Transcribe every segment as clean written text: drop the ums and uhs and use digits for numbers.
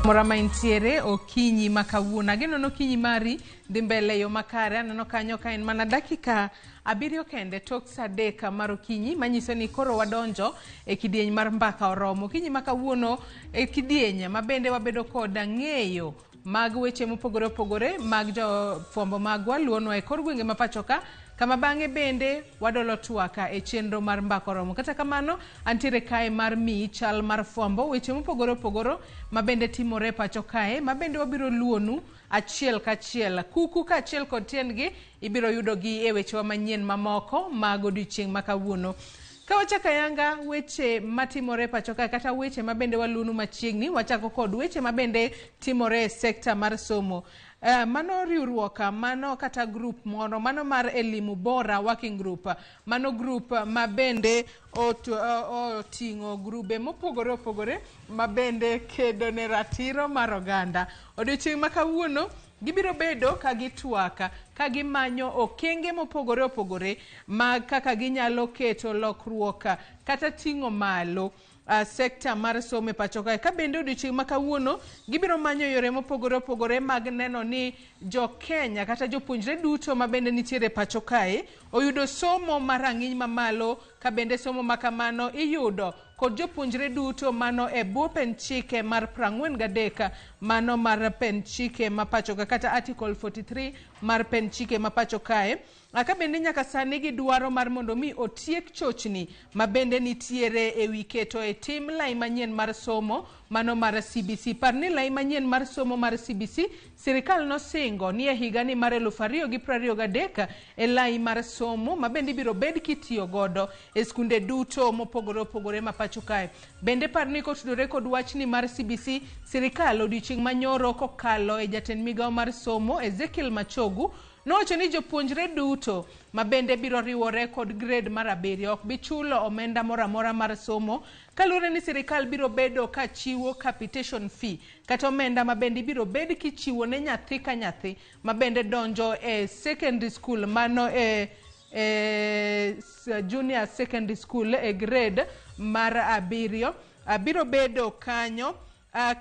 Mora ma intiere okinyi ma kawuono. Ageno ni okinyi mari dhi mbele e yo makare. Aneno kanyo ka en mana dakika 7 kende tok sa 3 mar okinyi, manyiso ni koro wadonjo e kidieny mar mbaka oromo. Okinyi ma kawuono e kidieny ma bende wabedo kod ng'eyo mag weche mopogore opogore mag jofwambo magwa luonwa e kor gwenge ma pacho ka, kama bang'e bende wadolo twaka e chenro mar mbaka oromo. Kata kamano, antiere kae mar miyi chal mar fwambo weche mopogore opogore ma bende timore e pacho kae, ma bende wabiro luonu achiel kachiel. Kuku kaachiel kod tiendgi ibiro yudogi e wechewa manyien mamoko mag odiochieng' ma kawuono. Ka wachako ayanga weche matimore e pacho kae kata weche ma bende waluonu machiegni, wachako kod weche ma bende timore e sekta mar somo. Mano riwruok, mano kata group moro, mano mar Elimu Bora Working Group, mano group ma bende oting'o grube mopogore opogore ma bende kedo ne ratiro mar oganda. Odiochieng' ma kawuono gibiro bedo ka gitwak, ka gimanyo okenge mopogore opogore mag kaka ginyalo keto lokruok kata ting'o malo sekta mar somo e pacho kae. Ka bende odiochieng' ma kawuono gibiro manyo yore mopogore opogore mag neno ni jo Kenya kata jopuonjre duto ma bende nitiere e pacho kae oyudo somo mar rang'iny mamalo, ka bende somo ma kamano iyudo kod jopuonjre duto mano e bwo pen chike mar 43 mano mar pen chike ma pacho ka kata article 43 mar pen chike ma pacho kae. Ka bende nyaka sani gidwaro mar mondo mi otiek chochni ma bende nitiere e wi keto e tim lai manyien mar somo mano mar CBC. Par ni lai manyien mar somo mar CBC sirikal nosingo ni e higani mar 2023 e lai mar somo ma bende ibiro bed kitiyo godo e skunde duto mopogore opogore ma pacho kae. Bende par ni kotudore kod wachni mar CBC, sirikal odiochieng' manyoro kokalo e jatend migawo mar somo Ezekiel Machogu nowacho ni jopuonjre duto ma bende biro riwore kod grade mar 7 ok bi chulo omenda moro amora mar somo kaluwore ni sirikal biro bedo ka chiwo capitation fee kata omenda ma bende ibiro bed kichiwo ne nyathi ka nyathi ma bende donjo e secondary school mano e junior secondary school e grade mar 7 biro bedo kanyo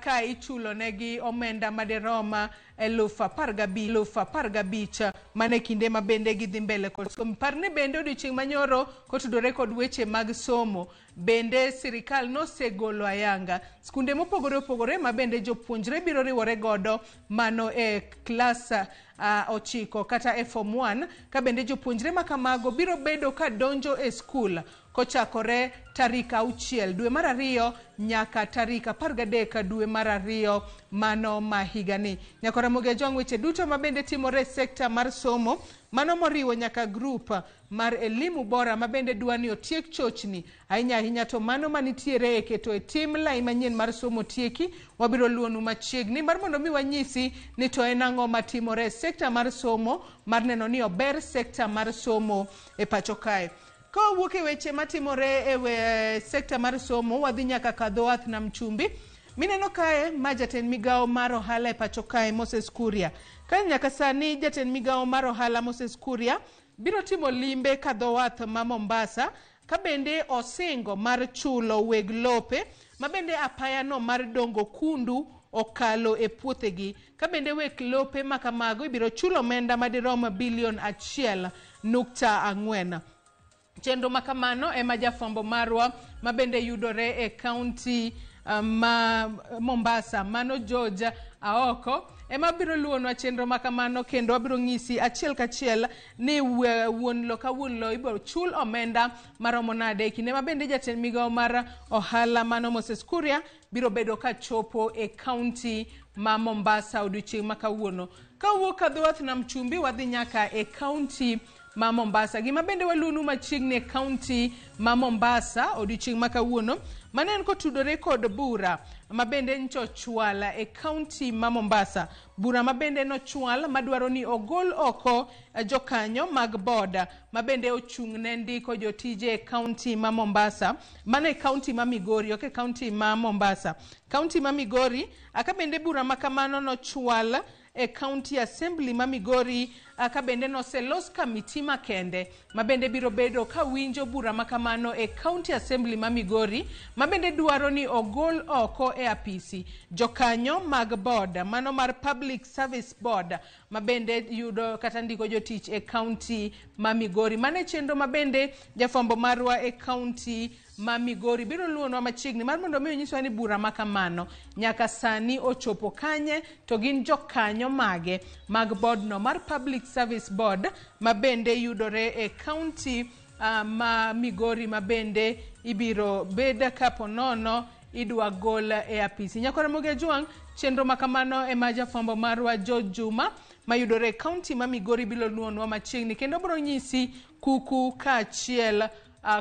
ka ichulo negi omenda madirom 15,000 mane kinde ma bende gidhi mbele kod somo. Par ni bende odiochieng' manyoro kotudore kod weche mag somo, bende sirikal nosegolo ayanga skunde mopogore opogore ma bende jopuonjre biro riwore godo mano e klas 9 kata e form 1, ka bende jopuonjre ma kamago biro bedo ka donjo e skul kochakore tarik 6 dwe mar 2 nyaka tarik 13 dwe mar 2 mano ma higani. Nyakora Ramogi Ajwang' weche duto ma bende timore e sekta mar somo mano moriwo nyaka group mar Elimu Bora ma bende dwa ni otiek chochni ahinya ahinya to mano manitiere e keto e tim lai manyien mar somo tieki. Wabiro luonu machiegni mar mondo mi wanyisi ni to en ang'o matimore e sekta mar somo mar neno ni ober sekta mar somo e pacho kae. Ka wawuok e weche matimore e sekta mar somo, wadhi nyaka Kadhoath Nam Chumbi. Mineno kae ma jatend migawo mar ohala e pacho kae Moses Kuria. Ka nyaka sani jatend migawo mar ohala Moses Kuria biro timo limbe Kadhoath ma Mombasa, ka bende osingo mar chulo weg lope ma bende apayano mar dongo kundu okalo e puothegi. Ka bende weg lope ma kamago ibiro chulo omenda madirom bilion 1.4. Chenro ma kamano ema jafwambo marwa ma bende yudore e kaunti ma Mombasa mano George Aoko ema biro luonwa chenro ma kamano, kendo wabiro ng'isi achiel kachiel ni wuon lo ka wuon lo ibiro chul omenda maromo nade e kinde ma bende jatend migawo mar ohala mano Moses Kuria biro bedo ka chopo e kaunti ma Mombasa odiochieng' ma kawuono. Ka wuok Kadhoath Nam Chumbi wadhi nyaka e kaunti ma Mombasa. Gima bende waluonu machiegni e kaunti ma Mombasa odiochieng' ma kawuono mano en kotudore kod bura ma bende ncho chwal e kaunti ma Mombasa. Bura ma bende nochwal madwaro ni ogol oko jokanyo mag boda ma bende ochung' ne ndiko jotije e kaunti ma Mombasa. Mano e kaunti ma Migori, ok e kaunti ma Mombasa. Kaunti ma Migori, aka bende bura ma kamano nochwal e County Assembly ma Migori, ka bende noselos kamiti makende ma bende biro bedo ka winjo bura makamano e County Assembly ma Migori, ma bende dwaro ni ogol oko e apisi jokanyo mag board mano mar Public Service Board ma bende yudo kata ndiko jotich e county ma Migori. Mano e chenro ma bende jafwambo marwa e county ma Migori biro luonwa machiegni mar mondo mi onyiswa ni bura ma kamano nyaka sani ochopo kanye, to gin jokanyo mage mag board no mar Public Service Board ma bende yudore e county ma Migori, ma bende ibiro bed kapo nono idwa gol e apisi. Nyakwar Ramogi Ajwang', chenro ma kamano ema jafwambo marwa George Juma mayudore e county ma Migori biro luonwa machiegni kendo biro nyisi kuku kaachiel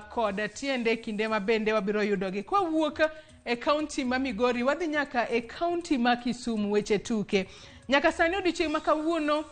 kod tiende kinde ma bende wabiro yudogi. Kwawuok e county ma Migori, wadhi nyaka e county ma Kisumu. Weche tuke nyaka sani odiochieng' ma kawuono,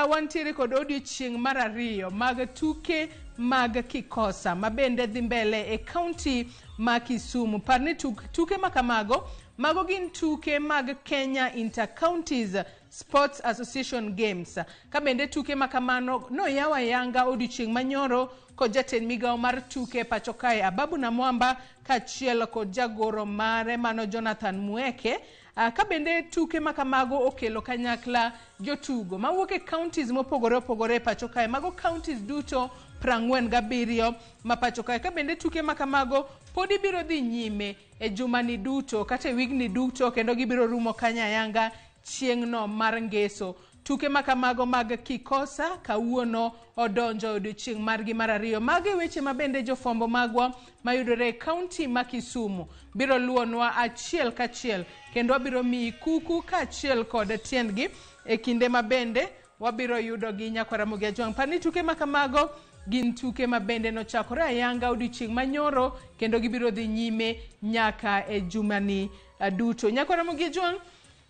wantiere kod odiochieng' mar ariyo mag tuke mag Kikosa ma bende dhi mbele e county ma Kisumu. Par ni tuke ma kamago, mago gin tuke mag Kenya Inter-Counties Sports Association Games. Ka bende tuke ma kamano noyaw ayanga odiochieng' manyoro kod jatend migawo mar tuke pacho kae Ababu Namwamba kaachiel kod jagoro mare mano Jonathan Mueke. Ka bende tuke ma kamago okelo kanyakla jotugo mawuok e counties mopogore opogore e pacho kae, mago counties duto 47 ma pacho kae. Ka bende tuke ma kamago podi biro dhi nyime e jumani duto kata e wigni duto, kendo gibiro rumo kanya ayanga chieng'no mar ngeso. Tuke ma kamago mag Kikosa kawuono odonjo e odiochieng' margi mar ariyo. Mago e weche ma bende jofwambo magwa mayudore e county ma Kisumu biro luonwa achiel kachiel, kendo wabiro miyi kuku kaachiel kod tiendgi e kinde ma bende wabiro yudogi. Nyakwar Ramogi Ajwang', par ni tuke ma kamago gin tuke ma bende nochakore ayanga odiochieng' manyoro kendo gibiro dhi nyime nyaka e jumani duto. Nyakwar Ramogi Ajwang',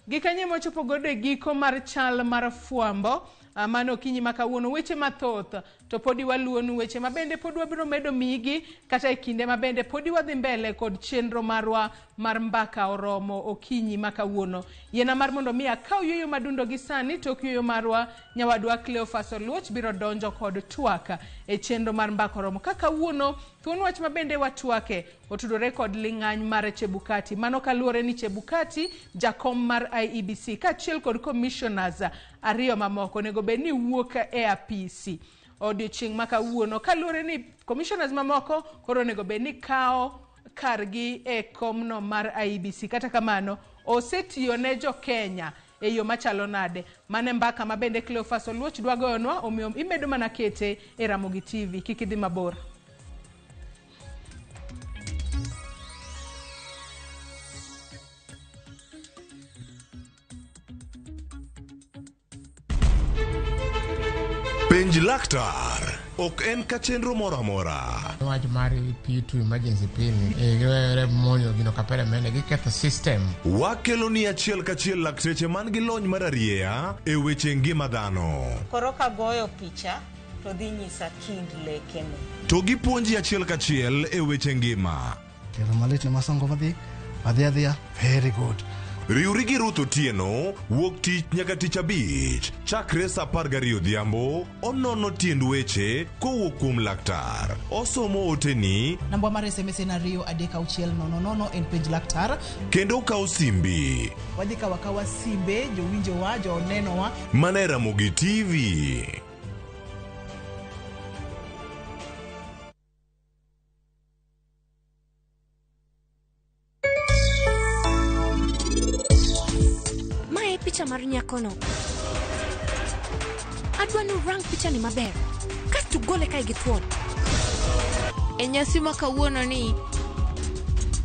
gikanye mochopo godo e giko mar chal mar fwambo mano okinyi ma kawuono. Weche mathoth to podi waluonu, weche ma bende pod wabiro medo miyigi kata e kinde ma bende podi wadhi mbele kod chenro marwa mar mbaka oromo okinyi ma kawuono. Yiena mar mondo mi akaw yueyo madundo gi sani. Tok yueyo marwa, nyawadwa Cleophas Oluoch biro donjo kod twak e chenro mar mbaka oromo. Ka kawuono thuon wach ma bende watwake otudore kod ling'any mar Chebukati. Mano kaluwore ni Chebukati, jakom mar IEBC, kaachiel kod commissioners ariyo mamoko onego bed ni wuok e apisi odiochieng' ma kawuono, kaluwore ni commissioners mamoko koro onego bed ni kawo kargi e komno mar IEBC. Kata kamano, osetiyo ne jo Kenya e yo machalo nade? Mane mbaka ma bende Cleophas Oluoch dwa goyonwa, omiyo imedo mana kete e Ramogi TV. Kik idhi mabor. Penj laktar ok en ka chenro moro amora. Wach mar P2 emergency pin giwere monjo gino kapere mene giketho system. Wakelo ni achiel kachiel lakteche man gi lony mar arieya e weche ngima dhano. Koro kagoyo picha to dhi nyisa kind lekene. To gipuonji achiel kachiel e weche ngima. Tielo malit ne masongo madhi adhi adhiya very good. Riwri gi Ruth Otieno wuok tich nyaka tich abich chakre saa 12 odhiambo. Onono tiend weche kowuok kuom laktar. Osomo oteni. Namba mar SMS en 23600, en penj laktar. Kendo okawo simbi. Wadhi kawo akawa simbe jowinjowa, jonenowa. Mana e Ramogi TV. Mae e picha mar nyakono. Adwa ni urang pichani maber. Kasto ugole kae gi thuon. E nyasi ma kawuono ni,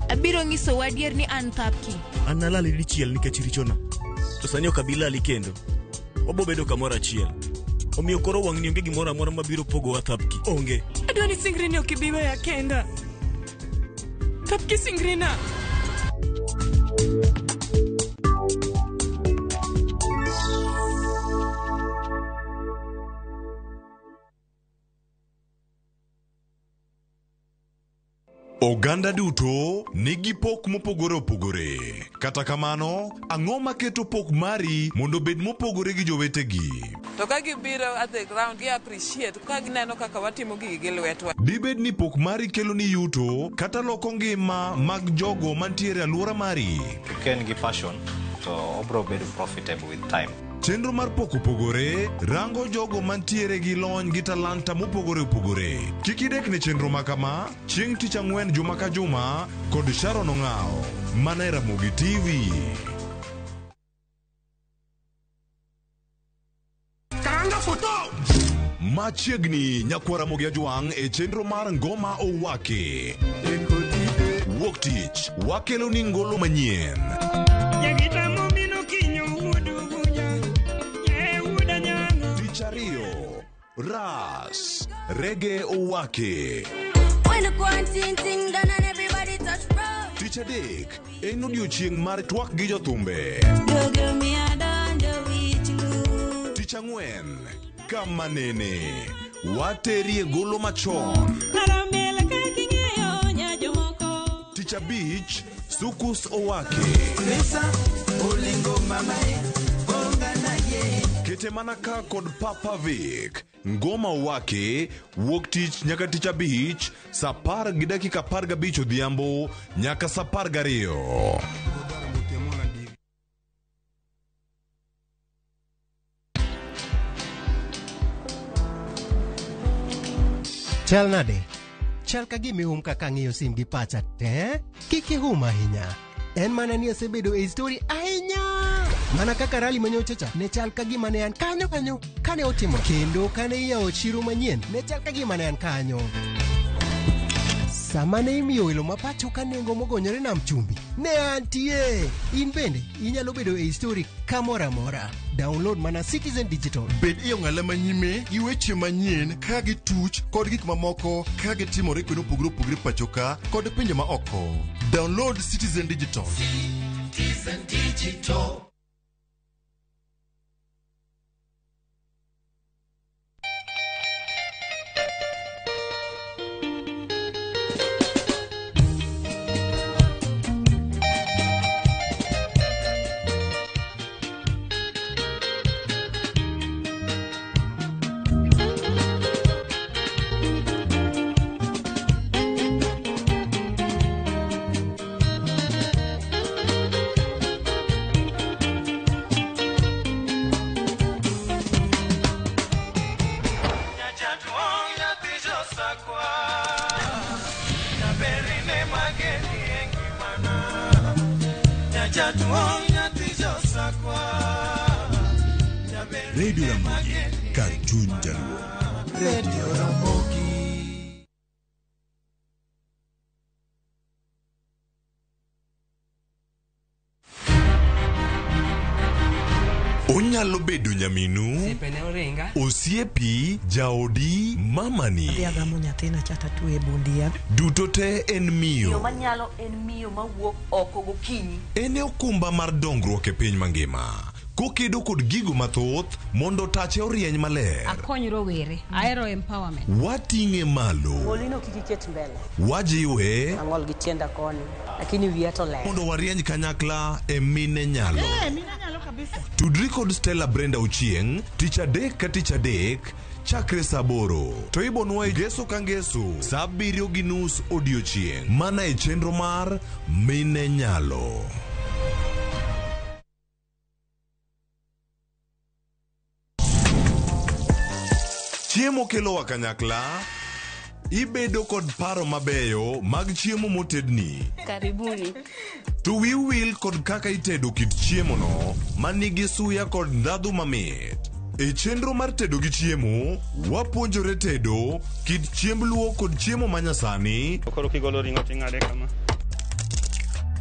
abiro nyisou adier ni an Thapki. An nalali dichiel nikech richona, to sani ok abi lali kendo. Wabo bedo kamoro achiel. Omiyo koro wang'ni onge gimoro amora mabiro pogowa Thapki. Onge. Adwa ni singri ni ok ibi weya kenda. Thapki singrina. Oganda duto nigi pok mopogore opogore. Kata kamano, ang'o maketo pok mari mondo obed mopogore gi jowetegi? To ka gibiro at the ground, gi appreciate ka gineno kaka watimo gigi gi lwetwa. Dibed ni pok mari kelo ni yuto kata loko ngima mag jogo mantiere e alwora mari? Ka en gi passion to obro bedo profitable with time. Chenro mar pok opogore rango jogo mantiere gi lony gi talanta mopogore opogore. Kik idek ne chenro ma kama chieng' tich ang'wen juma ka juma kod Sharon Ong'awo mana e Ramogi TV. Karanga foto! Machiegni nyakwar Ramogi Ajwang' e chenro mar Ngoma Owaki. Wuok tich wakelo ni ngolo manyien. Tich ariyo Ras Rege Owaki. When the quarantine thing done and everybody touch road. Tich adek en odiochieng' mar twak gi jothumbe. Tich ang'wen kama nene waterie golo machon. Tich abich Sukus Owaki. Kete mana ka kod Papa Vic. Ngoma Owaki wuok tich nyaka tich abich saa 10:15 odhiambo nyaka saa 12. Chal nade? Chal ka gima ihum kaka ang'iyo sim gi pacha te. Kik ihum ahinya. En mana ni asebedo e story ahinya. Mana kaka rali manyocha cha ne chal ka gima ne an kanyo kanyo kane otimo. Kendo kane iyawo chiro manyien ne chal ka gima ne an kanyo. Sama ne imiyo welo ma pacho ka nengo mogonyore nam chumbi, ne antie. In bende inyalo bedo e story kamoro amora. Download mana Citizen Digital. Bed e ong'ala manyime gi weche manyien ka gituch kod gik mamoko ka gitimore kuonde mopogore opogore pacho ka kod pinje ma oko. Download Citizen Digital. Citizen Digital. Radio Ramogi kar chuny jaluo. Radio Ramogi. Onyalo bedo nyaminu, osiepi, jaodi, mamani. Adhi agamo nyathina cha tatwe e bundia. Duto te en Miyo miyo. manyalo en miyo mawuok oko gokinyi. En e okumba mar dongruok e piny mangima. Kokedo kod gigo mathoth mondo tache orieny maler. Akony rowere, ahero empowerment. Wating'e malo. Molino kik iket mbele. Wajiwe Ang'ol gi tienda koni, lakini wiya to ler. mondo warieny kanyakla e mine nyalo. mine nyalo kabisa. Tudri kod Stella Brenda Ochieng' tich adek ka tich adek chakre saa aboro to ibonwa e ngeso ka ngeso saa 7:30 odiochieng' mana e chenro mar Mine Nyalo. Chiemo kelowa kanyakla, ibedo kod paro mabeyo mag chiemo motedni. Karibuni. To wiu wil kod kaka itedo kit chiemono manigi suya kod ndhadhu mamit. E chenro mar tedo gi chiemo, wapuonjore tedo kit chiemb luo kod chiemo manyasani. Koro kigolo ring'o ting'ade kama.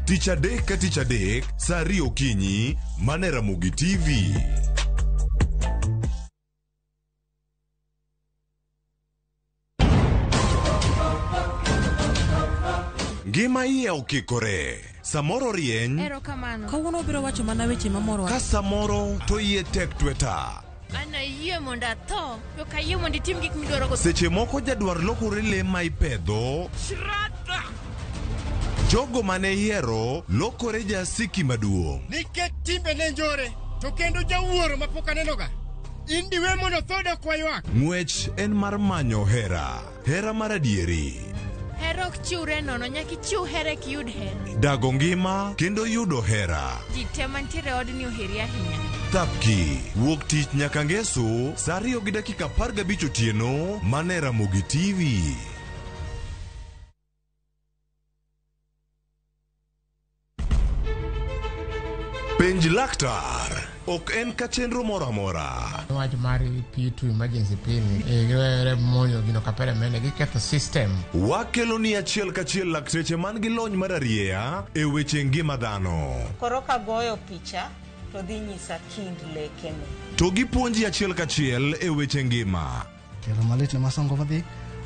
Tich adek ka tich adek, saa 2 okinyi, mana e Ramogi TV. Ngima iye okikore. Samoro rieny, Erokamano. Kawuono obiro wacho mana weche mamorowa. ka samoro to iye tek tweta. An ayie mondo atho, to ok ayie mondo itim gik midwaro go. Seche moko jadwar lokore le ma ipedho Shraddha! Jogo mane iyiero lokore jasiki maduong'. Nikech timbe ne njore, to kendo jawuoro mapok anenoga. In diwe mondo thoda kwa ywak. Ng'wech en mar manyo hera, hera mar adieri. Hera ok chiwre nono, nyaka ichiw hera eka iyud hera. Dago ngima kendo yudo hera. Ji te mantiere e odni oheri ahinya. Thapki, wuok tich nyaka ngeso, saa 2:15 otieno, mana e Ramogi TV. Penj laktar ok en ka chenro moro amora. Wach mar P2 emergency pin giwere monjo gino kapere mene giketho system. Wakelo ni achiel kachiel lakteche man gi lony mar arieya e weche ngima dhano. Koro kagoyo picha to dhi nyisa kind lekene. To gipuonji achiel kachiel e weche ngima. Kelo malit ne masongo wadhi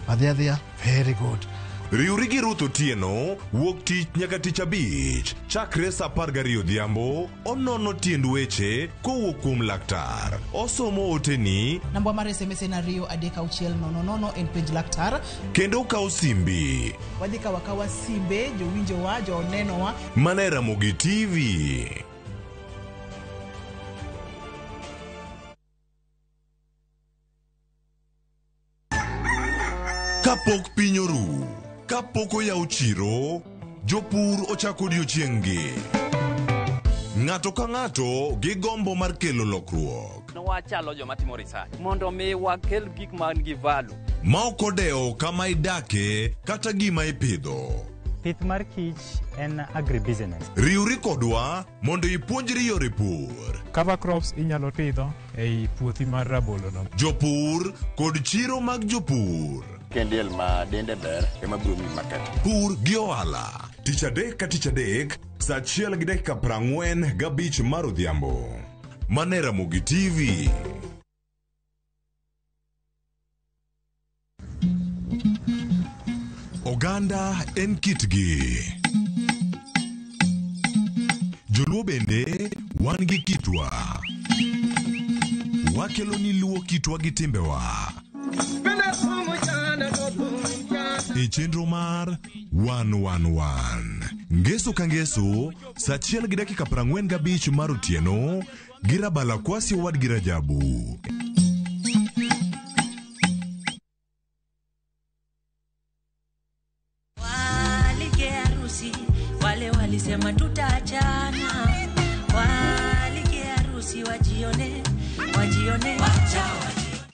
wadhi adhiya very good. Riwri gi Ruth Otieno wuok tich nyaka tich abich chakre saa 12 odhiambo onono tiend weche kowuok kuom laktar. Osomo oteni Namba mar SMS en 2 3 6 0 0 en penj laktar. kendo okawo simbi Wadhi kawo akawa simbe jowinjowa jonenowa. mana e Ramogi TV. Kapok piny oru, kapok oyaw chiro, jopur ochako odiochieng'-gi. Ng'ato ka ng'ato gi gombo mar kelo lokruok. Wachalo joma timo research mondo mi wakel gik man gi value. Ma ok odewo kama idake kata gima ipidho. Pith mar kich en agribusiness. Riwri kodwa mondo ipuonjri yore pur. Cover crops inyalo pidho ei puothi mar rabolo no. Jopur kod chiro mag jopur. Kendiel ma dende ber ema biro miyi market. Pur gi ohala. Tich adek ka tich adek, saa 1:45 mar odhiambo. Mana e Ramogi TV. Oganda en kitgi. Joluo bende wan gi kitwa. Wakelo ni luo kitwa gi timbewa. E chenro mar 111. Ngeso ka ngeso, saa 1:45 mar otieno, gi Rabala Kwasi owadgi Rajabu. Walike harusi, wale walisema tutaachana. Walike harusi wajione, wajione. Wacha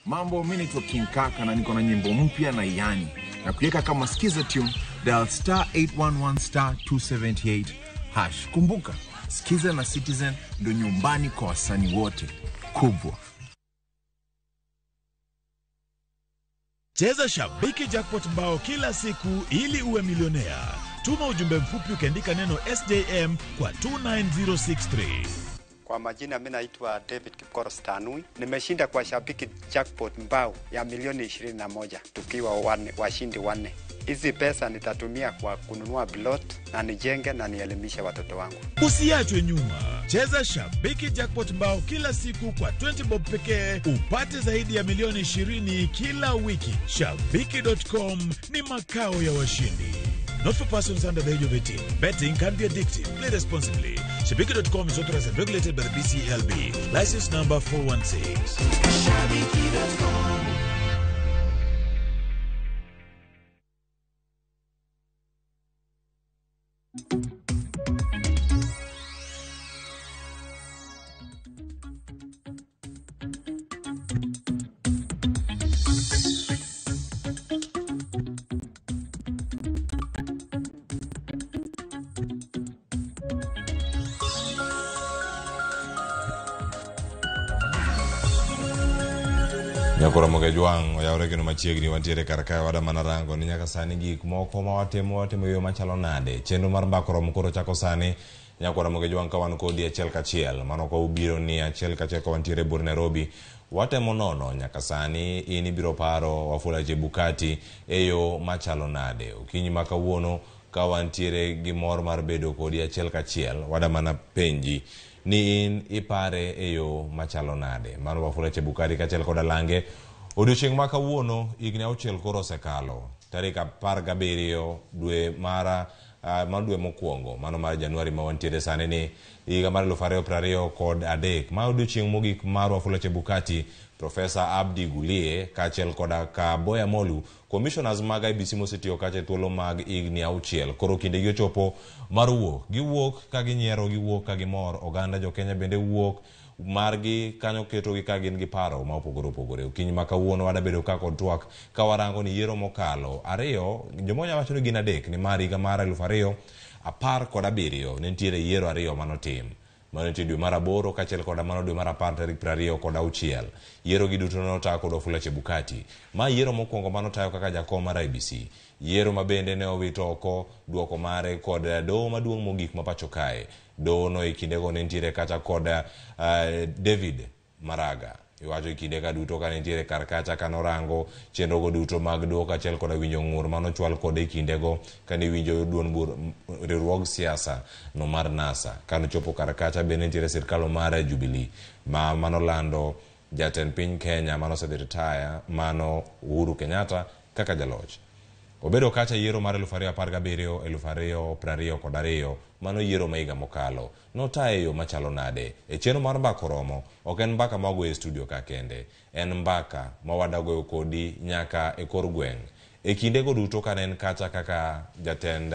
Mambo, mimi naitwa King Kaka na niko na nyimbo mpya na yani na kuiweka kama skiza tune, dial star 811 star 278 hash. Kumbuka, Skiza na Citizen ndo nyumbani kwa wasanii wote kubwa. Cheza Shabiki Jackpot mbao kila siku ili uwe milionea. Tuma ujumbe mfupi ukiandika neno SJM kwa 29063. Kwa majina mimi naitwa David Kipkoros Tanui. Nimeshinda kwa Shabiki Jackpot mbao ya milioni 21 tukiwa washindi wanne. Hizi pesa nitatumia kwa kununua plot na nijenge na nielimishe watoto wangu. Usiachwe nyuma. Cheza Shabiki Jackpot mbao kila siku kwa 20 bob pekee upate zaidi ya milioni 20 kila wiki. Shabiki.com ni makao ya washindi. Not for persons under the age of 18. Betting can be addictive. Play responsibly. Shabiki.com is authorized and regulated by the BCLB. License number 416. Shabiki.com. Nyakoro Mogejwang' oyawre kendo machiegni wantiere kar kae wada mana rango ni nyaka sani gik moko ma watimo e yo machalo nade. Chenro mar mbako romo koro chako sani. Nyakoro Mogejwang' ka wan kodi achiel kachiel. Mano ka ubiro ni achiel kachiel ka wantiere bur Nairobi. Watemo nono nyaka sani in ibiro paro Wafula Chebukati e yo machalo nade. Okinyi ma kawuono ka wantiere gi mor mar bedo kodi achiel kachiel wada mana penji ni in ipare e yo machalo nade. Mano Wafula Chebukati kaachiel koda lange. Odiochieng' ma kawuono higni 6 koro osekalo. Tarik 17 dwe mar Mano dwe mokwongo, mano mar Januari ma wantiere sani ni higa mar 2023. Ma odiochieng' mogik mar Wafula Chebukati, Profesa Abdi Gulie kaachiel koda ka Boya Molu, commissioners mag IEBC mosetiyo kacha e thuolo mag higni 6. Koro kindegi ochopo mar wuok. Giwuok ka ginyiero, giwuok ka gimor. Oganda jo Kenya bende wuok margi kanyo ketogi ka gin gi paro ma opogore opogore. Okinyi ma kawuono wadabedo ka kod twak ka warango ni yiero mokalo 2, jomoko nyalo wacho ni gin 3, nimar higa mar 2017 ne nitiere yiero 2 manotim. Mano nitie dwe mar 8 kaachiel koda mano dwe mar 10 tarik 26. Yiero gi duto ne ota kod Wafula Chebukati. Ma yiero mokwongo manotayo kaka jakom mar IEBC. Yiero ma bende ne owito oko duoko mare kod doho maduong' mogik ma pacho kae. Doho no e kindego ne nitiere kata kod David Maraga. Iwacho e kinde ka duto ka nitiere kar kacha ka norango chenrogo duto mag doho kaachiel koda winjo ng'ur manochwal kode e kindego kane winjo duond bur riwruog siasa no mar NASA. Kanochopo kar kacha bende nitiere sirkal mar Jubilee ma manolando jatend piny Kenya manosedhi retire mano Uhuru Kenyatta kaka jaloch. Obedo kacha yiero mar 2017, 2022, mano yiero ma higa mokalo. Notaye e yo machalo nade? E chenro mar Mbaka Oromo, ok en mbaka ma wagoyo e studio ka kende. En mbaka ma wadagoyo kodi nyaka e kor gweng'. E kindego duto kane en kacha kaka jatend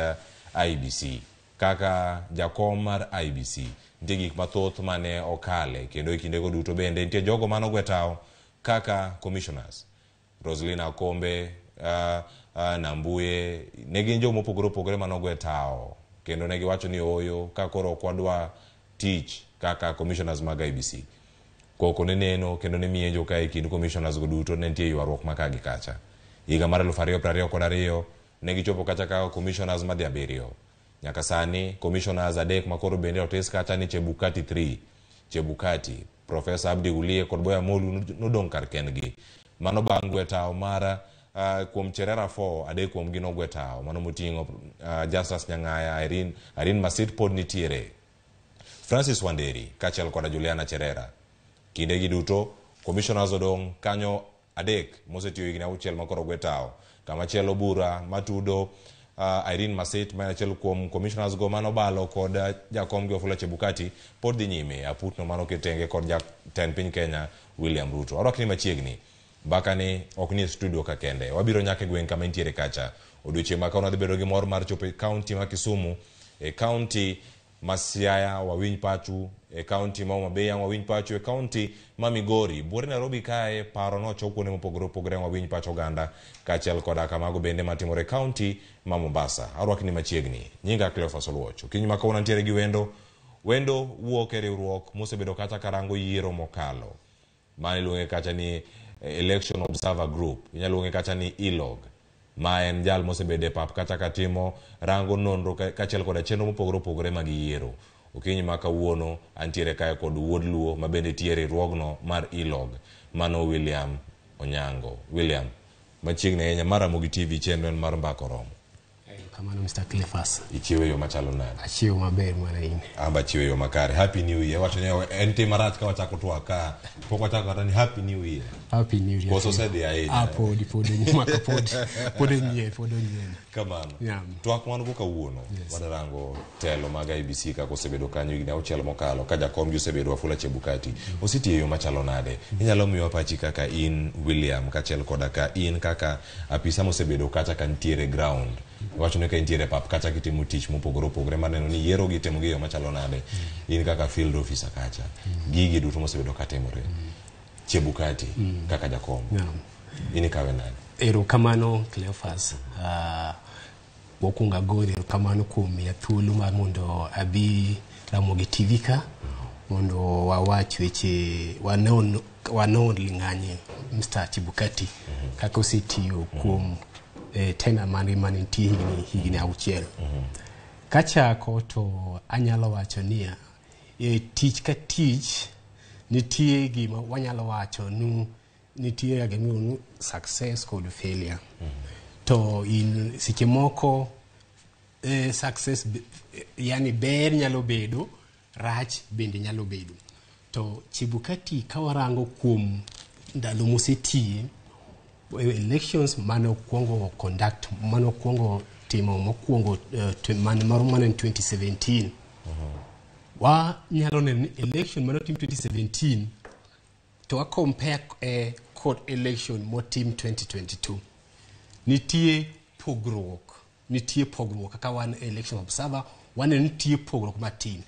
IEBC, kaka jakom mar IEBC, nitie gik mathoth mane okale, kendo e kindego duto bende nitie jogo mane ogwe tao kaka commissioners. Roselina Akombe, Nambuye, ne gin joma opogore opogore mane ogwe tao, kendo ne giwacho ni ooyo ka koro ok wadwa tich kaka commissioners mag IEBC. Koko ne neno kendo ne mienjo ka e kind commissioners go duto ne nitie ywaruok ma ka gi kacha. Higa mar 2022 ne gichopo kacha kaka commissioners madhi 7. Nyaka sani commissioners 3 ma koro bende otis kacha ni Chebukati 3. Chebukati, Profesa Abdi Gulie kod Boya Molu nodong' kar kendgi. Mano bang' gwe tao mar kuom Cherera 4, 3 kuomgi nogwe tao. Mano moting'o Justus Nyang'aya, Irene Masit pod nitiere. Francis Wanderi kaachiel koda Juliana Cherera. Kindegi duto, commissioners odong' kanyo 3 mosetiyo higni 6 ma koro ogwe tao. Kamachielo bura matudo Irene Masit ma en achiel kuom commissioners go manobalo kod jakom gi Wafula Chebukati pod dhi nyime. Aputno manoket tenge kod jatend piny Kenya William Ruto. Arwakni machiegni. Mbaka ni ok ni e studio ka kende. Wabiro nyaka e gweng' kama intiere kacha. Odiochieng' ma kawuono wadhi bedo gi mor mar chopo e kaunti ma Kisumu, e kaunti ma Siaya wawinj pachu, e kaunti ma Homa Bay wawinj pachu, e kaunti ma Migori. Buore Nairobi kae paro nochok kuonde mopogore opogore wawinj pach oganda kaachiel koda kamago bende matimore e kaunti ma Mombasa. Arwakni machiegni. Nyinga Cleophas Oluoch. Okinyi ma kawuono antiere gi wendo. Wendo wuok e riwruok mosebedo kacha karango yiero mokalo. Mano iluonge kacha ni Election Observer Group. Inyalo luonge kacha ni ELOG. Ma en jal mosebedo e pap kacha katimo rango nonro kaachiel koda chenro mopogore opogore mag yiero. Okinyi ma kawuono antiere kae kod wuod Luo ma bende tiyo e riwruogno mar ELOG. Mano William Onyango. William, machiegni ahinya mar Ramogi TV chenro en mar Mbaka Oromo. Kamano Mr. Cleophas. Ichiewo e yo machalo nade? Achiewo maber mwana in. Amba achiewo e yo makare. Happy New Year. Wacho ni en tim marach ka wachako twak ka pok wachako kata ni Happy New Year. Happy New Year. Koso osedhi ahinya. Ah, podi maka podi. Pod onyien, pod onyien. Kamano. Yeah. Twak wan go kawuono. Yes. Wadarango telo mag IEBC kaka osebedo kanyo higni 6 mokalo ka jakom gi osebedo Wafula Chebukati. Osetiyo e yo machalo nade? Inyalo miyowa pachi kaka in William kaachiel koda ka in kaka apisa mosebedo kacha ka nitiere ground. Wacho ni ka intiere pap kacha kitimo tich mopogore opogore maneno ni yiero gi itimo gi yo machalo nade. In kaka field officer kacha. Gigi duto mosebedo katimore. Chebukati kaka jakom. In ikawe nade? Erokamano Cleophas. Mokwongo agoyo erokamano kuom miya thuolo mar mondo abi Ramogi TV ka mondo wawach weche wanon ling'anye Mr. Chebukati kaka osetiyo kuom tena mane nitie higni 6. Kachako to anyalo wacho niya, tich ka tich nitie gima wanyalo wacho nu nitie gima success kod failure. To in seche moko success yani ber nyalo bedo, rach bende nyalo bedo. To Chebukati ka warango kuom ndalo mosetiye, elections mane okwongo conduct, mane okwongo timo mokwongo mane moro mane en 2017. Wanyalo neno ni election mane otim 2017 to wa compare kod election motim 2022, nitie pogruok. Nitie pogruok kaka wan election observer waneno nitie pogruok matin.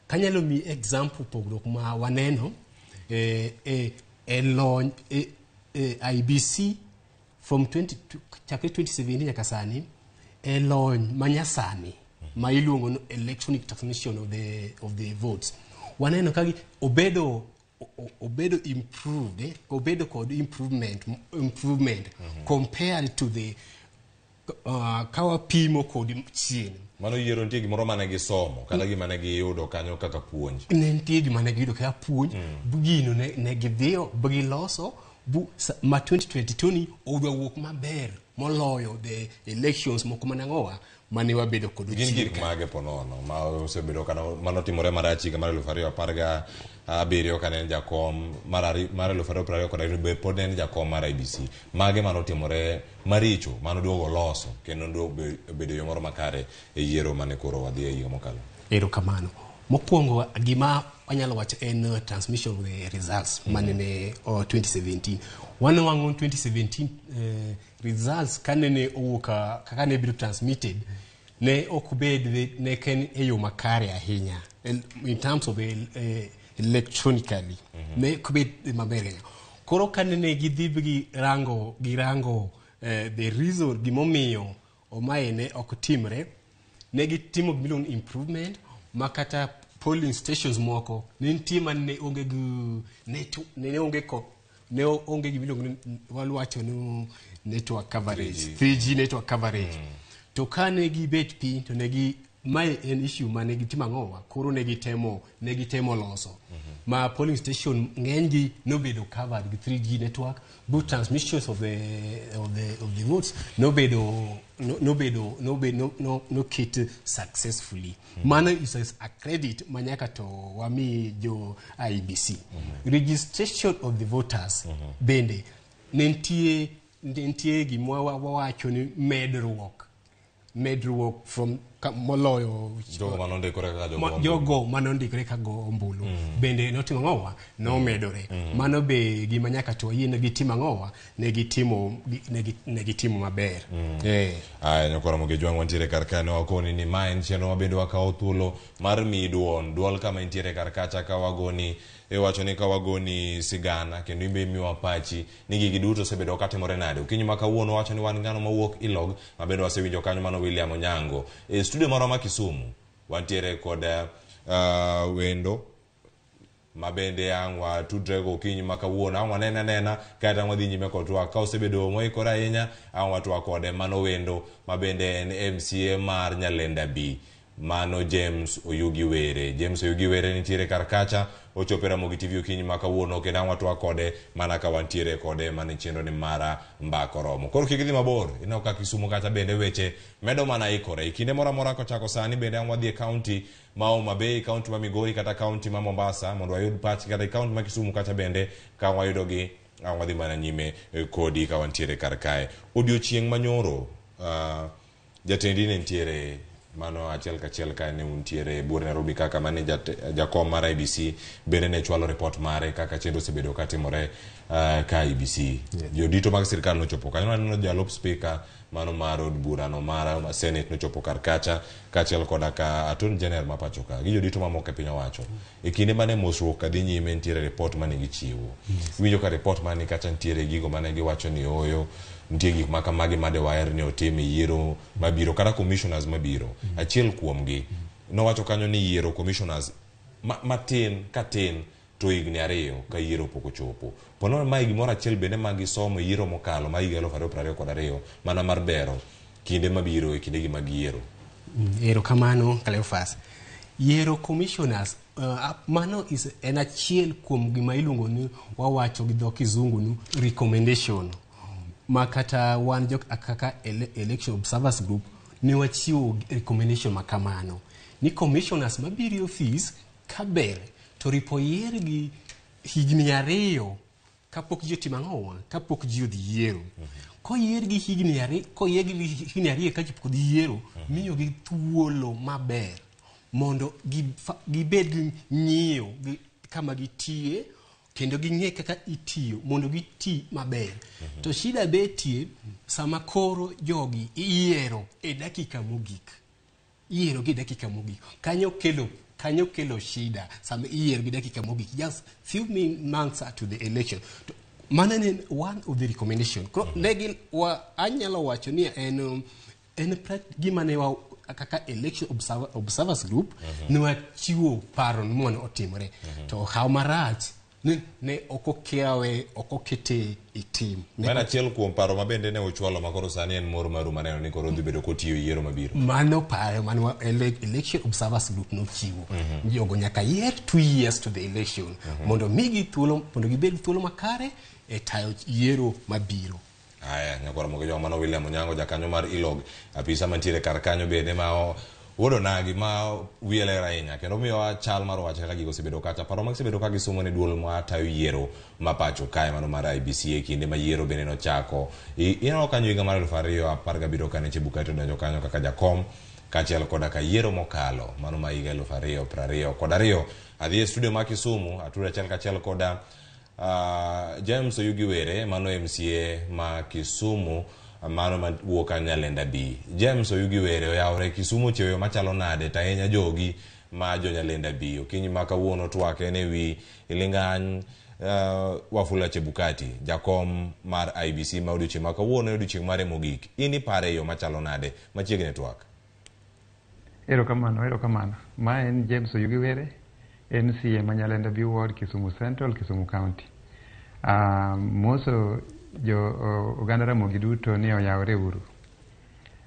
Kanyalo mi example, pogruok ma waneno e lony e IEBC from 20, chakre 2017 nyaka sani e lony manyasani ma iluongo ni electronic transmission of the votes, waneno ka obedo improved, obedo kod improvement compared to the ka wapimo kod chien. Mano yiero nitie gimoro mane gisomo kata gima ne giyudo kanyo kaka puonj. Ne nitie gima ne giyudo kaka puonj. Gino ne gidhiyo giloso ma 2022 ni odwa wuok maber moloyo the elections moko manang'owa mane wabedo kod Gin chien gik ka. mage ponono ma osebedo kana manotimore marach higa mar 2017 kane en jakom mar 2022 be pod ne en jakom mar IEBC? Mage manotimore maricho manoduogo loso kendo noduogo obedo yo moro makare e yiero mane koro wadhi e higa mokalo? Erokamano. Mokwongo, gima wanyalo wacho en transmission of the results manene 2017. Wanwang'o 2017 results kanene owuok kaka ne biro transmitted ne ok bed ne en e yo makare ahinya in terms of electronically ne ok bed maber ahinya. Koro kanene gidhi girango the reason gimomiyo omae ne ok timre, ne gitimo gimiluongo ni improvement ma kata polling stations moko ne nitie mane onge gi net, ne onge ko ne onge gimiluongo ni wawacho ni network coverage. 3G. 3G network coverage. To kane gibet piny to ne gi mae en issue mane gitimo ang'owa, koro ne gitemo loso ma polling station ng'enygi nobedo covered gi 3G network bu transmissions of the votes nobedo no- nobedo nobedo no, no, noket successfully. Mano is a credit ma nyaka to wami jo IEBC. Registration of the voters bende ne nitie gima wawacho ni medruok from moloyo Jogo manondikore kaka jogo ombulu. Jogo manondikore ka go ombulu bende notimo ang'owa, nomedore. Mano be gima nyaka to wayie ne gitimo ang'owa, ne gitimo maber. Aya, nyakora Mogejwang' wantiere kar ka ne wakoni ni ma en chenro ma bende wakawo thuolo mar miyi duol duol kama intiere kar kacha ka wagoni iwacho ni ka wagoni sigana kendo imbe imiwa pachi ni gigi duto osebedo katimore nade. Okinyi ma kawuono wacho ni wan ng'ano mawuok ilog ma bende wasewinjo kanyo mano William Onyango. E studio marwa ma Kisumu wantiere kod wendo ma bende ang' watudre go okinyi ma kawuono, ang' wanene anena kata ang' wadhi nyime kod twak ka osebedo moikore ahinya, ang' watwak kode. Mano wendo ma bende en MCA mar Nyalenda B, mano James Oyugi Were. James Oyugi Were nitiere kar kacha, ochopo e Ramogi TV okinyi ma kawuono kendo ang' watwak kode mana ka wantiere kode mana e chenro ni mara mbaka oromo. Koro kik idhi mabor, ineno ka Kisumu kacha bende weche medo mana ikore e kinde moro amora kochako sani. Bende ang' wadhi e kaunti ma Homa Bay, kaunti ma Migori kata kaunti ma Mombasa mondo wayud pach kata e kaunti ma Kisumu kacha bende ka wayudogi ang' wadhi mana nyime kodi ka wantiere kar kae. Odiochieng' manyoro jatendi ne nitiere mano achiel kachiel ka ne untiere e buore Nairobi kaka mane jakom mar IEBC bende ne chwalo report mare kaka chenro osebedo katimore ka IEBC. Jodito mag sirikal nochopo kanyo, waneno jalup speaker mano mar od burano mar Senate nochopo kar kacha kaachiel koda ka Attorney General ma pacho ka gi jodito mamoko e piny owacho. E kinde mane mosruok kadhi nyime nitiere report mane gichiwo. Iwinjo ka report mane kacha nitiere gigo mane giwacho ni ooyo nitie gik ma kamagi made waher ni otim e yiero mabiro kata commissioners mabiro. Achiel kuomgi nowacho kanyo ni yiero commissioners matin ka tin to higni 2 ka yiero pok ochopo. Ponono mae gimoro achiel bende ma gisomo e yiero mokalo ma higa 2022 mana mar bero kinde mabiro e kindegi mag yiero. Erokamano Cleophas. Yiero commissioners mano en achiel kuom gima iluongo ni wawacho gi dho kizungu ni recommendation ma kata wan jo kaka election observers group ne wachiwo recommendation ma kamano ni commissioners mabiro e ofis kaber to ripo yiergi higni 2 kapok ji otimo ang'owa, kapok ji odhi yiero. Koyiergi higni ariyo, koyiergi higni ariyo ka chop kod yiero, miyogi thuolo maber mondo gibed gi ng'iyo gi kama gitiye kendo ging'e kaka itiyo mondo giti maber. To shida betie sama koro jogi iyiero e dakika mogik. Iyiero gi dakika mogik. Kanyo kelo shida sama iyiero gi dakika mogik. Just few months to the election. To, mano ne one of the recommendation. Koro negi anyalo wacho ni en gima ne wa kaka election observers group ne wachiwo paro mondo otimore. To how marach ne ok okete e tim. Mano achiel kuom paro ma bende ne ochwalo ma koro sani en mor maru maneno ni koro dhi bedo kotiyo yiero mabiro. Mano paro mano election observers group nochiwo. Jogo nyaka yier 2 years to the election mondo migi thuolo mondo gibed thuolo makare e tayo yiero mabiro. Aya, nyakwara mogo mano William Onyango jakanyo mar ILOG, apisa mantiere kar kanyo bende ma wuodo nagi ma wiye ler ahinya kendo miyowa chal mar wach kaka gigo osebedo kacha paro ma gisebedo ka gisomo ne duol ma tayo yiero ma pacho kae mano mar IEBC e kinde ma yiero bende nochako. Ineno kanyo higa mar 2017 kane Chebukati odonjo kanyo kaka jakom kaachiel koda ka yiero mokalo mano ma higa 2022. Adhi e studio ma Kisumu atudo achiel kachiel koda James Oyugi Were mano MCA ma Kisumu mano mawuok kanyo Nyalenda B. James Oyugi Were oyawore Kisumu cheyo machalo nade to ahinya jogi ma jo Nyalenda B. Okinyi ma kawuono twak en ewi ilingany Wafula Chebukati jakom mar IEBC ma odiochieng' ma kawuono e odiochieng' mare mogik. In ipare e yo machalo nade machiegni twak? Erokamano, erokamano. Ma en James Oyugi Were, MCA ma Nyalenda B Ward, Kisumu Central, Kisumu County. Moso jo oganda Ramogi duto ni oyawre uru.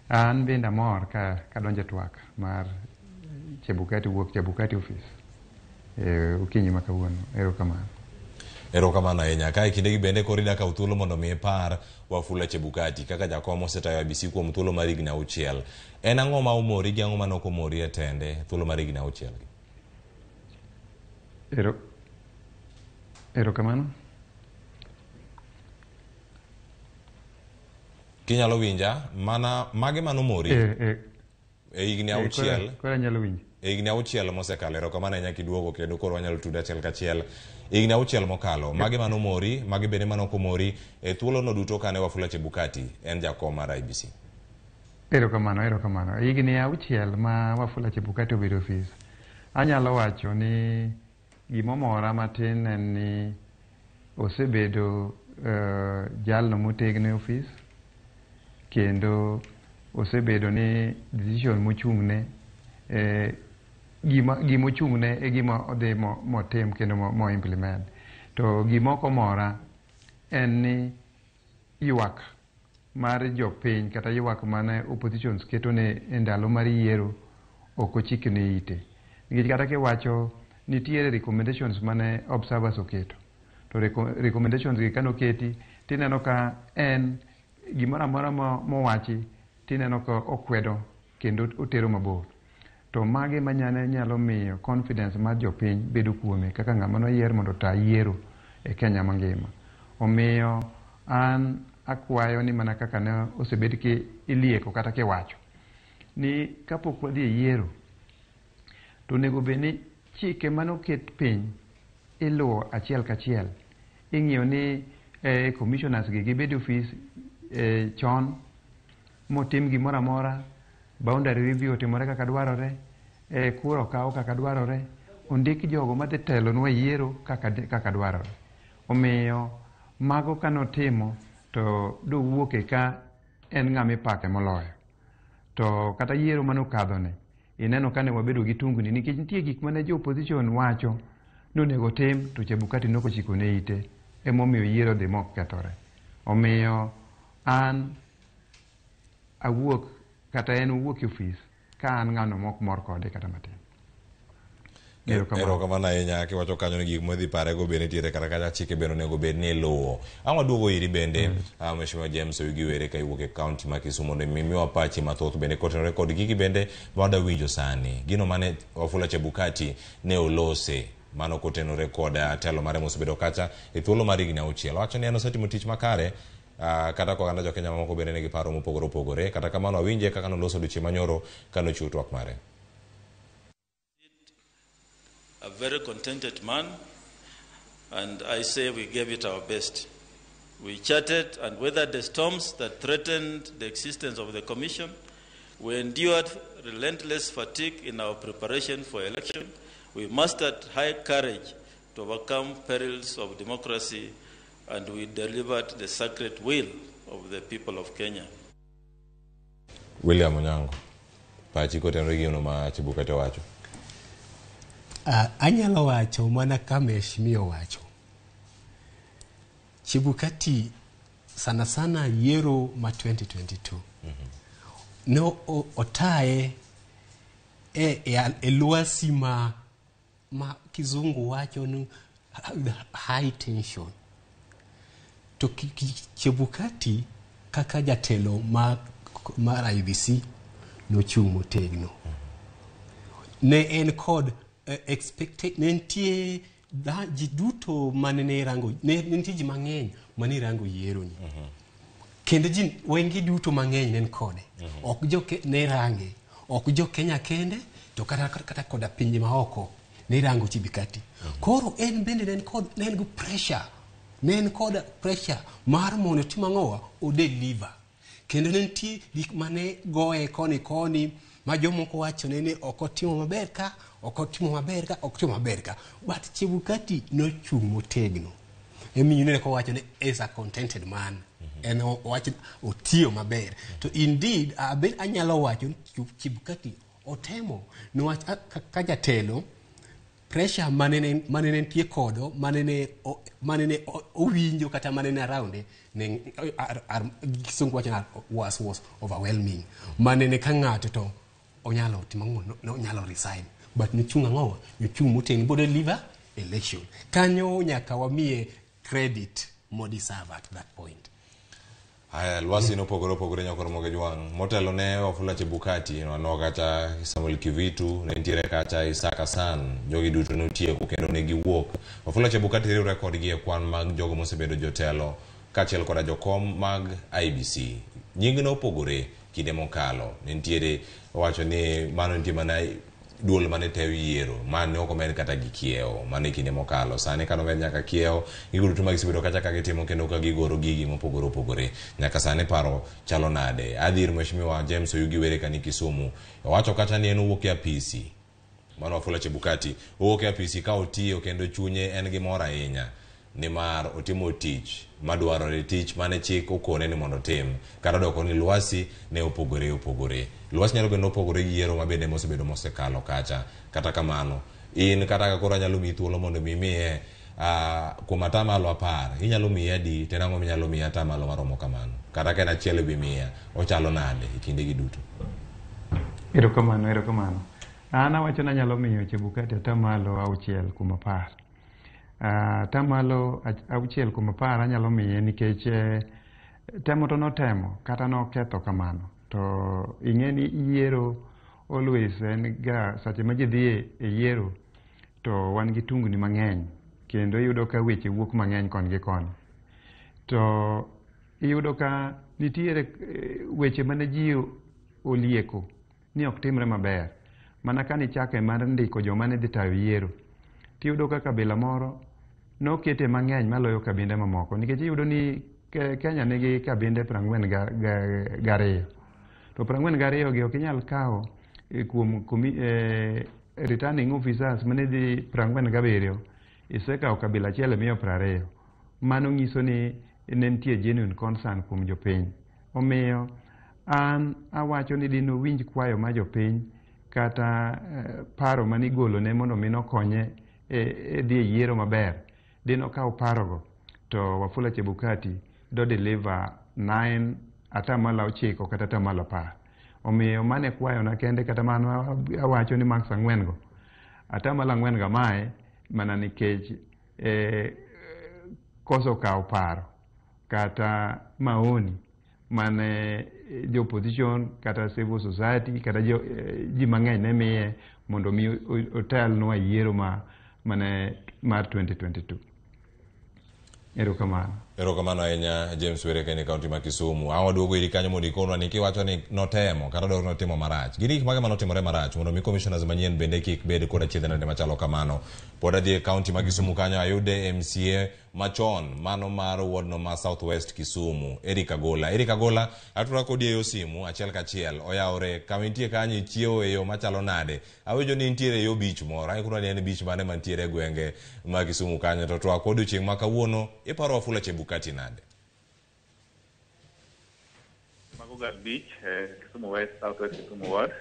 An bende amor ka donjo twak mar Chebukati wuok Chebukati office okinyi ma kawuono. Erokamano. Erokamano ahinya. Kae kindegi bende koro ida kawo thuolo mondo mi ipar Wafula Chebukati kaka jakom osetayo IEBC kuom thuolo mar higni 6. En ang'o ma omori gi ang'o ma nok omori e tende thuolo mar higni 6? Erokamano. Kinyalo winja mana mage manomori e higni 6. Koro anyalo winjo. E higni 6 mosekalo. Erokamano ahinya kiduogo kendo koro wanyalo tudo achiel kachiel. Higni 6 mokalo, mage manomori, mage bende manok omori e thuolono duto kane Wafula Chebukati en jakom mar IEBC. Erokamano, erokamano. Higni 6 ma Wafula Chebukati obedo ofis, anyalo wacho ni gimomora matin en ni osebedo jalno motegno e ofis kendo osebedo ni decision mochung'ne gima ochung'ne e gima odhi motim kendo mo implement. To gima ok omora en ni ywak mar jopiny kata ywak mane oppositions keto ne e ndalo mar yiero ok ochikne ite. Nikech kata kiwacho nitiere recommendations mane observers oketo. To recommendations gi kanoketi tineno ka en gimoro amora mowachi tineno ka okwedo kendo otero mabor. To magi manyane nyalo miyo confidence mar jopiny bedo kuome kaka ng'ama noyier mondo ota yiero e Kenya mangima. Omiyo an akwayo ni mana kaka ne osebed ki ilieko kata kiwacho ni kapok wadhi e yiero to onego bed ni chike manoket piny iluwo achiel kachiel. Ing'iyo ni commissioners gi gibed e ofis chon motim gimoro amora, boundary review otimore kaka dwarore, kura okaw kaka dwarore, ondik jogo madhi telonwa yiero kaka dwarore. Omiyo mago kanotimo to dowuok e ka en ng'ama ipake moloyo. To kata yiero manokadhone ineno kane wabedo gi tungni nikech nitie gik mane jo opposition wacho ni onego tim to Chebukati nokochikone ite, emomiyo yiero dhi mok kethore. Omiyo an awuok kata en owuok e ofis ka an ng'ano mok mor kode kata matin. Erokamano ahinya kiwacho kanyo ni gik modhi parego bende nitiere kata kacha chike bende onego bed ni iluwo. Ang' waduogo iri bende Mheshimiwa James Oyugi Were ka iwuok e kaunti ma Kisumu mondo imiwa pachi mathoth bende kotenore kod gigi bende ma wadwa winjo sani. Gino mane Wafula Chebukati ne olose mano kotenore kod telo mare mosebedo kacha e thuolo mar higni 6. Owacho ni en osetimo tich makare Kata koganda jo Kenya mamoko bende nigi paro mopogore opogore. Kata kamano awinje kaka noloso odiochieng' manyoro kanochiwo twak mare. A very contented man, and I say we gave it our best. We charted and weathered the storms that threatened the existence of the Commission. We endured relentless fatigue in our preparation for election. We mustered high courage to overcome perils of democracy, and we delivered the sacred will of the people of Kenya. William Onyango, pachi kotenore gi gino ma Chebukati owacho. Anyalo wacho mana ka mheshimiwa owacho. Chebukati sana sana yiero ma 2022 no otaye e lwasi ma kizungu wacho ni high tension. To Chebukati kaka jatelo mar IEBC nochung' motegno. Ne en kod ne nitie ji duto mane ne rango, ne nitie ji mang'eny mane rango yiero ni. Kendo ji wengi duto mang'eny ne kode. Ok jo ne range, ok jo Kenya kende, to kata koda pinje maoko ne rango Chebukati. Koro en bende ne en gi pressure. Ne en kod pressure mar mondo otim ang'owa, o deliver. Kendo ne nitie gik mane goye koni koni ma jomoko wacho ne ok otimo maber ka, ok otimo maber ka, ok otimo maber ka. But Chebukati nochung' motegno. Emiyo ineno kowacho ni is a contented man. En owacho otiyo maber. To indeed, abe anyalo wacho ni Chebukati otemo niwach ka jatelo pressure manene nitie kodo, manene owinjo kata manene around ne kisungu wacho na was overwhelming. Manene ka ng'ato to onyalo timo ang'o, onyalo resign. But nochung' ang'o, nochung' motegno bo deliver election. Kanyo nyaka wamiye credit modeserve at that point. Aya, lwasi nopogore opogore nyakor moge jwang'. Motelo ne Wafula Chebukati, waneno kacha Samuel Kivitu, ne nitiere kacha Isaac Hassan, jogi duto notieko kendo ne giwuok. Wafula Chebukati riwre kodgi e kwan mag jogo mosebedo jotelo kaachiel koda jokom mag IEBC. Nying nopogore kinde mokalo. Ne nitiere owacho ni mano nitie mana duol mane tayo yiero, mane ok omed kata gi kiewo, mane kinde mokalo. Sani kano med nyaka kiewo, gigo duto ma gisebedo kacha ka gitimo kendo ka gigoro gigi mopogore opogore. Nyaka sani paro chalo nade? Adhi ir Mheshimiwa James Oyugi Were kani Kisumu. Owacho kata ni en owuok e apisi. Mano Wafula Chebukati owuok e apisi ka otiyo kendo chunye en gi mor ahinya. Nimar otimo tich madwarore, tich mane chik okone ni mondo otim. Kata doko ni lwasi ne opogore opogore. Lwasi nyalo bedo nopogore gi yiero mabende mosebedo mosekalo kacha. Kata kamano, in kata ka koro anyalo miyi thuolo mondo mi imiye kuom atamalo 10, inyalo miye adi, to en ang'o minyalo miye atamalo maromo kamano? Kata ka en achiel ewi 100, ochalo nade e kindegi duto? Erokamano, erokamano. An awacho ni anyalo miyo Chebukati atamalo 6 kuom 10. Atamalo 6 kuom 10 anyalo miye nikech temo to notemo kata noketho kamano. To ing'e ni yiero always en ga sache ma ji dhi e yiero to wan gi tungni mang'eny kendo iyudo ka weche wuok mang'eny koni gi koni. To iyudo ka nitiere weche mane ji olieko ni ok timre maber. Mana ka nichake mar ndiko joma ne dhi tayo yiero, tiyudo ka kabila moro nokete mang'eny maloyo kabinde mamoko. Nikech iyudo ni Kenya nigi kabinde 42. To 42 gi ok inyal kawo kuom returning officers mane dhi 47, isekawo kabila achiel imiyo 20. Mano nyiso ni ne nitie genuine concern kuom jopiny. Omiyo an awacho ni dine owinj kwayo mar jopiny kata paro manigolone mondo mi nokonye e dhi e yiero maber. Dine okaw parogo to Wafula Chebukati do deliver 9 atamalo 9 kata atamalo 10. Omiyo mane kwayona kende kata mano awacho ni marks 4 go. Atamalo 4 ga mae mana nikech koso kawo paro kata maoni mane jo opposition kata civil society kata ji mang'eny ne miye mondo mi otelnwa yiero mane mar 2022. Erokamano. Erokamano ahinya James Were ka in e kaunti ma Kisumu. An waduogo iri kanyo mondo ikonwa ni kiwacho ni notemo kata dwaro notimo marach. Gin gik mage manotimore marach mondo mi commissioners manyien bende kik bed kod achiedh nade machalo kamano. Pod adhi e kaunti ma Kisumu kanyo ayude MCA machon mano mar ward no ma South West Kisumu, Eric Agola. Eric Agola, atudora kodi e yo simu achiel kachiel. Oyawore kama intie kanyo ichiewo e yo machalo nade? Awinjo ni intiere e yo beach moro. Ang'e ni en beach mane mantiere e gwenge ma Kisumu kanyo. To twak odiochieng' ma kawuono iparo Wafula Chebukati nade? Magogal Beach, Kisumu West, South West Kisumu Ward.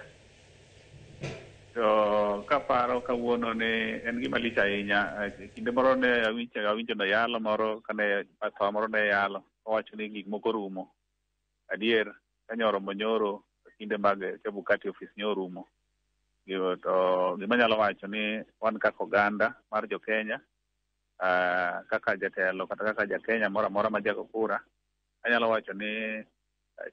To kaparo kawuono ne en gima lich ahinya. Kinde moro ne awinjo no yalo moro kane pastor moro ne yalo owacho ni gik moko rumo. Adier ka nyoro monyoro kinde mag Chebukati ofis ne orumo. To gima anyalo wacho ni wan kaka oganda mar jo Kenya, kaka jatelo kata kaka ja Kenya moro amora ma jago kura, anyalo wacho ni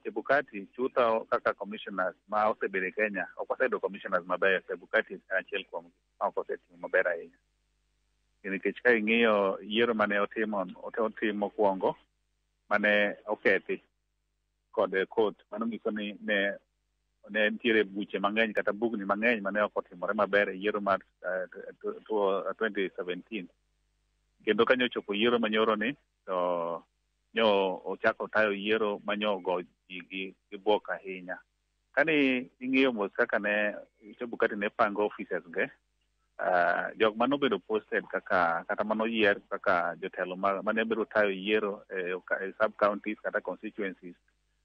Chebukati chutho kaka commissioners ma osebedo e Kenya ok waseyudo commissioners mabeyo. Chebukati en achiel kuomgi ma ok osetimo maber ahinya. Nikech ka ing'iyo yiero mane otimo mokwongo mane okethi kod court, mano nyiso ni ne nitiere buche mang'eny kata bugni mang'eny mane ok otimore maber e yiero mar 2017. Kendo ka nyochopo yiero manyoro ni to nyo ochako tayo yiero manyo ogo ji gi buok ahinya. Kane ing'iyo mos kaka ne Chebukati ne pango offices ge, jok manobedo posted kaka kata manoyier kaka jotelo mane biro tayo yiero e sub counties kata constituencies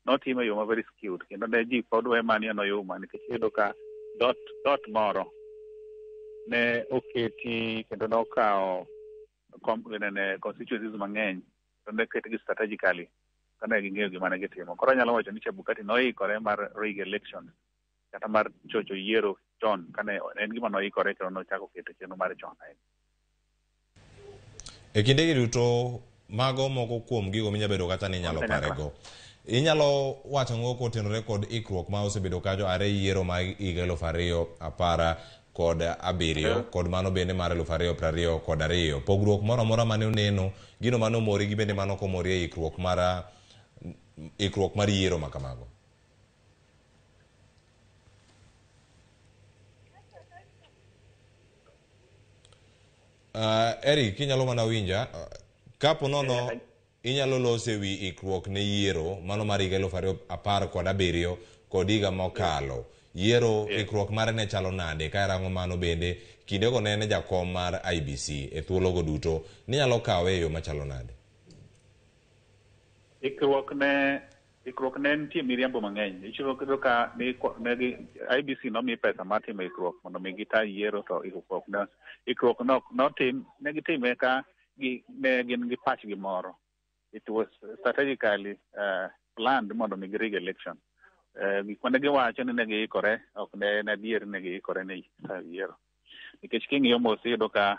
notimo e yo ma very skewed, kendo ne ji pod we mani noyuma nikech iyudo ka dot moro ne oketi kendo nokawo nene constituencies mang'eny to ne ketgi strategically kane ging'eyo gima ne gitimo. Koro anyalo wacho ni Chebukati noikore mar rig election kata mar chocho yiero chon kane en gima noikore kendo nochako keto chenro mare chon ahinya. E kindegi duto mago moko kuom gigo minya bedo kata ni inyalo parego. Inyalo wacho ang'o kotenore kod ikruok ma osebedo kanyo are yiero ma higa 2017 kod mano bende mar 2022. Pogruok moro amora mane oneno, gino mane omori gi bende mane ok omori e ikruok mar yiero ma kamago. Eric, inyalo mana winja kapo nono inyalo loso e wi ikruok ne yiero mano mar higa 2017 kod higa mokalo. Yiero ikruok mare ne chalo nade ka irango mano bende kindego ne en jakom mar IEBC e thuologo duto ninyalo kawe e yo machalo nade? Ikruok ne nitie miriambo mang'eny. Iyudo ka ne IEBC nomi pesa mar timo ikruok mondo mi gita yiero, to ikruok notim ne gitime ka ne gin gi pachgi moro. It was strategically planned mondo mi girig election. Gik mane giwacho ni ne giikore ok ne en adier ni ne giikore ne tayo yiero. Nikech king'iyo mos iyudo ka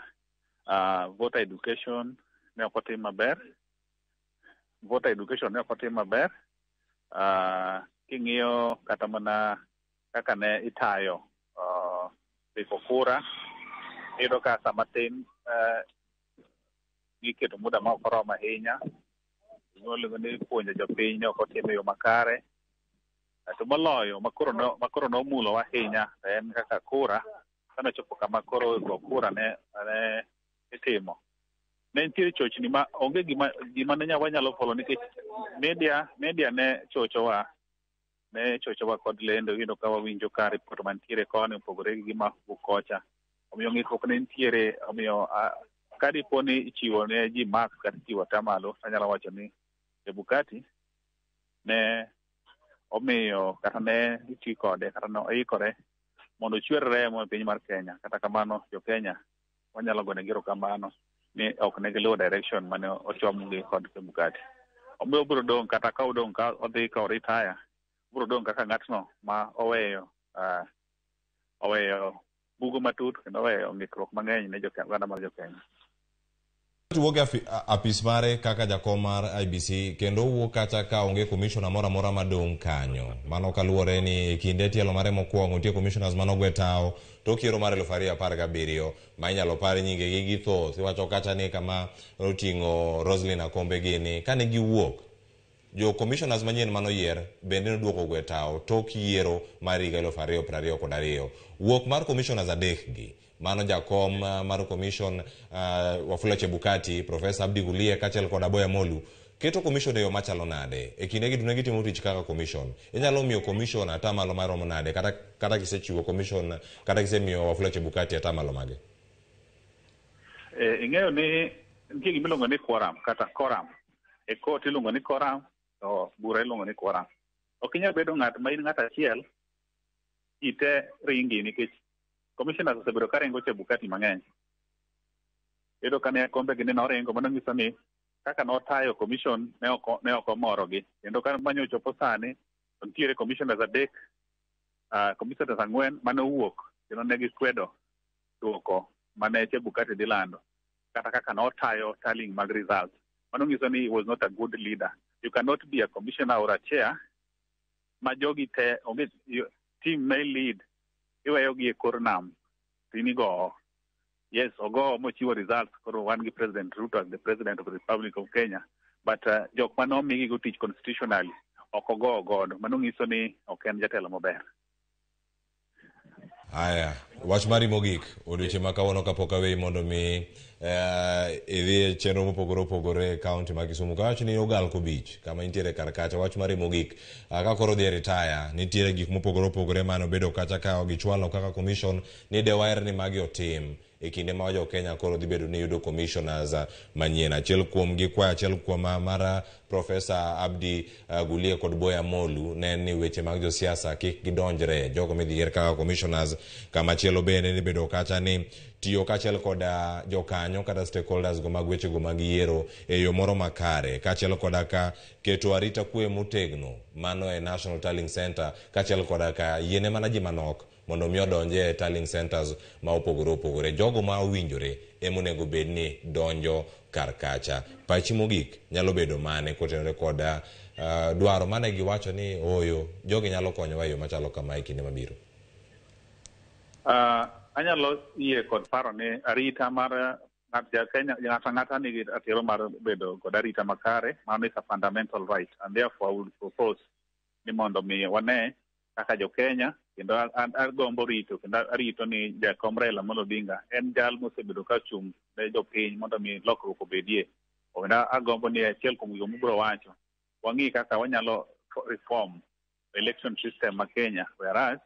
voter education ne ok otim maber. Voter education ne ok otim maber. King'iyo kata mana kaka ne itayo ndiko kura, iyudo ka sama tin giketo muda ma ok oromo ahinya. Gima ni puonjo jopiny ne ok otim e yo makare. To moloyo makoro nomulowa ahinya en kaka kura kanochopo kama koro go kura ne itimo. Ne nitiere chochni ma onge gima ne wanyalo follow nikech media ne chochowa kod lendo. Iyudo ka wawinjo ka report mantiere koni opogore gi gima wuok kocha. Omiyo ng'ikruok ne nitiere. Omiyo ka dipo ni ichiwo ne ji marks kata ichiwo atamalo, anyalo wacho ni Chebukati ne omiyo kata ne iti kode kata ne oikore mondo ochwer remo e piny mar Kenya. Kata kamano jo Kenya wanyalo gonegi erokamano ni ok ne giluwo direction mane ochomgi kod Chebukati. Omiyo obiro dong' kata ka odong' ka odhi ka o retire, obiro dong' kaka ng'atno ma oweyo bugo matut kendo oweyo ng'ikruok mang'eny ne oganda mar jo Kenya. Wuok e apis mare kaka jakom mar IEBC kendo owuok kacha ka onge commissioner moro amora madong' kanyo. Mano kaluwore ni e kinde tielo mare mokwongo nitie commissioners manogwe tao tok yiero mar 2017 ma inyalo par nyingegi gi thoth. Iwacho kacha ni kama oting'o Roslyn Akombe gini kane giwuok jo commissioners manyien manoyier bende noduoko gwe tao tok yiero mar higa 2022. Wuok mar commissioners adek gi mano jakom mar commission Wafula Chebukati, Professor Abdi Gulie kaachiel kod Aboya Molu keto commission e yo machalo nade e kinde gi duto ne gitimo tich kaka commission. Inyalo miyo commission atamalo maromo nade kata kisechiwo commission kata kisemiyo Wafula Chebukati atamalo mage? Ing'eyo ni nitie gima iluongo ni quorum kata quorum. E court iluongo ni quorum to bura iluongo ni quorum. Ok inyal bedo ng'at ma in ng'at achiel ji te ringi nikech commissioners osebedo ka ringo Chebukati mang'eny. Iyudo ka ne kombe gi ne oringo, mano nyiso ni kaka notayo commission ne ok omorogi. Kendo ka manyo ochopo sani, to nitiere commissioners adek, commissioners ang'wen mane owuok kendo ne gikwedo duoko mane Chebukati dhi lando kata kaka notayo tallying mag results. Mano nyiso ni he was not a good leader. You cannot be a commissioner or a chair ma jogi te onge team may lead iweyo gi e kor nam to in igowo. Yes, ogowo mochiwo results koro wan gi President Ruto as the President of the Republic of Kenya. But jok mane omigi go tich constitutionally ok ogowo godo. Mano nyiso ni ok en jatelo maber. Aya, wach mari mogik odiochieng' ma kawuono kapok aweyi mondo mi idhi e chenro mopogore opogore e kaunti ma Kisumu. Kawach ni Ogalko Beach kama intiere kar kacha, wach mari mogik ka koro dhi e retire, nitiere gik mopogore opogore mane obedo kacha ka gichwalo kaka commission ni dewaher ni magi otim e kinde ma jo Kenya koro dhi bedo ni yudo commissioners manyien. Achiel kuom gi kwayo achiel kuom mar Professor Abdi Gulie kod Boya Molu ne ni weche mag josiasa kik gidonjre jogo midhi yier kaka commissioners. Kama chielo bende ni bedo kacha ni tiyo kaachiel kod jokanyo kata stakeholders go mag weche go mag yiero e yo moro makare, kaachiel koda ka keto arita kwe motegno mano e National Tallying Center, kaachiel koda ka yiene mana ji manok mondo mi odonje e tallying centers ma opogore opogore. Jogo ma owinjore ema onego bed ni donjo kar kacha. Pachi mogik nyalo bedo mane kotenore kod dwaro mane giwacho ni oyo jogi nyalo konyowa e yo machalo kama e kinde mabiro? Anyalo yie kod paro ni arita mar ng'ato ang'ata nigi ratiro mar bedo kod arita makare. Mano is a fundamental right, and therefore I would propose ni mondo mi wane kaka jo Kenya kendo agombo rito kendo arito ni jakom Raila Amolo Odinga en jal mosebedo ka chung' ne jopiny mondo mi lokruok obedie. Kendo agombo ni achiel kuom gigo mobiro wacho wang'i kaka wanyalo reform election system ma Kenya, whereas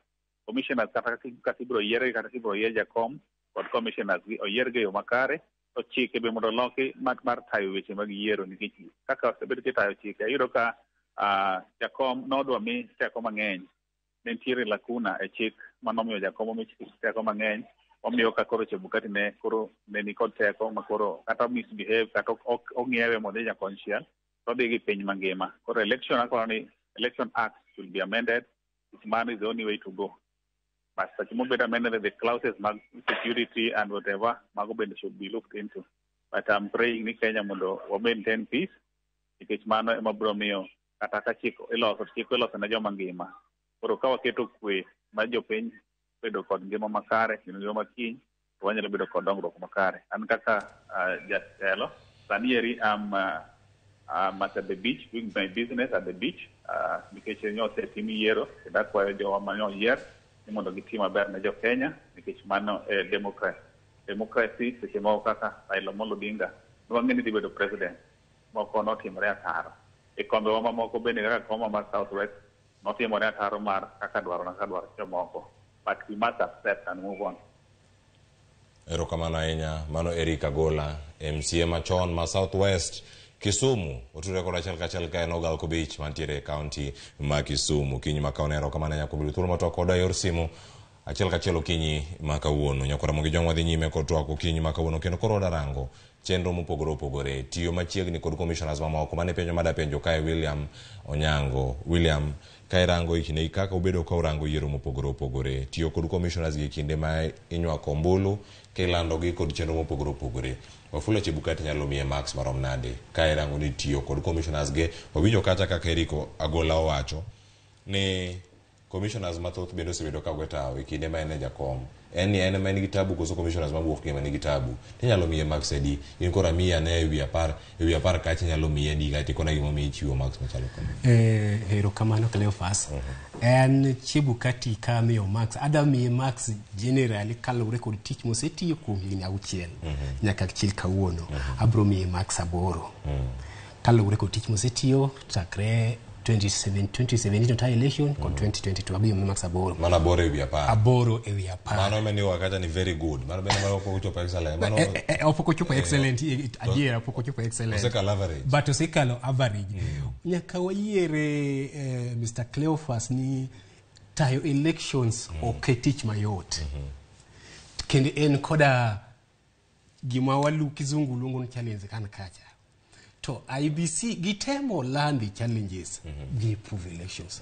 commissioners kata kaka ibiro yiergi kata ibiro yier jakom kod commissioners gi oyiergi e yo makare, to chike be mondo oloki mar tayo weche mag yiero, nikech kaka osebed kitayo chike iyudo ka jakom nodwa mi teko mang'eny. Ne nitiere lacuna e chik manomiyo jakom omi teko mang'eny, omiyo ka koro Chebukati ne koro ne nikod teko ma koro kata misbehave kata ong'iewe mondo odhi nyakonchiel to odhi gi piny mangima. Koro election akoro ni Election Act should be amended. Mano is the only way to go. But seche mobedo amended, the clauses mag security and whatever mago bende should be looked into. But I'm praying ni Kenya mondo wa maintain peace, nikech mano ema biro miyo kata ka chik iloso, chik iloso ne joma ngima. Koro ka waketo kwe ma jopiny bedo kod ngima makare kendo ngima makiny, to wanyalo bedo kod dongruok makare. An kaka jatelo sani eri am at the beach doing my business at the beach, nikech nyosetim yiero kendo akwayo jowa mane oyier ni mondo giti maber ne jo Kenya, nikech mano e democracy. Democracy seche moko kaka Raila Amolo Odinga ne wang'e ni dhi bedo president, moko notimore ataro. E kombewa mamoko bende kaka koma mar South West notimore ataro mar kaka dwaro na kaka dwaro jomoko. But we must accept and move on. Erokamano ahinya. Mano Eric Agola, MCA machon ma South West Kisumu. Otudore kod achiel kachiel ka en Ogalko Beach mantiere e kaunti ma Kisumu. Okinyi ma kawuono, erokamano ahinya kuom yudo thuolo mar twak koda e yor simu achiel kachiel okinyi ma kawuono. Nyakwa Ramogi Jwang' wadhi nyime kod twak okinyi ma kawuono kendo koro wadarango chenro mopogore opogore, tiyo machiegni kod commissioners mamoko. Mane penjo mada penjo kae William Onyango. William, ka irango e kinde kaka ubedo ka urango yiero mopogore opogore, tiyo kod commissioners gi kinde ma inywako ombulu Kilandogi kod chenro mopogore opogore. Wafula Chebukati nyalo miye marks marom nade ka irango ni tiyo kod commissioners ge wawinjo kacha kaka Eric Agola owacho ni commissioners mathoth bende osebedo ka gwe tawo e kinde ma en e jakom en ni en ema en gi tabu koso commissioners mawuok gi ema nigi tabu tinyalo miye marks adi in koro amiyi ane ewi apar ewi apar kacha inyalo miye adi kaeto ikona gimomiyo ichiwo marks machalo kama. Erokamano Cleophas. En Chebukati ka amiyo marks, adwa miye marks generally kaluwore kod tich mosetiyo kuom higni 6 nyaka chil kawuono. Abro miye marks 8. Kaluwore kod tich mosetiyo chakre 2017 entire election kod 2022 abiro miye marks 8. Mano 8 ewi 10. 8 ewi 10. Mano ema ni kacha ni very good. Mano bende mano pok ochopo excellent. Mano Pok ochopo excellent, adiera pok ochopo excellent. Osekalo average. But osekalo average. Nyaka wayiere Mr. Cleophas ni tayo elections ok tich mayot. Kendo en koda gima walu kizungu luongo ni challenge kan kacha. To IEBC gitemo landi challenges gi improve elections.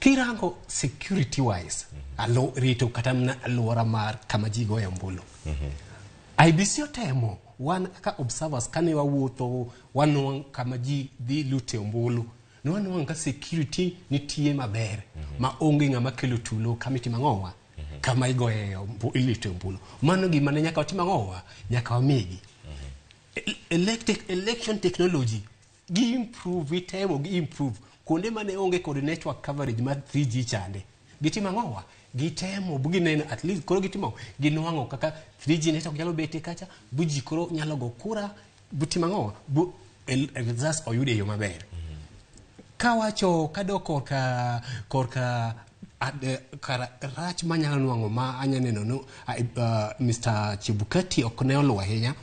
Kirango security wise, alo rito kata mana alwora mar kama ji goye ombulu. IEBC otemo wan kaka observers kane wawuotho wanwang' kama ji dhi lute ombulu ne wanwang' ka security nitie maber ma onge ng'ama kelo tulo kama itimo ang'owa kama igoye ilute ombulu. Mano gima ne nyaka watim ang'owa nyaka wamigi. Election technology gi improve itemo gi improve kuonde mane onge kod network coverage mar 3G chande gitimo ang'owa gitemo gineno at least koro gitimo ginwang'o kaka 3G network nyalo betie kacha bu ji koro nyalo go kura butimo ang'owa bu results oyud e yo maber. Kawacho kadok korka kara rach manyalo nwang'o ma anya neno no Mr. Chebukati ok ne oluwo ahinya.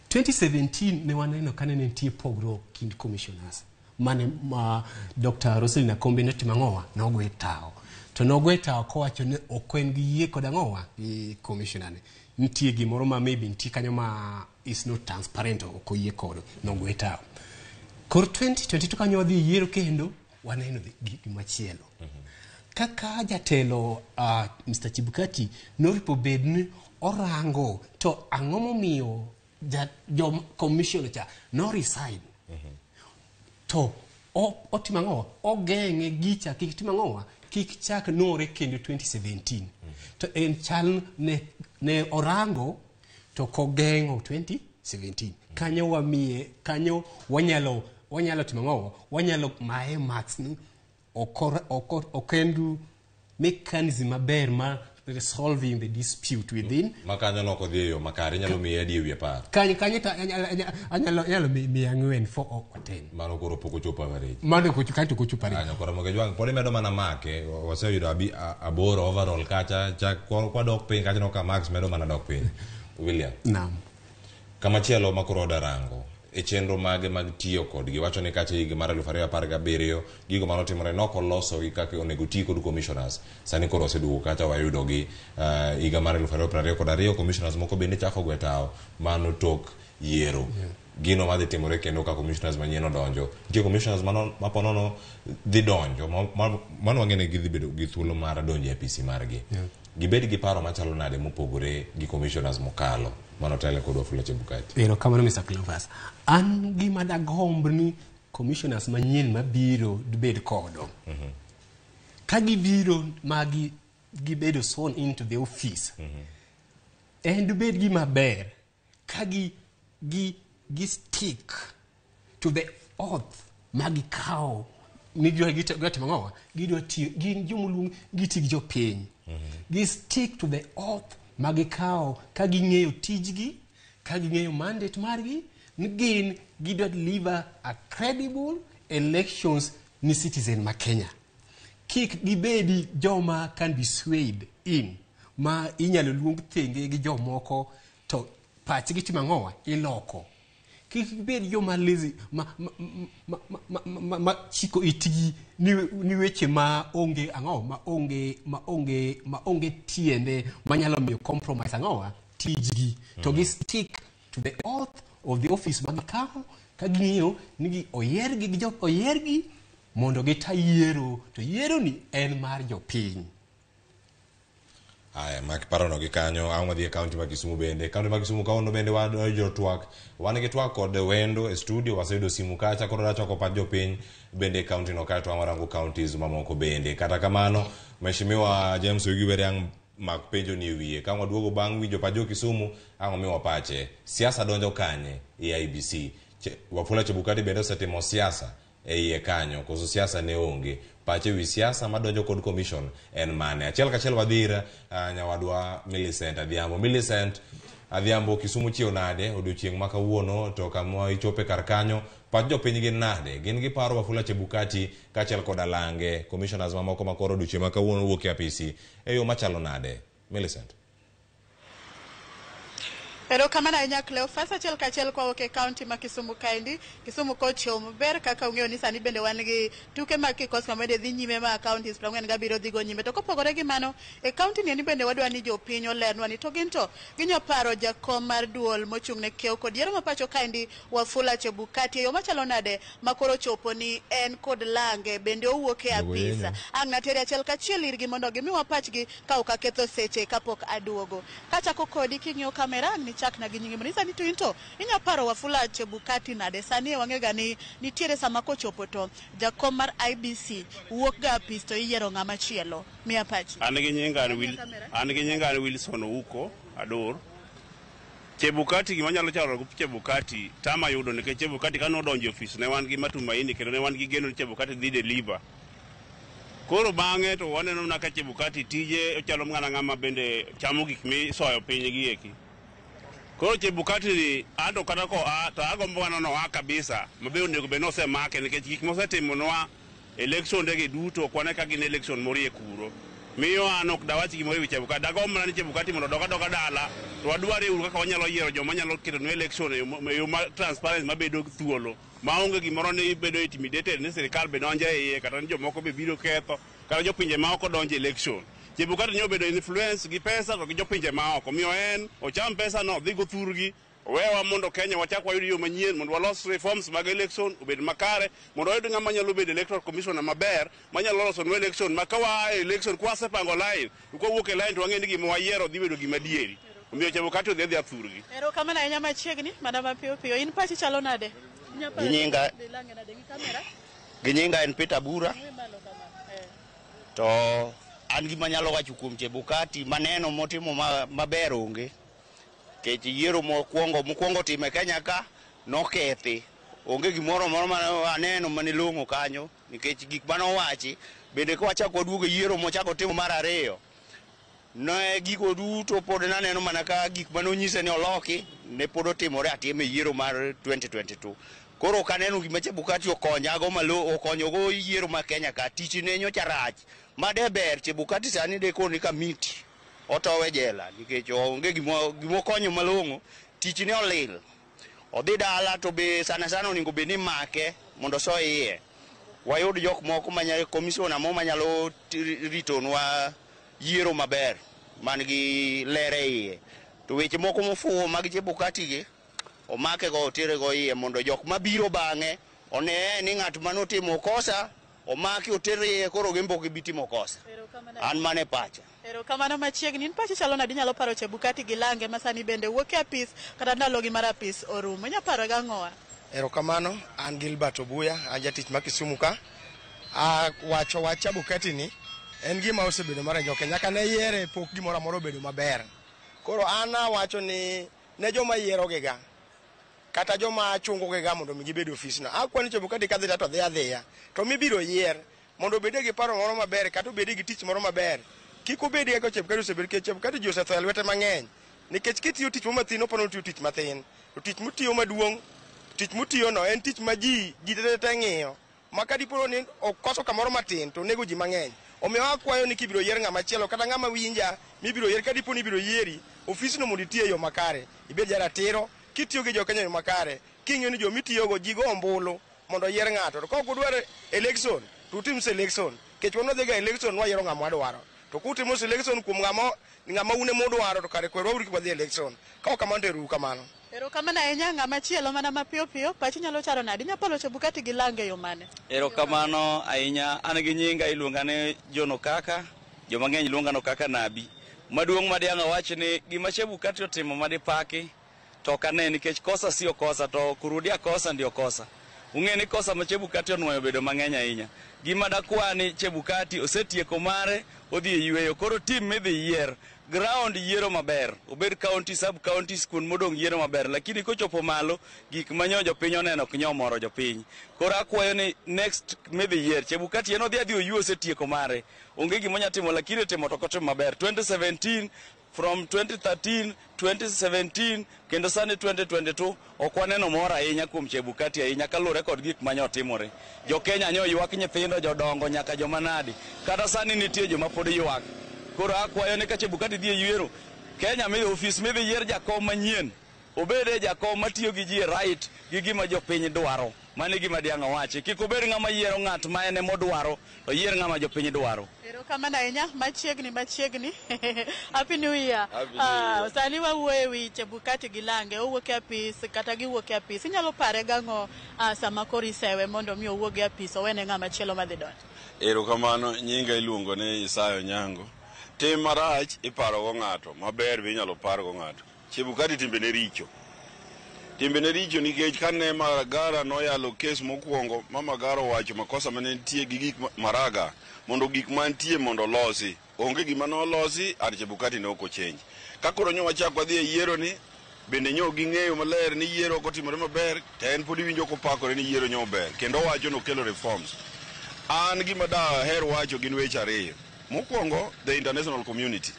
2017 ne waneno ka ne nitie pogruok kind commissioners mane ma Dr. Roselyn Akombe notimo ang'owa nogwe tawo to nogwe tawo kowacho ni ok en gi yie kod ang'owa gi commissioner ne nitie gimoro ma maybe nitie kanyo ma is not transparent ok oyie kodo nogwe tawo. Koro 2022 kanyo wadhi yiero kendo waneno gimachielo. Kaka jatelo Mr. Chebukati noripo bed ni orango to ang'o momiyo jo commissioner cha no resign. To otimo ang'o? Ogeng'e gicha kik tim ang'owa kik chak nore kendo 2017. To en chal ne orango to kogeng'o 2017. Kanyo wamiye kanyo wanyalo timo ang'owa wanyalo maye marks ni ok en mechanism maber mar resolving the dispute within. Ma kanyo nok odhi e yo makare inyalo miye adi ewi 10. Kanyo to anyalo miye 4 4 or 10. Mano koro pok ochopo average. Mano kanyo to ok ochopo average. Kanyo koro Ramogi Ajwang' pod imedo mana make waseyudo 8 overall kacha chak kwadok piny kacha no ka marks medo mana dok piny. William. Naam. Kamachielo ma koro odarango e chenro mage mag tiyo kodgi wacho ni kacha higa mar 2017 gigo manotimore nok olosogi kaka onego ti kod commissioners sani koro oseduogo kacha wayudogi higa mar 2022 commissioners moko bende chako gwe tawo mano tok yiero. Gino madhi timore kendo ka commissioners manyien odonjo nitie commissioners maponono dhi donjo mano wang'e ni gidhi bedo gi thuolo mar donjo e apisi margi. Gibed gi paro machalo nade mopogore gi commissioners mokalo manotelo kod Wafula Chebukati. Erokamano Mr. Cleophas. An gima dagomb ni commissioners manyien mabiro dibed kodo. Ka gibiro ma gibedo sworn into the office. En dibed gima ber ka gi stick to the oath ma gikawo ni gidwa timo ang'owa gidwa tiyo gin jomoluong giti gi jopiny. Gi stick to the oath ma gikawo ka ging'eyo tijgi ka ging'eyo mandate margi ni gin gidwa deliver a credible elections ni citizen ma Kenya. Kik gibedi joma can be swayed in ma inyalo luong thenge gi jomoko to pachgi timo ang'owa iloko. Kik gibed joma lazy ma chiko itgi ni weche ma onge ang'o ma onge tiende manyalo miyo compromise ang'owa tijgi. To gi stick to the oath of the office ma gikawo ka ging'iyo ni oyiergi gi oyiergi mondo gita yiero to yiero ni en mar jopiny. Aya, mak parono gi kanyo, ang' wadhi e kaunti ma Kisumu bende. Kaunti ma Kisumu kawuono bende wan jotwak. Wan gi twak kod wendo e studio, waseyudo simu kacha, koro wachoko pach jopiny bende e kaunti no kaeto warango counties mamoko bende. Kata kamano, Mheshimiwa James Oyugi Were ang' mak penjo ni e wiye. Ka waduogo bang' winjo pach jo Kisumu, ang' omiwa pache. Siasa donjo kanye e IEBC? Wafula Chebukati bende osetimo siasa e iye kanyo, koso siasa ne onge. Pache wi siasa madonjo kod commission en mane? Achiel kachiel wadhi ir nyawadwa Millicent Adhiambo. Millicent Adhiambo, Kisumu chiew nade odiochieng' ma kawuono, to kama ichope kar kanyo, pach jopiny gin nade? Gin giparo Wafula Chebukati kaachiel kod Alange, commissioners mamoko ma koro odiochieng' ma kawuono wuok e apisi e yo machalo nade? Millicent. Erokamano ahinya Cleophas, achiel kachiel kwawuok e kaunti ma Kisumu kaendi. Kisumu kochiew maber kaka ung'eyo ni sani bende wan gi tuke mag kikosi ma bende dhi nyime ma counties 47 dhi go nyime. To kopogore gi mano, e kaunti ni bende wadwa ni jopiny olernwa ni to gin to ginya paro jakom mar duol mochung' ne kiewo kod yiero ma pacho kaendi Wafula Chebukati e yo machalo nade ma koro chopo ni en kod lange bende owuok e apis. Ang' natere achiel kachiel irgi mondo gimiwa pachgi ka ok aketho seche kapok aduogo. Kachako kodi king'iyo kamera ang' nichakna gi nyingi mondo sani to in to inya paro Wafula Chebukati nade? Sani e wang'e ga ni nitiere sama kochopo to jakom mar IEBC wuok ga apis to iyiero ng'ama chielo. Miya pachi. An gi nyinga an Wilson Ouko Ador. Chebukati gima nyalo chalo go Chebukati tama yudo nikech Chebukati kane odonjo e ofis ne wan gi matumaini kendo ne wan gi geno ni Chebukati dhi deliver. Koro bang'e to waneno na ka Chebukati tije ochalo ng'ana ng'ama bende chamo gik misoyo piny gi eki. Koro Chebukati ni anto kata ko a to agombo ng'ano no a kabisa mabe onego bed ni osemake nikech gik mosetimonwa election ndege duto ok wane ka gin election morie kuro. Miyo an ok dawach gimoro ewi Chebukati. Dagomb mana ni Chebukati mondo odog adoga dala to wadware uru kaka wanyalo yiero joma nyalo ketonwa election e yo ma transparent mabedo thuolo. Maonge gimoro ni bedo intimidated ni sirikal be donjo e iye kata ni jomoko be biro ketho kata jopinje ma oko donjo e election. Chebukati nyo obedo influence gi pesa to gi jopinje ma oko. Miyo en ocham pesa no odhi go thurgi. Owewa mondo Kenya wachak wayud yo manyien mondo walos reforms mag election obed makare mondo wayud ng'ama nyalo bedo electoral commissioner maber manyalo losonwa election ma ka waa e election kwasepango line to kwawuok e line to wang'e ni gima wayiero dhi bedo gima adieri. Omiyo Chebukati odhi adhiya thurgi. Erokamano ahinya machiegni mana mapiyo piyo. In pachi chalo nade? Gi nyinga en Peter Bura. To an gima nyalo wacho kuom Chebukati maneno motimo maber onge. Nikech yiero mokwongo time Kenya ka nokethi. Onge gimoro moro mane aneno mane long'o kanyo nikech gik mane owachi bende kwachako waduogo e yiero mochako timo mar ariyo ne gigo duto pod naneno mana ka gik mane onyise ni oloki ne pod otimore atima e yiero mar 2022. Koro ok aneno gima Chebukati okonyago malo okonyogo yiero ma Kenya ka tich ne nyocha rach made ber Chebukati sani de koni kamiti otowe jela nikech onge gimokonyo malong'o tich ne olil odhi dala to be sana sana onego bed ni make mondo osoe iye wayud jok moko manyalo commissioner mo manyalo ritonwa yiero maber man gi ler e iye to weche moko mofuwo mag Chebukati gi omake go otere go iye mondo jok mabiro bang'e one ni ng'at manotimo kosa omaki oter iye koro gin pok gibi timo kosa. An mane pacha. Erokamano machiegni. In pachi chalo nade? Inyalo paro Chebukati gi lange ma sani bende wuok e apis kata ndalogi mar apis orumo. Inyalo paro gang'owa? Erokamano, an Gilbert Obuya, an jatich ma Kisumu ka. Wacho wach Chebukati ni en gima osebedo mar njoke nyaka ne yiere pok gimoro amora obedo maber. Koro an awacho ni ne joma yierogiga kata joma chungogiga mondo mi gibed e ofisno. Akwayo ni Chebukati kadhi to dhi adhiya to mibiro yier mondo obed gi paro moro maber kata obed gi tich moro maber. Kik obed kaka Chebukati osebedo nikech Chebukati ji osetho e lwete mang'eny. Nikech kitiyo tich moro mathin oparo ni otiyo tich mathin. To tich motiyo maduong', tich motiyo no en tich ma ji te ng'iyo. Ma ka dipo ni okoso kamoro matin to onego ji mang'eny. Omiyo akwayo ni kibiro yier ng'ama chielo kata ng'ama winja mibiro yier ka dipo ni ibiro yieri ofisno mondo iti e yo makare. Ibed jaratiro kitiyo gi jo Kenya e yo makare. King'iyo ni jomitiyogo ji go ombulu mondo oyier ng'ato. To ka ok udwar election to utim selection. Nikech wan wadhiga election wayiero ng'ama wadwaro. To kutimo selection kuom ng'ama un ema udwaro to kare kwerwa uru kik wadhi election. Ka ok kamano to ero uru kamano. Erokamano ahinya ng'ama chielo mana mapiyo piyo. Pachi nyalo chalo nade? Inyalo paro Chebukati gi lange e yo mane? Erokamano ahinya. An gi nyinga iluonga ni John Okaka. Joma ng'eny luonga no Okaka Nabi. Maduong' madiang' awach ni gima Chebukati otimo madipaki to ok ane nikech kosa sio kosa to kurudia kosa ndio kosa. Ung'e ni kosa ma Chebukati onuoyo bedo mang'eny ahinya. Gima dakwa ni Chebukati osetieko mare odhi e yueyo koro tim midhi yier ground yiero maber obed county sub counties kuond modong' yiero maber lakini kochopo malo gik manyo jopiny oneno ok nyo moro jopiny. Koro akwayo ni next midhi yier Chebukati en odhi adhi oyuo osetieko mare onge gima onya timo lakini timo to ok otimo maber 2017 from 2013 2017 kendo sani 2022 ok waneno mor ahinya kuom Chebukati ahinya kaluwore kod gik mane otimore. Jo Kenya nyo ywak nyithindo, jodongo nyaka joma nadi. Kata sani nitie joma pod ywak. Koro akwayo ni ka Chebukati dhi e yiero, Kenya mi ofis midhi yier jakom manyien obed e jakom matiyo gi ji e right gi gima jopiny dwaro. Mano e gima diang' awachi. Kik obed ng'ama yiero ng'at ma en emodwaro, to yier ng'ama jopiny dwaro. Erokamano ahinya, machiegni machiegni. Happy New Year. Happy New Year. Sani wawuoyo e wi Chebukati gi Lange, owuok e apis kata giwuok e apis. Inyalo pare gang'o sama koro isewe mondo mi owuog e apis owene ng'ama chielo madhi donjo? Erokamano, nyinga iluongo ni Isaya Onyango. Tim marach iparogo ng'ato, maber be inyalo pargo ng'ato. Chebukati timbene richo. Timbene richo nikech kane Magara noyalo kes mokwongo ma Magara owacho makosa mane nitie gi gik Maraga mondo gik mantie mondo olosi. Onge gima nolosi and Chebukati ne ok ochange. Ka koro nyo wachak wadhi e yiero ni bende nyo ging'eyo maler ni yiero ok otimore maber to en pod iwinjo kopakore ni yiero nyo ber kendo owacho nokelo reforms. An gima daher wacho gin weche ariyo. Mokwongo, the international community.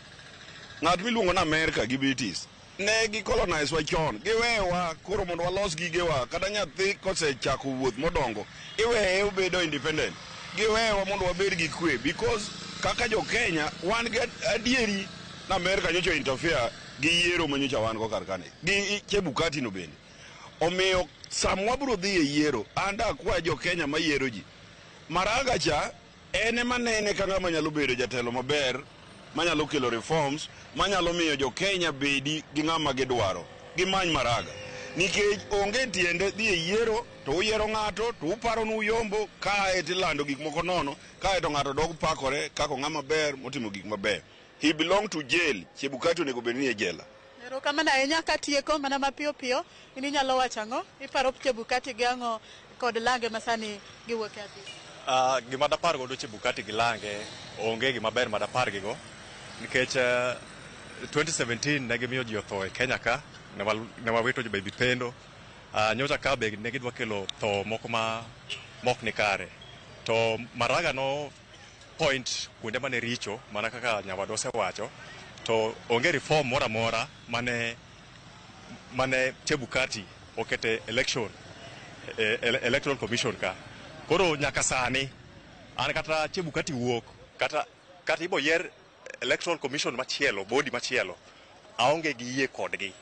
Ng'at miluongo ni America gi British ne gi colonize wa chon, giwewa koro mondo walos gigewa. Kata nyathi kosechako wuoth modongo, iweye obedo independent. Giwewa mondo wabed gi kwe because kaka jo Kenya wan gi adieri na America nyocha interfere gi yiero manyocha wan go kar kane gi Chebukati no bende. Omiyo sama wabiro dhi e yiero, an dakwa jo Kenya mayiero ji. Maraga cha en ema nene ka ng'ama nyalo bedo jatelo maber manyalo kelo reforms manyalo miyo jo Kenya bedi gi ng'ama gidwaro. Gimany Maraga. Nikech onge tiende dhi e yiero to uyiero ng'ato to uparo ni uyombo kae tilando gik moko nono kae to ng'ato dog pakore kaka ng'ama ber motimo gik maber. He belong to jail. Chebukati onego bed ni e jela. Erokamano ahinya katieko mana mapiyo piyo, in inyalo wacho ang'o? Iparo Chebukati gi ang'o kod Lange ma sani giwuok e apis? Gima dapar godo Chebukati gi Lange onge gima ber ma dapar gigo nikech 2017 ne gimiyo ji otho e Kenya ka ne wawito jo Baby Pendo. Nyocha ka be ne gidwa kelo tho moko ma mok ni kare to Maraga no point kuonde mane richo mana kaka nyawadwa osewacho to onge reform moro amora mane Chebukati okete election electoral commission ka. Koro nyaka sani an kata Chebukati wuok kata ibo yier electoral commission machielo body machielo aonge gi yie kodgi.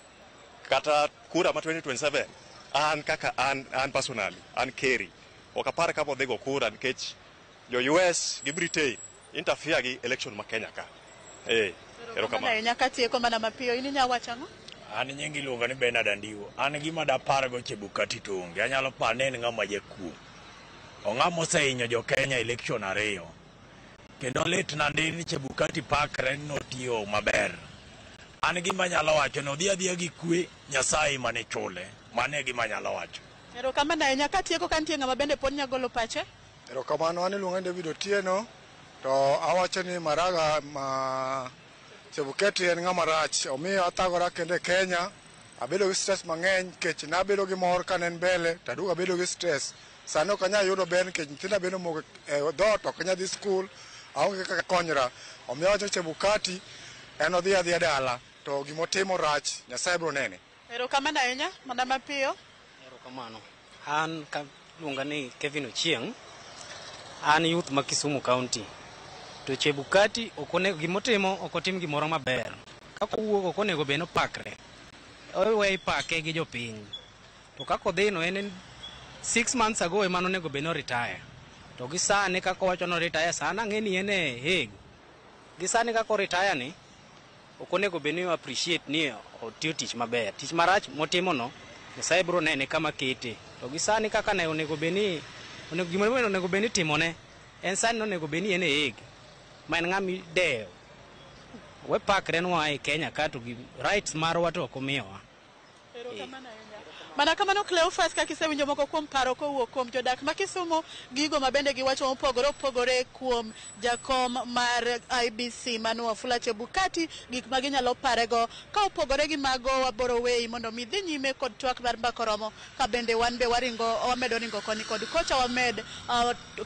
Kata kura ma 2027 an kaka an personally an Kerry ok apar ka bodhi go kura nikech jo US gi Britain interfere gi election ma Kenya ka. Erokamano ahinya katieko mana mapiyo, in inyalo wacho ang'o? An nyingi iluonga ni Bernard Andiwo. An gima dapar go Chebukati to onge. Anyalo paro ni en ng'ama jakuo. Ong'ama osehinyo jo Kenya election ariyo. Kendo litna ndi ni Chebukati pakre ni notiyo maber. An gima anyalo wacho ni odhi adhiya gi kwe, Nyasaye mane chule. Mano e gima anyalo wacho. Erokamano ahinya katieko ka nitie ng'ama bende pod nyalo golo pache. Erokamano, an iluonga ni David Otieno to awacho ni Maraga ma Chebukati en ng'ama rach. Omiyo athagora kendo e Kenya, abedo gi stress mang'eny nikech nabedo gi mor kane en mbele to aduogo abedo gi stress. Sani ok anyal yudo ber nikech nyithinda bende omoko e dhoot, ok anyal dhi skul, aonge kaka konyra. Omiyo awacho Chebukati en odhi adhiya dala to gimotimo rach, Nyasaye biro nene. Erokamano ahinya, mana mapiyo. Erokamano. An iluonga ni Kevin Ochieng'. An youth ma Kisumu County. To Chebukati ok onego gimotimo ok otim gimoro maber. Kaka owuok ok onego bed ni opakre. Owe ipake gi jopiny. To kaka odhino en 6 months ago ema nonego bed ni oretire. To gi sani kaka owacho ni oretire sani ang'e ni en e Hague. Gi sani kaka oretire ni ok onego bed ni appreciate ni otiyo tich maber. Tich marach motimo no Nyasaye biro nene kama kete. To gi sani kaka ne onego bed ni gima onego bed ni timone en sani onego bed ni en e Hague. Ma en ng'ama idewo. We pakre nwa e Kenya ka to gi rights marwa to ok omiyowa. Mana kamano Cleophas, kaka isewinjo moko kuom paro kowuok kuom jodak ma Kisumu, gigo ma bende giwacho mopogore opogore kuom jakom mar IEBC Manu Wafula Chebukati, gik ma ginyalo parego. Ka opogore gi mago, waboro weyi mondo mi dhi nyime kod twak mar mbaka oromo, ka bende wan be waringo, wamedo ringo koni kod kocha, wamed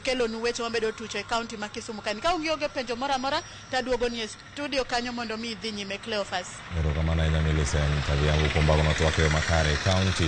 kelonu weche wamedo tucho e kaunti ma Kisumu kani. Ka ungioge penjo moro amora, taduogoni e studio kanyo mondo mi idhi nyime Cleophas. Erokamano ahinya Millicent Adhiambo kuom bago twak e yo makare e kaunti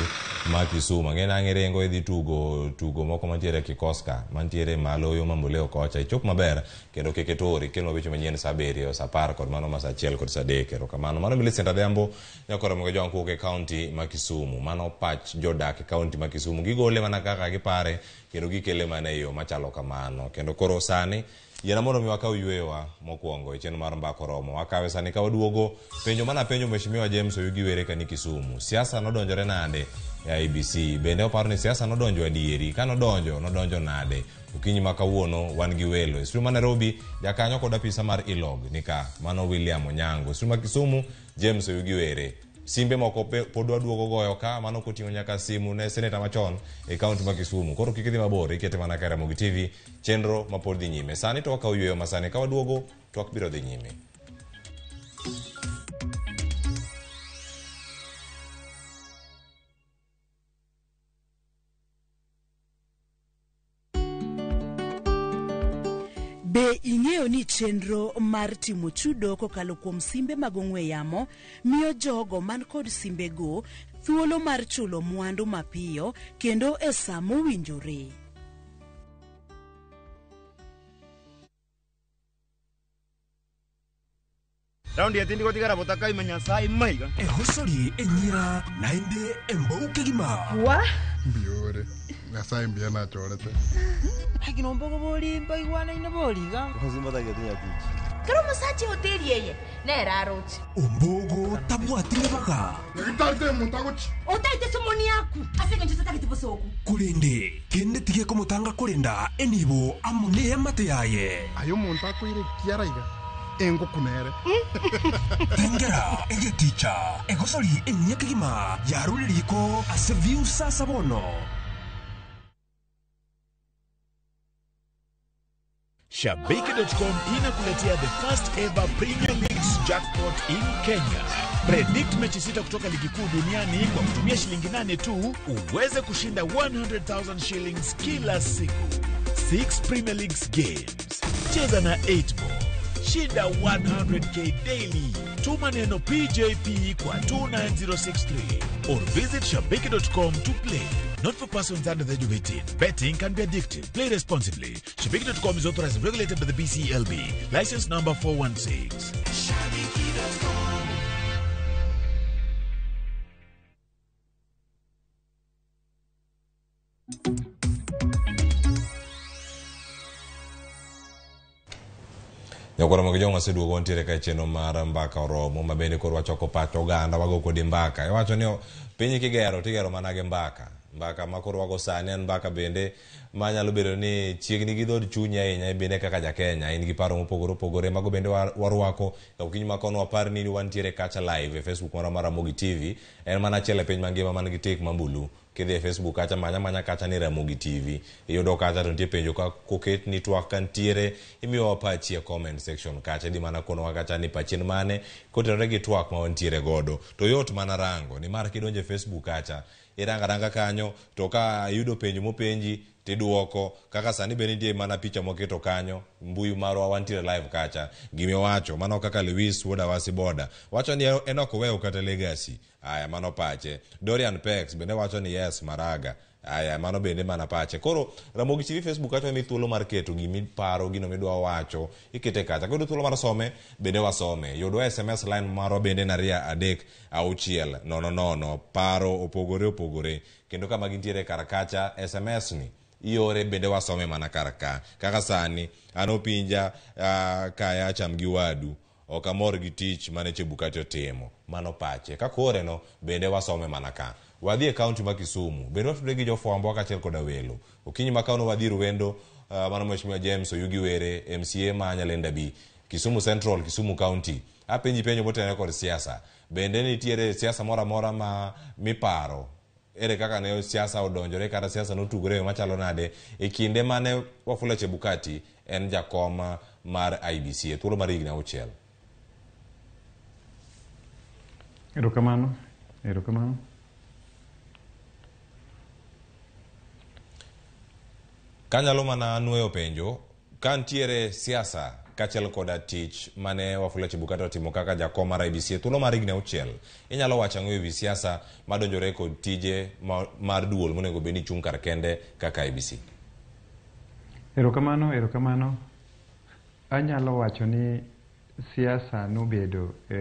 ma Kisumu. Ang'e ni ang' iringo idhi tugo tugo moko mantiere e Kikoska, mantiere malo yo Mamboleo kocha. Ichop maber kendo kik itur, ikelnwa weche manyien sa 7, sa 10 kod mano ma sa 1 kod sa 3. Erokamano. Mano Millicent Adhiambo nyakoro mogo jowang' kowuok e kaunti ma Kisumu. Mano pach jodak e kaunti ma Kisumu. Gigole mana kaka gipare kendo gikele mana e yo machalo kamano. Kendo koro sani yiena mondo mi wakaw yweyowa mokwongo e chenro mar mbaka oromo. Wakawe sani ka waduogo penjo mana penjo Mheshimiwa James Oyugi Were kani Kisumu. Siasa nodonjore nade e IEBC? Bende oparo ni siasa nodonjo adieri? Ka nodonjo, nodonjo nade? Okinyi ma kawuono wan gi welo. E studio ma Nairobi, jakanyo kod apisa mar ILOG nika, mano William Onyango. E studio ma Kisumu, James Oyugi Were. Simbe moko pod waduogo goyo ka, mano koting'o nyaka simu ne seneta machon e kaunti ma Kisumu. Koro kik idhi mabor, ikete mana ka Ramogi TV, chenro ma pod dhi nyime. Sani to wakawo yweyo ma sani, ka waduogo, twak biro dhi nyime. Be ing'eyo ni chenro mar timo chudo kokalo kuom simbe mag ong'we yamo miyo jogo man kod simbego thuolo mar chulo mwandu mapiyo kendo e sa mowinjore? Raundi etindi gotigara botakaima Nyasaye maiga. Ehosori enyira naende embouke gima. Wa? Mbiore. Nyasaye mbia nachorete. Lakini mbogo boli mbaigwana ina boliga. Kero musache hoteli yeye nera aroche. Ombogo tabwatire baka. Ngitarite muntagochi. Otaite somoni yaku. Aseke ncho tatagete bosoku. Kurinde kende tige komutanga kurinda enibo amune yamate yaye. Ayo muntu akwire kiaraiga. Engo kunere. Tengera egeticha egosori enyekigima yaruririko ase view sasa bono. Shabiki.com inakuletea the first ever Premier League's jackpot in Kenya. Predict mechi 6 kutoka ligi kuu duniani kwa kutumia shilingi 8 tu uweze kushinda 100,000 shillings kila siku. 6 Premier Leagues games. Cheza na 8 ball. Shinda 100k daily. Tuma neno PJP kwa 29063 or visit shabiki.com to play. Not for persons under the age of 18. Betting can be addictive. Play responsibly. Shabiki.com is authorized and regulated by the BCLB. License number 416. Shabiki.com. Nyakwara mag jong'o aseduogo wantiere ka e chenro mar mbaka oromo ma bende koro wachoko pach oganda wago kodi mbaka. Iwacho ni piny kigero tigero mana gi mbaka. Mbaka ma koro wago sani en mbaka bende manyalo bedo ni chiegni gi dhood chunyi ahinya bende kaka ja Kenya in gi paro mopogore opogore mago bende warwako. Okinyi ma kono wapar ni wantiere kacha live e Facebook marwa mar Ramogi TV. En mana achiel e piny mangima man gi tik mambulu. Kidhi e Facebook kacha manya manya kacha ni Ramogi TV. Iyudo kacha to nitie penjo ka koket ni twak ka nitiere imiyowa pachi e comment section kacha. Idhi mana konowa kacha ni pachi en mane kotenore gi twak ma wantiere godo. To yot mana rango nimar kidonjo e Facebook kacha irango aranga kanyo to ka iyudo penjo mopenji tiduoko. Kaka sani be nitie mana picha moketo kanyo mbui marwa wantiere live kacha gimiwacho mano kaka Lewis wuod Awasi Boda wacho ni en ok oweyo kata legacy. Aya mano pache. Dorian Pex bende wacho ni yes Maraga. Aya mano bende mana pache. Koro Ramogi TV Facebook kacha mi thuolo mar keto gimiparo gino midwa wacho ikete kacha. Koro thuolo mar some bende wasome. Yudwa SMS line marwa bende en 2 3 6 0 0. Paro opogore opogore kendo kama gintiere kar kacha SMS ni iore bende wasome mana kar ka. Kaka sani an opinja kaya cham gi wadu ok amor gi tich mane Chebukati otimo. Mano pache. Kakore no bende wasome mana ka. Wadhi e kaunti ma Kisumu bende watudre gi jofwambo kaachiel koda welo. Okinyi ma kawuono wadhi Ruwendo mano Mheshimiwa James Oyugi Were MCA ma Nyalenda B Kisumu Central, Kisumu County. Apenji penjo motenore kod siasa. Bende nitiere siasa moro amora ma miparo? Ere kaka ne siasa odonjore kata siasa notugore e yo machalo nade e kinde mane Wafula Chebukati en jakom mar IEBC e thuolo mar higni auchiel? Erokamano, erokamano. Kanyalo mana nuoyo penjo, ka ntiere siasa kaachiel koda tich mane Wafula Chebukati otimo kaka jakom mar IEBC e thuolo mar higni auchiel, inyalo wacho ang'o ewi siasa madonjore kod tije mar duol monego bed ni chung' kar kende kaka IEBC? Erokamano, erokamano. Anyalo wacho ni siasa nobedo e,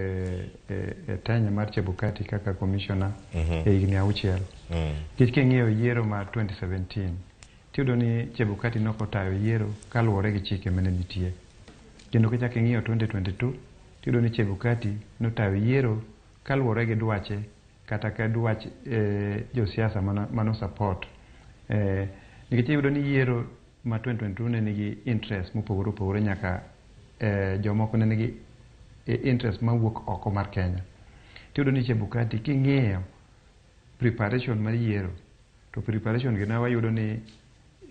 e, e tenure mar Chebukati kaka commissioner e higni auchiel. Nikech king'iyo yiero mar 2017, tiyudo ni Chebukati nok otayo yiero kaluwore gi chike mane nitie. Kendo kichako ing'iyo 2022, tiyudo ni Chebukati notayo yiero kaluwore gi dwache kata ka dwach josiasa mano support. Nikech iyudo ni yiero ma 2022 ne nigi interest mopogore opogore nyaka jomoko ne nigi interest mawuok oko mar Kenya. Tiyudo ni Chebukati king'iyo preparation mar yiero to preparation gi ne wayudo ni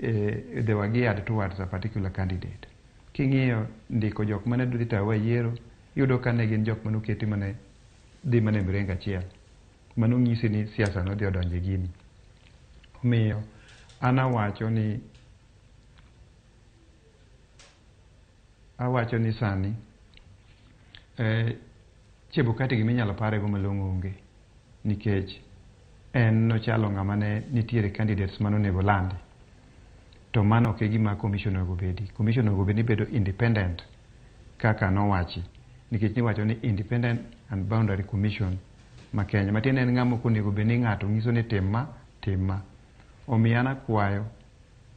they were geared towards a particular candidate. King'iyo ndiko jok mane dhi tayowa e yiero, iyudo ka ne gin jok manoketi mane dhi mana e mrengo achiel. Mano nyisi ni siasa nodhi odonjo e gini. Omiyo an awacho ni sani Chebukati giminyalo parego malong'o onge nikech en nochalo ng'ama ne nitiere candidates manonego landi to mano ok e gima commission onego bedi. Commission onego bed ni bedo independent kaka nowachi nikech niwacho ni Independent and Boundary Commission ma Kenya matiende en ng'ama ok onego bed ni ng'ato nyiso ni tim ma tim ma. Omiyo an akwayo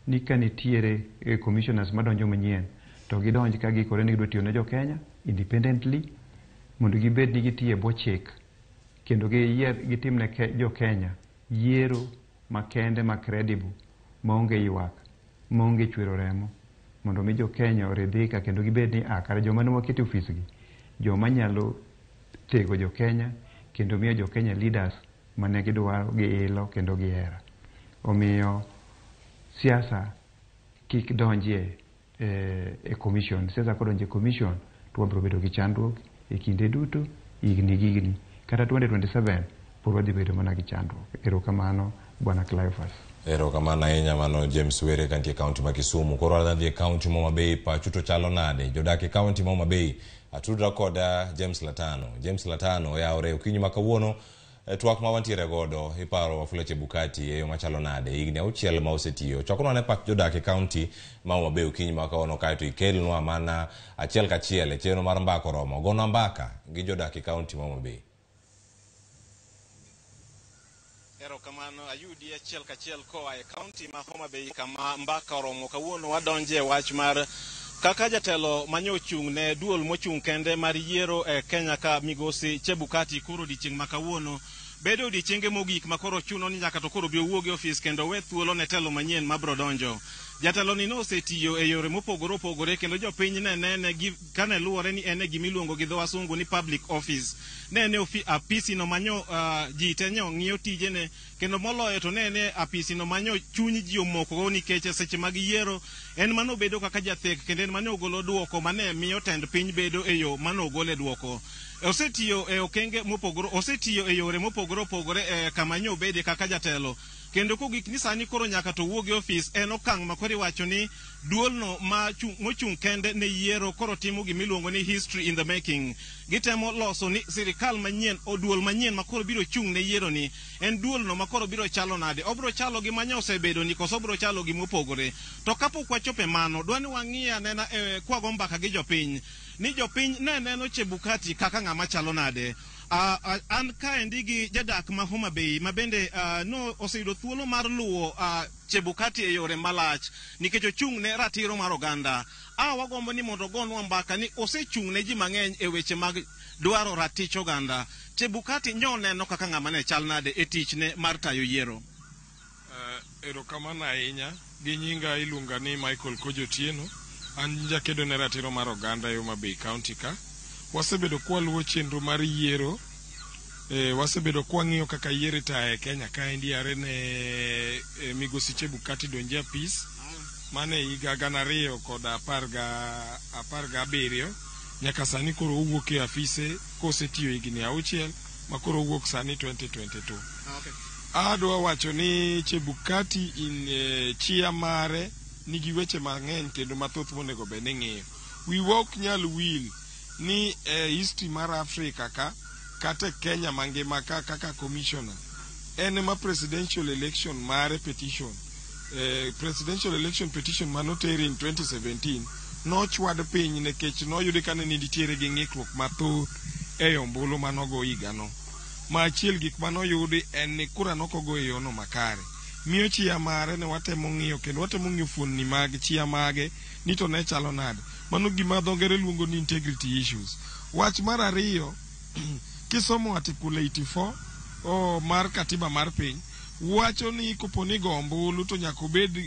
ni ka nitiere commissioners madonjo manyien to gidonj ka giikore ni gidwa tiyo ne jo Kenya independently mondo gibed ni gitiyo e bwo chik kendo giyier gitim ne jo Kenya yiero makende ma credible maonge ywak maonge chwero remo mondo mi jo Kenya oridhika kendo gibed ni kare joma ne waketo e ofis gi joma nyalo tego jo Kenya kendo miyo jo Kenya leaders mane gidwaro gi ilo kendo gi hera. Omiyo siasa kik donjie e commission. Siasa kodonjo e commission to wabiro bedo gi chandruok e kinde duto higni gi higni kata 2027 pod wadhi bedo mana gi chandruok. Erokamano Bwana Cleophas. Erokamano ahinya mano James Were kantie e kaunti ma Kisumu. Koro adhi e kaunti ma Homa Bay pacho to chalo nade? Jodak e kaunti ma Homa Bay atudra koda James Latano. James Latano oyawre okinyi ma kawuono e twak ma wantiere godo iparo Wafula Chebukati e yo machalo nade higni auchiel ma osetiyo. Choknwa ane pach jodak e kaunti ma Homa Bay okinyi ma kawuono kaeto ikelnwa mana achiel kachiel e chenro mar mbaka oromo. Gonwa mbaka gi jodak e kaunti ma Homa Bay. Erokamano ayudi achiel kachiel koa e kaunti ma Homa Bay kama mbaka oromo. Kawuono wadonje e wach mar kaka jatelo manyo ochung' ne duol mochung' kende mar yiero e Kenya ka migosi Chebukati koro odiechieng' ma kawuono bedo odiechienge mogik ma koro chuno ni nyaka to koro bi owuog e ofis kendo we thuolo ne telo manyien mabiro donjo. Jatelo ni nosetiyo e yore mopogore opogore kendo jopiny ne nene gi kane luwore ni en e gimiluongo gi dho wasungu ni public office. Ne en e apisi no manyo ji te nyo ng'iyo tijene kendo moloyo to ne en e apisi no manyo chuny ji omokogo nikech e seche mag yiero en manobedo kaka jathek kendo en mane ogolo duoko mane miyo tend piny bedo e yo mane ogole duoko. Osetiyo e okenge mopogore osetiyo e yore mopogore opogore e kama nyo obede kaka jatelo kendo kogik ni sani koro nyaka to wuog e ofis en okang' ma koro iwacho ni duolno mochung' kende ne yiero koro timo gimiluongo ni history in the making. Gitemo loso ni sirikal manyien o duol manyien ma koro biro chung' ne yiero ni en duolno ma koro biro chalo nade obiro chalo gi manya osebedo ni koso obiro chalo gi mopogore. To kapok wachopo e mano dwa ni wang'i anena kwago mbaka gi jopiny ni jopiny ne neno Chebukati kaka ng'ama chalo nade. An kaendi gi jadak ma Homa Bay ma bende no oseyudo thuolo mar luwo Chebukati e yore malach nikech ochung' ne ratiro mar oganda. Wagombo ni mondo ogonwa mbaka ni osechung' ne ji mang'eny e weche mag dwaro ratich oganda. Chebukati nyo neno kaka ng'ama ne chal nade e tichne mar tayo yiero. Erokamano ahinya. Gi nyinga iluonga ni Michael Kojo Otieno. An jakedo ne ratiro mar oganda e Homa Bay County ka. Wasebedo kwaluwo chenro mar yiero, wasebedo kwang'iyo kaka yiero itayo e Kenya kaendi are ne migosi Chebukati donje apis mane higa 2017 nyaka sani koro owuok e afise kosetiyo higni 6 ma koro owuok sani 2022. Adwa wacho ni Chebukati in chia mare nigi weche mang'eny kendo mathoth monego bed ni ng'iyo. Wiwa ok nyal wil ni history mar Afrika ka kata Kenya mangima ka kaka commissioner en ma presidential election mare petition presidential election petition manoteri in 2017 nochwad piny nikech noyudi ka ne nitiere gi ng'ikruok mathoth e ombulu manogo higano. Ma achiel gik manoyudi en ni kura nokogo e yono makare. Miyo chia mare ne watemo ng'iyo kendo watemo ng'iyo fuonni mag chia mage ni to ne chalo nade. Mano gima dho ngere luongo ni integrity issues. Wach mar ariyo, kisomo article 84 mar katiba mar piny wacho ni kopo ni go ombulu to nyaka obed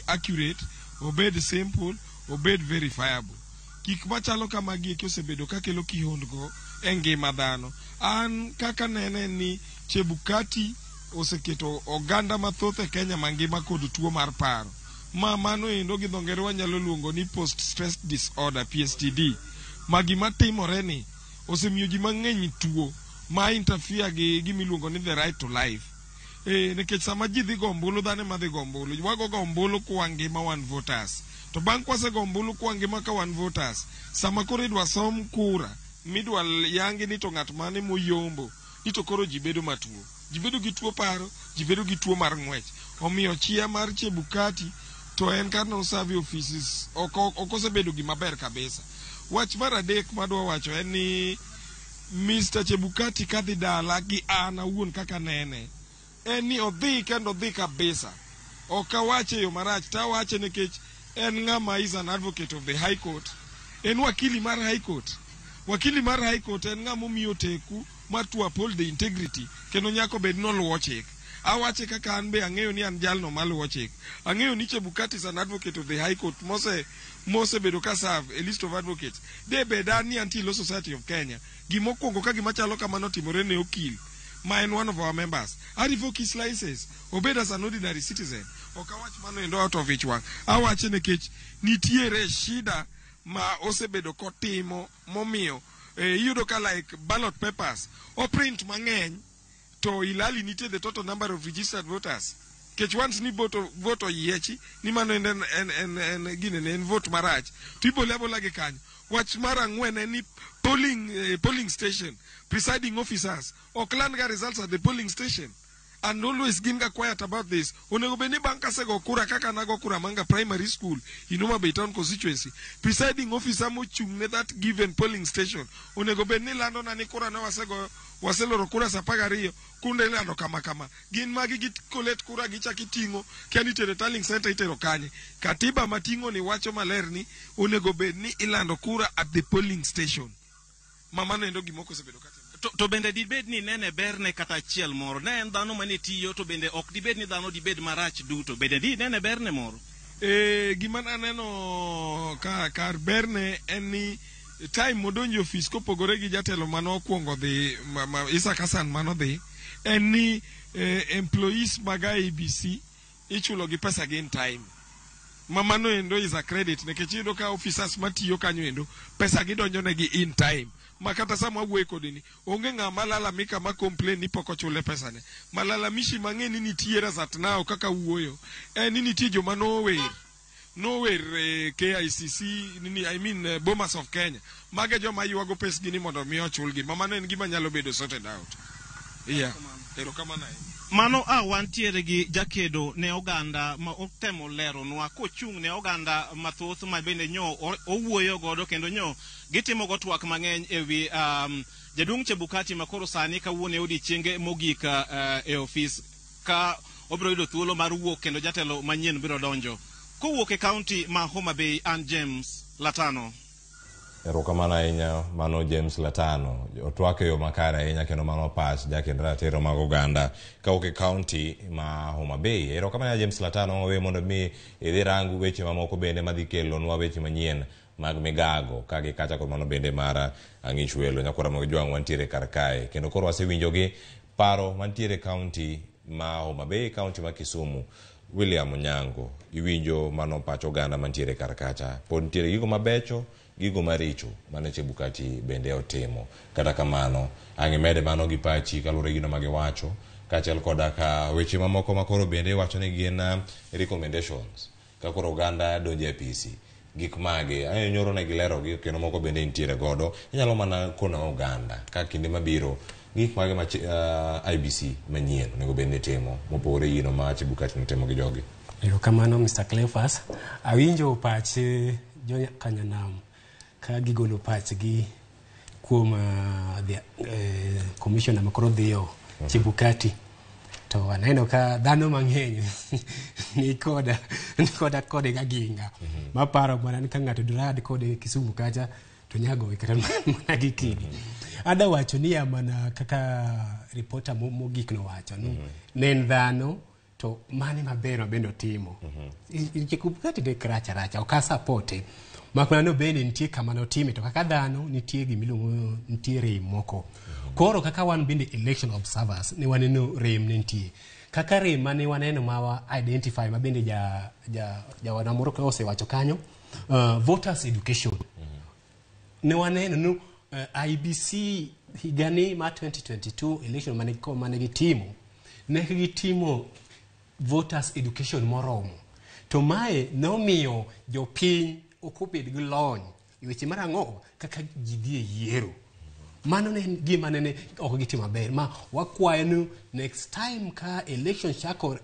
accurate, obed simple, obed verifiable. Gik machalo kamagi eki osebedo kakelo kihondko e ngima dhano. An kaka nene ni Chebukati oseketo oganda mathoth e Kenya mangima kod tuo mar paro. Ma mano endo gi dho ngere wanyalo luongo ni post stress disorder PSTD. Ma gima timore ni osemiyo ji mang'eny tuo ma interfere gi gima iluongo ni the right to life. Nikech sama ji dhi go ombulu, dhano ema dhi go ombulu. Wago go ombulu kwa ngima wan voters. To bang' kwasego ombulu kwa ngima ka wan voters, sama koro idwa som kura, midwa yangi ni to ng'at mane moyombo, ni to koro ji bedo matuo. Ji bedo gi tuo paro, ji bedo gi tuo mar ng'wech. Omiyo chia mar Chebukati to en kar no serve offices ok osebedo gima ber kabisa. Wach mar adek madwa wacho en ni Mr. Chebukati kadhi dala gi an awuon kaka nene, en ni odhi kendo odhi kabisa. Ok awache e yo marach, to awache nikech en ng'ama is an advocate of the High Court. En wakili mar High Court. Wakili mar High Court en ng'ama omiyo teku mar to uphold the integrity kendo nyaka obed ni oluwo chik. Awache kaka an be ang'eyo ni an jalno maluwo chik. Ang'eyo ni Chebukati is an advocate of the High Court mosebedo ka serve a list of advocates. De bed an ni antie Law Society of Kenya. Gimokwongo ka gima chalo kamano otimore ne okil ma en one of our members. I revoke his license. Obed as an ordinary citizen. Ok awach mano endo out of ich wang'. Awache nikech nitiere shida ma osebedo kotimo momiyo iyudo ka like ballot papers o print mang'eny to ilali nitie the total number of registered voters. Kech once ni vote oyiechi ni mano en gine ne en vote marach to ibole abola gi kanyo. Wach mar ang'wen en ni polling station presiding officers ok land ga results at the polling station and always gin ga quiet about this. Onego bed ni bang' kasego kura kaka nago kura manga primary school in Homa Bay Town constituency, presiding officer mochung' ne that given polling station onego bed ni lando na ni kura ne wasego waseloro kura sa 12 kunde ilando kama kama. Gin magi gi collect kura gichak iting'o kia ni itero tallying center itero kanye. Katiba mating'o ni wacho maler ni onego bed ni ilando kura at the polling station. Ma mano endo gimoko osebedo katimore. To bende dibed ni nene berne kata achiel moro, ne en dhano mane tiyo, to bende ok dibed ni dhano dibed marach duto, bende di nene berne moro? Gima naneno ka kar berne en ni time modonjo e ofis kopogore gi jatelo mane okwongo dhi Isaac Hassan manodhi, en ni employees mag IEBC ichulo gi pesa gi in time. Ma mano endo is a credit nikech iyudo ka officers matiyo kanyo endo pesa gidonjo negi in time. Ma kata sama wawuoyo kodi ni onge ng'ama lalamika ma complain ni pok ochule pesane. Malalamishi mang'eny ni nitiere as at now kaka wuoyo en ni nitie joma nower KICC nini, I mean Bomas of Kenya. Mage joma ywago pesgi ni mondo mi ochulgi. Ma mano en gima nyalo bedo sorted out. Yeah. Erokamano ahinya. Mano wantiere gi jakedo ne oganda ma otemo leronwa kochung' ne oganda mathoth ma bende nyo owuoyo godo kendo nyo gitimo go twak mang'eny ewi jaduong' Chebukati ma koro sani kawuono e odiechienge mogik e ofis ka obiro yudo thuolo mar wuok kendo jatelo manyien biro donjo. Kowuok e kaunti ma Homa Bay, an James Latano. Erokamano ahinya mano James Latano. Otwak e yo makare ahinya kendo mano pach jakend ratiro mag oganda kawuok e kaunti ma Homa Bay. Erokamano James Latano, we mondo mi idhi rang weche mamoko bende madhi kelonwa weche manyien mag migago ka gi kacha kod mano bende mar Ang'ich Welo. Nyakwar Ramogi Jwang' wantiere kar kae kendo koro wasewinjogi paro mantiere kaunti ma Homa Bay, kaunti ma Kisumu. William Onyango, iwinjo mano pach oganda mantiere kar kacha. Pod nitiere gigo mabecho, gigo maricho mane Chebukati bende otimo. Kata kamano, ang' imede mano gi pachi kaluwore gi gino ma giwacho, kaachiel koda ka weche mamoko ma koro bende iwacho ni gin recommendations ka koro oganda donjo e apisi. Gik mage, ang'eyo nyoro ne gilerogi kendo moko bende nitiere godo. Inyalo mana kono oganda ka kinde mabiro gik mage ma IEBC manyien onego bed ni timo mopogore gi gino ma Chebukati notimo gi jogi. Erokamano Mr. Cleophas. Awinjo pach jo Kanyanam ka gigolo pachgi kuom the commissioner makoro dhiyo Chebukati. To aneno ka dhano mang'eny ni koda kode gaginga. Maparo mana ni ka ng'ato dirad kode Kisumu kacha to nyagowe kata mana gi kidi. Ada wacho niya mana kaka reporter mogik nowacho ni ne en dhano to mane maber ma bende otimo. Chebukati ne rach aracha ok asapote. Mak mana no bende nitie kama notime to kaka dhano nitie gimiluongo nitie rem moko. Koro kaka wan bende election observers ne waneno rem ne nitie. Kaka rem mane waneno ma wa identify ma bende ja ja jawana moro ka osewacho kanyo, voters education. Ne waneno ni IEBC higani mar 2022 election mane gitimo ne gitimo voters education moromo. To mae nomiyo jopiny ok obed gi lony e weche mar ang'o kaka ji dhi e yiero. Mano ne en gima nene ok gitimo maber ma wakwayo ni next time ka election chakore,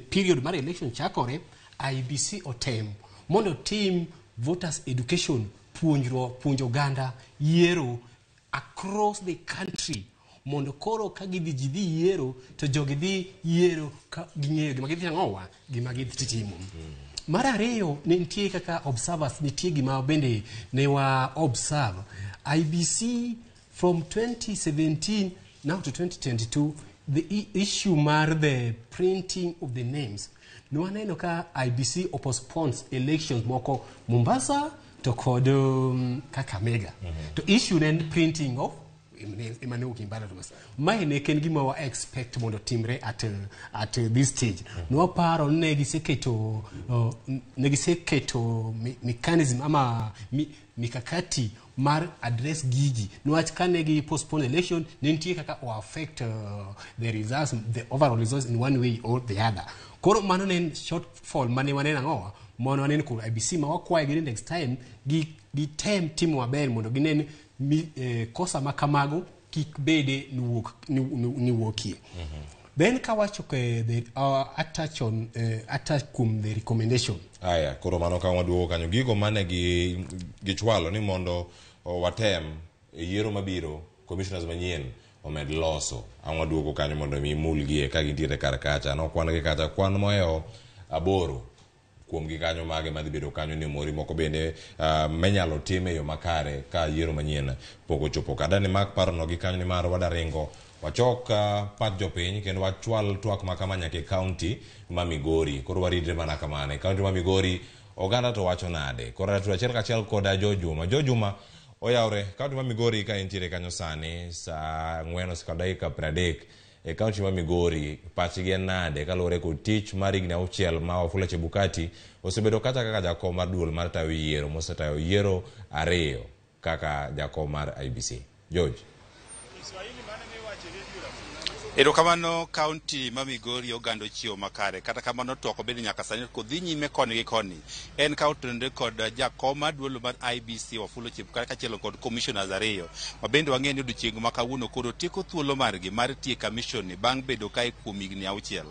period mar election chakore, IEBC otem mondo otim voters education, puonjruok, puonjo oganda yiero across the country mondo koro ka gidhi ji dhi yiero to jogi dhi yiero ka ging'eyo gima gidhi ang'owa gima gidhi timo. Mar ariyo, ne nitie kaka observers nitie gima bende ne wa observe. IEBC from 2017 now to 2022, the issue mar the printing of the names, ne waneno ka IEBC postpones elections moko Mombasa to kod Kakamega. To issue ne en printing of names ema ne wuok in ballot box. Mae ne en gima wa expect mondo timre at this stage. Ne waparo ni ne giseketo mechanism ama mikakati mar address gigi niwach kane gi postpone election ne nitie kaka o affect the results, the overall results in one way or the other. Koro mano ne en shortfall mane waneno ang'owa mondo waneno kuom IEBC ma wakwayo gi ni next time gi gitem timo maber mondo ginen kosa ma kamago kik bede ni wuokie. Then kawacho ke the attach on attach kuom the recommendation. Aya, koro mano ka waduogo kanyo gigo mane gi gichwalo ni mondo watem e yiero mabiro commissioners manyien omed loso. Ang' waduogo kanyo mondo mi imulgie ka gintiere kar kacha. Nokwan gi kacha kwan mohewo 8 kuomgi kanyo mage madhi bedo kanyo ni mori moko bende minyalo tim e yo makare ka yiero manyien pok ochopo. Kada ni mak parono gi kanyo nimar wadaringo wachok pach jopiny kendo wachwal twak ma kama nyaka e kaunti ma Migori. Koro waridre mana kamano. E kaunti ma Migori oganda to wacho nade? Koro atudo achiel kachiel koda Jo Juma. Jo Juma oyawre kaunti ma Migori ka entiere kanyo sani saa 4:30 e kaunti ma Migori pachgi en nade kaluwore kod tich mar higni 6 ma Wafula Chebukati osebedo kata kaka jakom mar duol mar tayo yiero mosetayo yiero 2 kaka jakom mar IEBC. George. Erokamano. Kaunti ma Migori oganda ochiewo makare, kata kamano twak bende nyaka sani kodhi nyime koni gi koni en ka otenore kod jakom mar duol mar IEBC Wafula Chebukati kaachiel kod commissioners 2 ma bende wang'eyo ni odiochieng' ma kawuono koro tieko thuolo margi mar tiyo e commission ni bang' bedo kae kuom higni 6.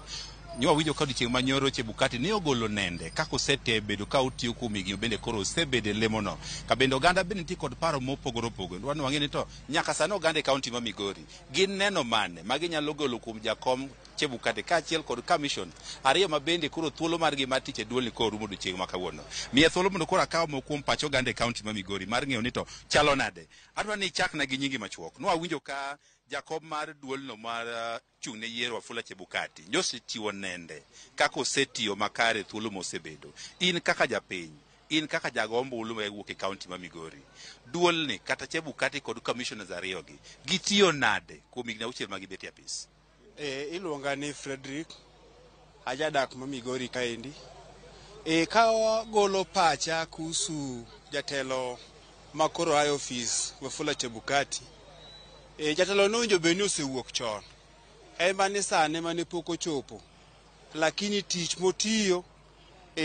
Nyo wawinjo ka odiochieng' ma nyoro Chebukati ne ogolo nende kaka osebedo ka otiyo kuom higni bende koro osebedo e lemono ka bende oganda bende nitie kod paro mopogore opogore. Wan wang'eyo ni to nyaka sani oganda e kaunti ma Migori gin neno mane ma ginyalo golo kuom jakom Chebukati kaachiel kod commission 2 ma bende koro thuolo margi mar tich e duolni koro rumo odiochieng' ma kawuono. Miya thuolo mondo koro akaw moko kuom pach oganda e kaunti ma Migori mar ng'eyo ni to chalo nade. Adwa ni ichakna gi nyingi machuok. Nwawinjo ka jakom mar duolno mar chung' ne yiero Wafula Chebukati nyosechiwo nende kaka osetiyo makare thuolo mosebedo. In kaka japiny In kaka jago ombulu ma wuok e kaunti ma Migori, duolni kata Chebukati kod commissioners ariyogi gitiyo nade kuom higni auchiel ma gibet e apis? Iluonga ni Frederick, ajadak ma Migori kaendi. Ka wagolo pacha kuhusu jatelo ma koro ae ofis Wafula Chebukati, jatelo nowinjo bed ni osewuok chon. En ni sane mane pok ochopo. Lakini tich motiyo,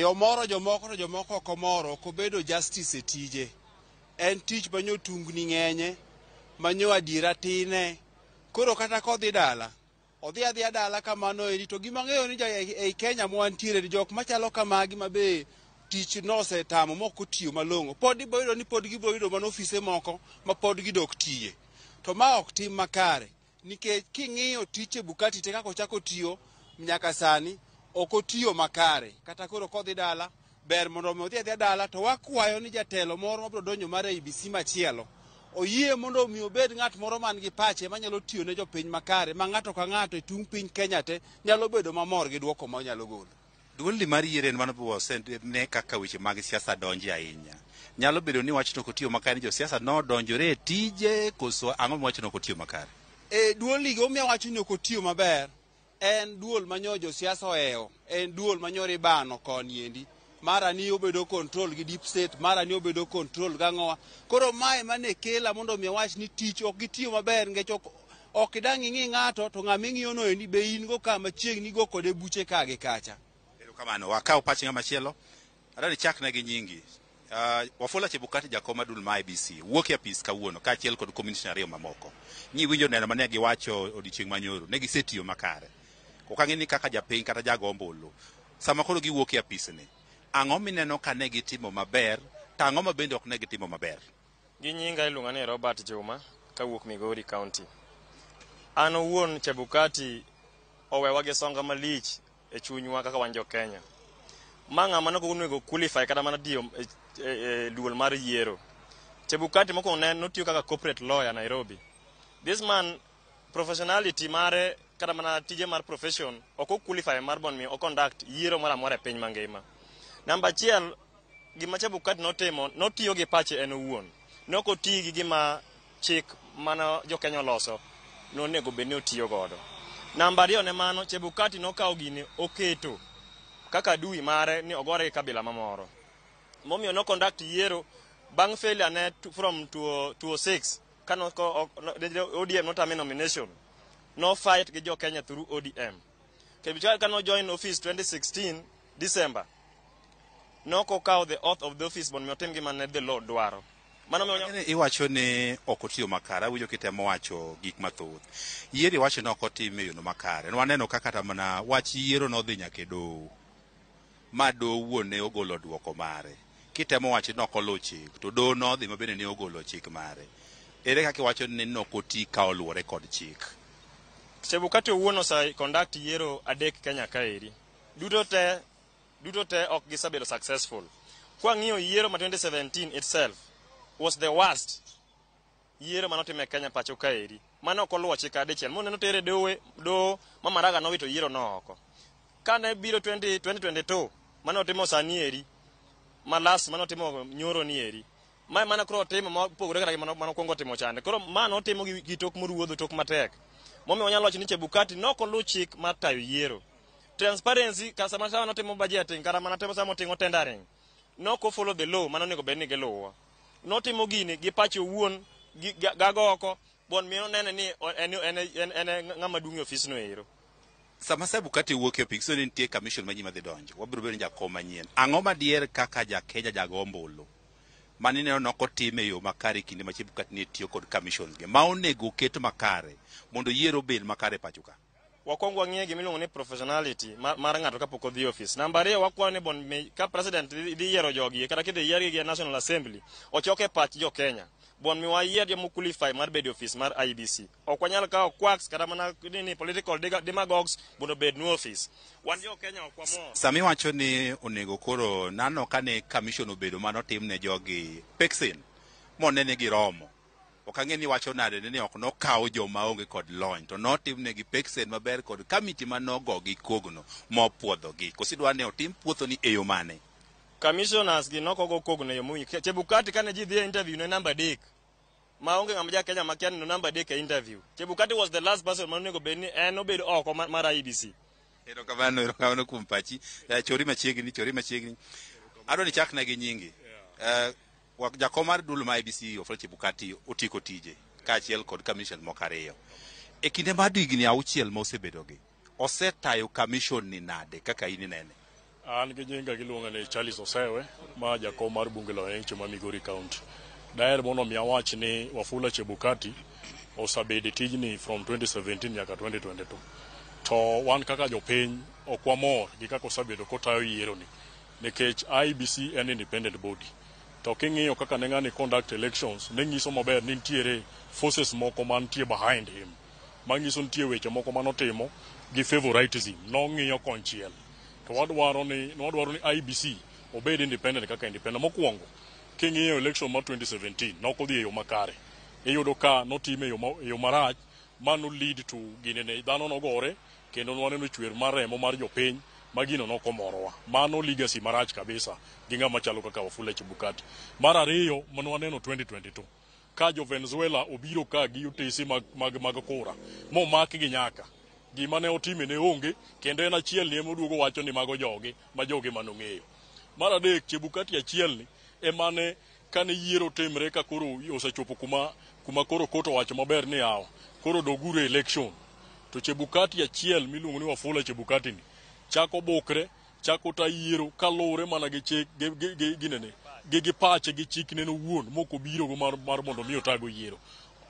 omoro jomoko to jomoko ok omoro, ok obedo justice e tije. En tich manyo tungni ng'enye, manyo adiera tine. Koro kata kodhi dala, odhi adhiya dala kamano eri to gima ang'eyo ni ei Kenya mwantiere ni jok machalo kamagi ma be tich nosetamo mok otiyo malong'o pod ibiro yudo ni pod gibiro yudo mana ofise moko ma pod gidok tiye. To ma ok tim makare nikech king'iyo tich Chebukati te kaka ochako tiyo nyaka sani ok otiyo makare. Kata koro kodhi dala ber mondo mi odhi adhiya dala to wakwayo ni jatelo moro mabiro donjo mar IEBC machielo oyie mondo mi obed ng'at moro man gi pache manyalo tiyo ne jopiny makare ma ng'ato ka ng'ato e tung' piny Kenya te nyalo bedo mamor gi duoko ma onyalo golo. Duolni mar yiero en mano ne kaka weche mag siasa donje ahinya. Nyalo bedo ni wachno ok otiyo makare ni josiasa nodonjore e tije koso ang'o miwacho ni ok otiyo makare? Duolni gimomiyo awacho ni ok otiyo maber en duol manyo josiasa ohewo, en duol manyoro ibano koni endi. Mara ni obedo control gi deep state, mara ni obedo control gang'owa. Koro mae mane kela mondo mi awach ni tich ok gitiyo maber nikech ok idang' ing'i ng'ato to ng'ama ing'iyo no endi be in go ka machiegni go kode buche ka gi kacha. Erokamano, wakaw pach ng'ama chielo. Adwani ichakna gi nyingi. Wafula Chebukati jakom mar duol ma IEBC wuok e apis kawuono kaachiel kod commissioner ariyo mamoko. Nyiwinjo neno mane giwacho odiochieng' manyoro, ne gisetiyo makare. Ok ang'e ni kaka japiny kata jago ombulu, sama koro giwuok e apisni, ang'o mineno ka ne gitimo maber to ang'o ma bende ok ne gitimo maber? Gi nyinga iluonga ni Robert Juma kawuok Migori County. An owuon Chebukati owewa gi songa malich e chunywa kaka wan jo Kenya. Ma ng'ama ne ok onego qualify kata mana tiyo e duol mar yiero. Chebukati mokwongo ne notiyo kaka corporate lawyer Nairobi. This man professionality mare kata mana tije mar profession ok o qualify mar mondo mi o conduct yiero moro amora e piny mangima. Namba achiel, gima Chebukati notimo, notiyo gi pache en owuon. Ne ok oti gi gima chik mane jo Kenya oloso nonego bed ni otiyo godo. Namba ariyo ne mano, Chebukati nokawo gini oketo kaka adui mare ni ogore gi kabila mamoro. Momiyo no conduct yiero bang' failure ne from 2006 kano ODM notame nomination. No fight gi jo Kenya through ODM. Chebukati kano join office 2016 December, nokokawo the oath of the office mondo mi otim gima ne the law dwaro. Mano miyo Iwacho ni ok otiyo makare, awinjo kitemo wacho gik mathoth. Yiero iwacho ni ok otim e yono makare. Waneno ka kata mana wach yiero nodhi nyaka e doho. Ma doho wuon ne ogolo duoko mare. Kitemo wacho ni ok oluw chik, to doho nodhi ma bende ne ogolo chik mare. Ere kaka iwacho ni nok oti ka oluwore kod chik? Chebukati owuon ose conduct yiero adek Kenya kaeri. Duto te ok gisebedo successful. Kwang'iyo yiero ma 2017 itself was the worst yiero manotim e Kenya pacho kaeri. Mano ok oluwo chik adichiel. Mone notere doho ma Maraga nowito yiero no oko. Kane biro 2022 mane otimo sani eri, ma last mane otimo nyoro ni eri. Mae mana koro otimo mopogore kata gi mane okwongo timo chande. Koro ma notimo gi tok moruodho, tok matek. Momiyo wanyalo wacho ni Chebukati nok oluw chik mar tayo yiero. Transparency, ka sama sama notimo budgeting, kata mana timo sama otimo tendering, nok o follow the law mane onego bed ni giluwo. Notimo gini gi pache owuon, gi gago oko, bon miyo nene ni en ng'ama duong' e ofis no ero. Sama Chebukati wuok e ofis, ni nitie commission manyien madhi donjo. Wabiro bedo ni jakom manyien. Ang'o madier kaka ja Kenya jago ombulu? Mani neno nok otim e yo makare kinde ma Chebukati ne tiyo kod commissions ge. Ma onego oket makare mondo yiero obed makare pacho ka. Wakwongo wang'iye gima iluongo ni professionality mar ng'ato kapok odhi e ofis. Namba ariyo, wakwayo ni bon mi ka president dhi yiero jogi kata kidhi yiergi gi National Assembly, ochok e pach jo Kenya. Bon mi wayier joma qualify mar bedo e ofis mar IEBC. Ok wanyal kawo quacks kata mana nini political demagogues mondo obed nu ofis. Wan jo Kenya ok wamor. Sama iwacho ni onego koro nano kane commission obedo manotim ne jogi peksin monene giromo. Ok ang'e ni wacho nade ni ok nokaw joma onge kod lony to notimnegi peksen maber kod kamiti manogogi kogno mopuodhogi. Koso idwa ni otim puotho ni e yo mane? Commissioners gi nokogo kogno e yo mowinjore. Chebukati kane ji dhi e interview ne namba 3. Maonge ng'ama ja Kenya makia ni no namba 3 e interview. Chebukati was the last person manonego bed ni en obed oko mar IEBC. Erokamano, erokamano kuom pachi. Chori machiegni, chori machiegni. Adwa ni chakna gi nyingi. Jakom mar duol ma IEBC Wafula Chebukati otieko tije kaachiel kod commission moko 2. E kinde mar higni 6 ma osebedogi, osetayo commission ni nade kaka in inene? An gi nyinga giluonga ni Charles Osewe, ma jakom mar bunge la wananchi ma Migori County. Daher mondo mi awach ni Wafula Chebukati osebedo e tijni from 2017 nyaka 2022. To wan kaka jopiny ok wamor gi kaka osebedo kotayo yiero ni, nikech IEBC en independent body. To king'iyo kaka ne ng'ani conduct elections, ne nyiso maber ni nitiere forces moko mantie behind him, manyiso nitie weche moko manotimo gi favoritism, nong'iyo konchiel. To wadwaro ni IEBC obed independent kaka independent. Mokwongo, king'iyo election mar 2017, nokodhi e yo makare. Iyudo ka notime e yo marach, mano lead to ginene dhano nogore, kendo nwaneno chwer mar remo mar jopiny, ma gino nokomorowa. Mano legacy marach kabisa gi ng'ama chalo kaka Wafula Chebukati. Mar ariyo, manwaneno 2022, ka jo Venezuela obiro ka gi otese mag kura, momak gi nyaka. Gima ne otime ne onge, kendo en achiel ni ema oduogo wacho ni mago jogi, ma jogi manong'eyo. Mar adek, Chebukati achiel ni emane kane yiero timre ka koro osechopo kuma koro koto owacho maber ni yawa, koro doguru e election. To Chebukati achiel miluongo ni Wafula Chebukati ni chako bukre, chako ta yiero kaluwore mana gi chik ginene, gi pache gi chikne owuon mok obiro go mar mondo mi otago yiero.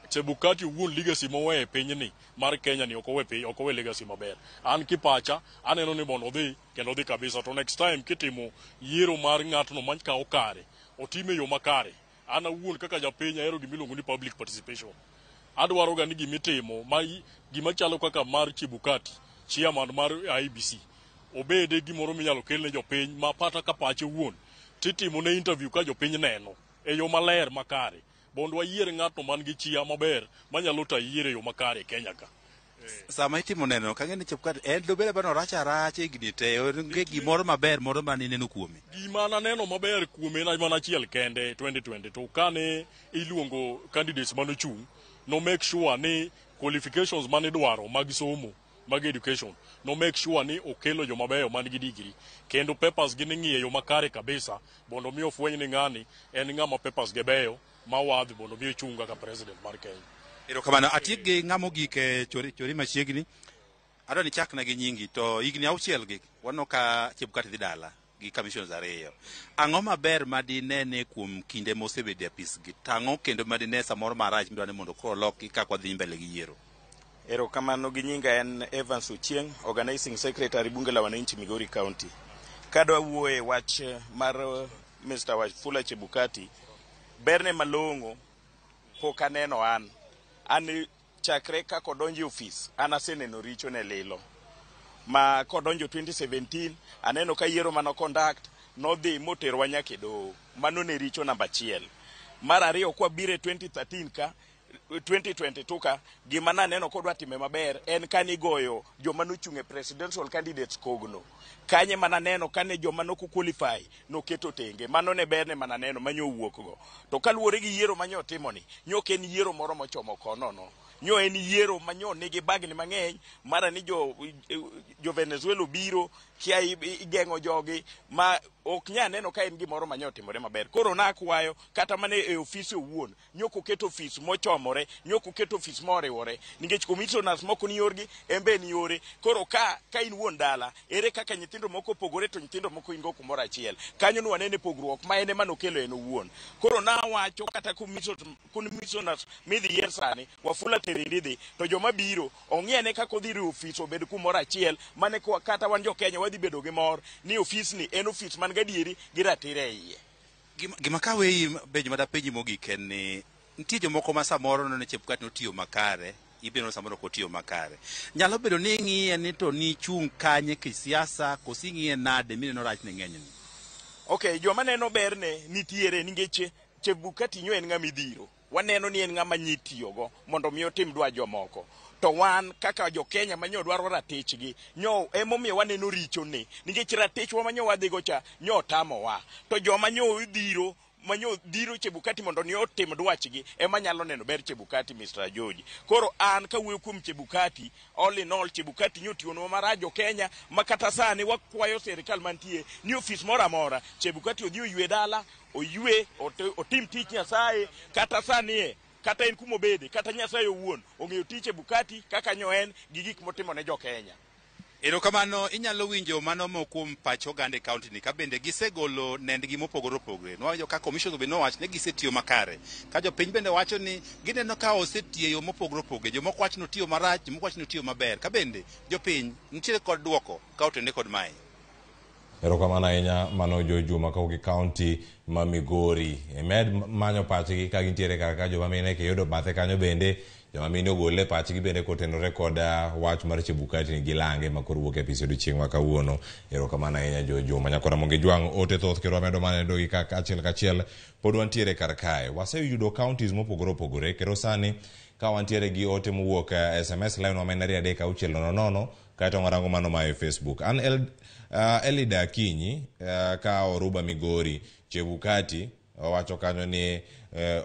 Chebukati owuon legacy moweyo e pinyni mar Kenya ni ok owe legacy maber. An kipacha aneno ni mondo odhi kendo odhi kabisa. To next time kitimo yiero mar ng'atno makawo kare, otime yo makare. An awuon kaka japiny ahero gima iluongo ni public participation. Adwaro ga ni gimitimo gima chalo kaka mar Chebukati, chairman mar IEBC, obede gimoro minyalo kelne jopiny ma pata ka pache owuon titimo ne interview ka jopiny neno e yo maler makare. Mondo wayier ng'atno man gi chia maber manyalo tayo yiero e yo makare e Kenya ka. Sama itimo neno, kang'e ni Chebukati en dobed bana orach aracha higni te, onge gimoro maber moro mane ineno kuome. Gima naneno maber kuome en mana achiel kende 2022 kane iluongo candidates manochung', no make sure ni qualifications mane idwaro mag somo mag education, no make sure ni okelo joma beyo man gi degree kendo papers gi ning'iyo e yo makare kabisa mondo mi ofweny ni ng'ani en ng'ama papers ge beyo ma wadhi mondo mi ochung' kaka president mar Kenya. Erokamano. Atiek gi ng'ama ogik e chori machiegni. Adwa ni chakna gi nyingi to higni 6 gi waneno ka Chebukati dhi dala gi commissioners 2. Ang'o maber ma dinene kuom kinde mosebedo e apis gi? Tang'o kendo ma dine samoro marach midwa ni mondo koro loki kaka wadhi mbele gi yiero? Erokamano. Gi nyinga en Evans Ochieng, Organizing Secretary Bunge la Wananchi Migori County. Kadwa wuoye wach mar Mr. Wafula Chebukati, berne malong'o pok aneno an. An chakre kaka odonjo e ofis, an aseneno richo ne lilo. Ma kodonjo 2017, aneno ka yiero mano conduct nodhi moterwa nyaka e doho. Mano ne richo namba 1. Mar ariyo, kwabiro e 2013 ka 2022 ka, gima naneno kodwa time maber en kanigoyo joma nochung' e presidential candidates kogno. Kanye mananeno kane joma nok qualify noketo tenge. Mano ne berne mananeno manyo owuok go. To kaluwore gi yiero manyo otimoni, nyo ok en yiero moro mochomo kono no. Nyo en yiero manyo nigi bagni mang'eny, mara ni jo Venezuela obiro, kia igeng'o jogi, ma ok nya neno ka en gimoro manyo otimore maber. Koro nakwayo kata mana e ofisi owuon, nyo koketo ofis mochomore, nyo koketo ofis moriwore, nikech commissioners moko ni yorgi, en be ni yore. Koro ka in wuon dala, ere kaka nyithindo moko opogore to nyithindo moko in go kumoro achiel. Kanyo ne wanene pogruok ma en ema nokelo en owuon. Koro nawacho kata commissioners midhi yier sani, Wafula Terindi dhi, to joma biro ong'iane kaka odhi riwo ofis obed kumoro achiel, mane kata wan jo Kenya wadhi bedo gi mor ni ofis ni en ofis man gadieri gi ratiro e iye. Gima kaweyi penjo madapenji mogik en ni nitie jomoko ma samoro neno ni Chebukati notiyo makare, ibiro samoro ok otiyo makare. Nyalo bedo ni ing'iye ni to nichung' kanye kisiasa, koso ing'iye nade mineno rach ne ng'enyni? Okay, joma neno berne nitiere nikech Chebukati nyo en ng'ama idhiro. Waneno ni en ng'ama nyitiyogo mondo mi otim dwach jomoko. To wan kaka jo Kenya ma nyo dwaro ratichgi, nyo emomiyo waneno richone. Nikech ratichwa ma nyo wadhigo cha, nyo otamowa. To joma nyo dhiro, ma nyo dhiro Chebukati mondo ni otim dwachgi, ema nyalo neno ber Chebukati, Mr. George. Koro an kawuoyo kuom Chebukati, all in all, Chebukati nyo otiyonwa marach jo Kenya, ma kata sani wakwayo sirikal mantie ni ofis moro amora, Chebukati odhi oywe dala, oywe, otim tich Nyasaye, kata sani e, kata en kumobede, kata Nyasaye owuon ong'eyo tich Chebukati kaka nyo en gi gik motimo ne jo Kenya. Erokamano, inyalo winjo mano moko kuom pach oganda e kaunti ni ka bende gisegolo nendgi mopogore opogore. Nwawinjo ka commission bende nowacho ni gisetiyo makare. Ka jopiny bende wacho ni gineno ka osetiyo e yo mopogore opogore. Jomoko wacho ni otiyo marach, jomoko wacho ni otiyo maber. Ka bende jopiny nitiere kod duoko ka otende kod mae. Erokamano ahinya mano Jo Juma kawuok e kaunti ma Migori. Imed manyo pachgi ka gintiere kar ka joma mine kiyudo bathe kanyo bende joma mine ogole pachgi bende kotenore kod wach mar Chebukati ni gilange ma koro wuok e apis odiochieng' ma kawuono. Erokamano ahinya Jo Juma. Nyakora Monge Jwang' ote thoth kendo wamedo mana nendo gi kaka achiel kachiel pod wantiere kar kae. Waseyudo counties mopogore opogore kendo sani ka wantiere gi ote mowuok SMS line wa ma en 23600 kaeto warango mano ma e Facebook. An Elida Akinyi ka Oruba Migori Chebukati owacho kanyo ni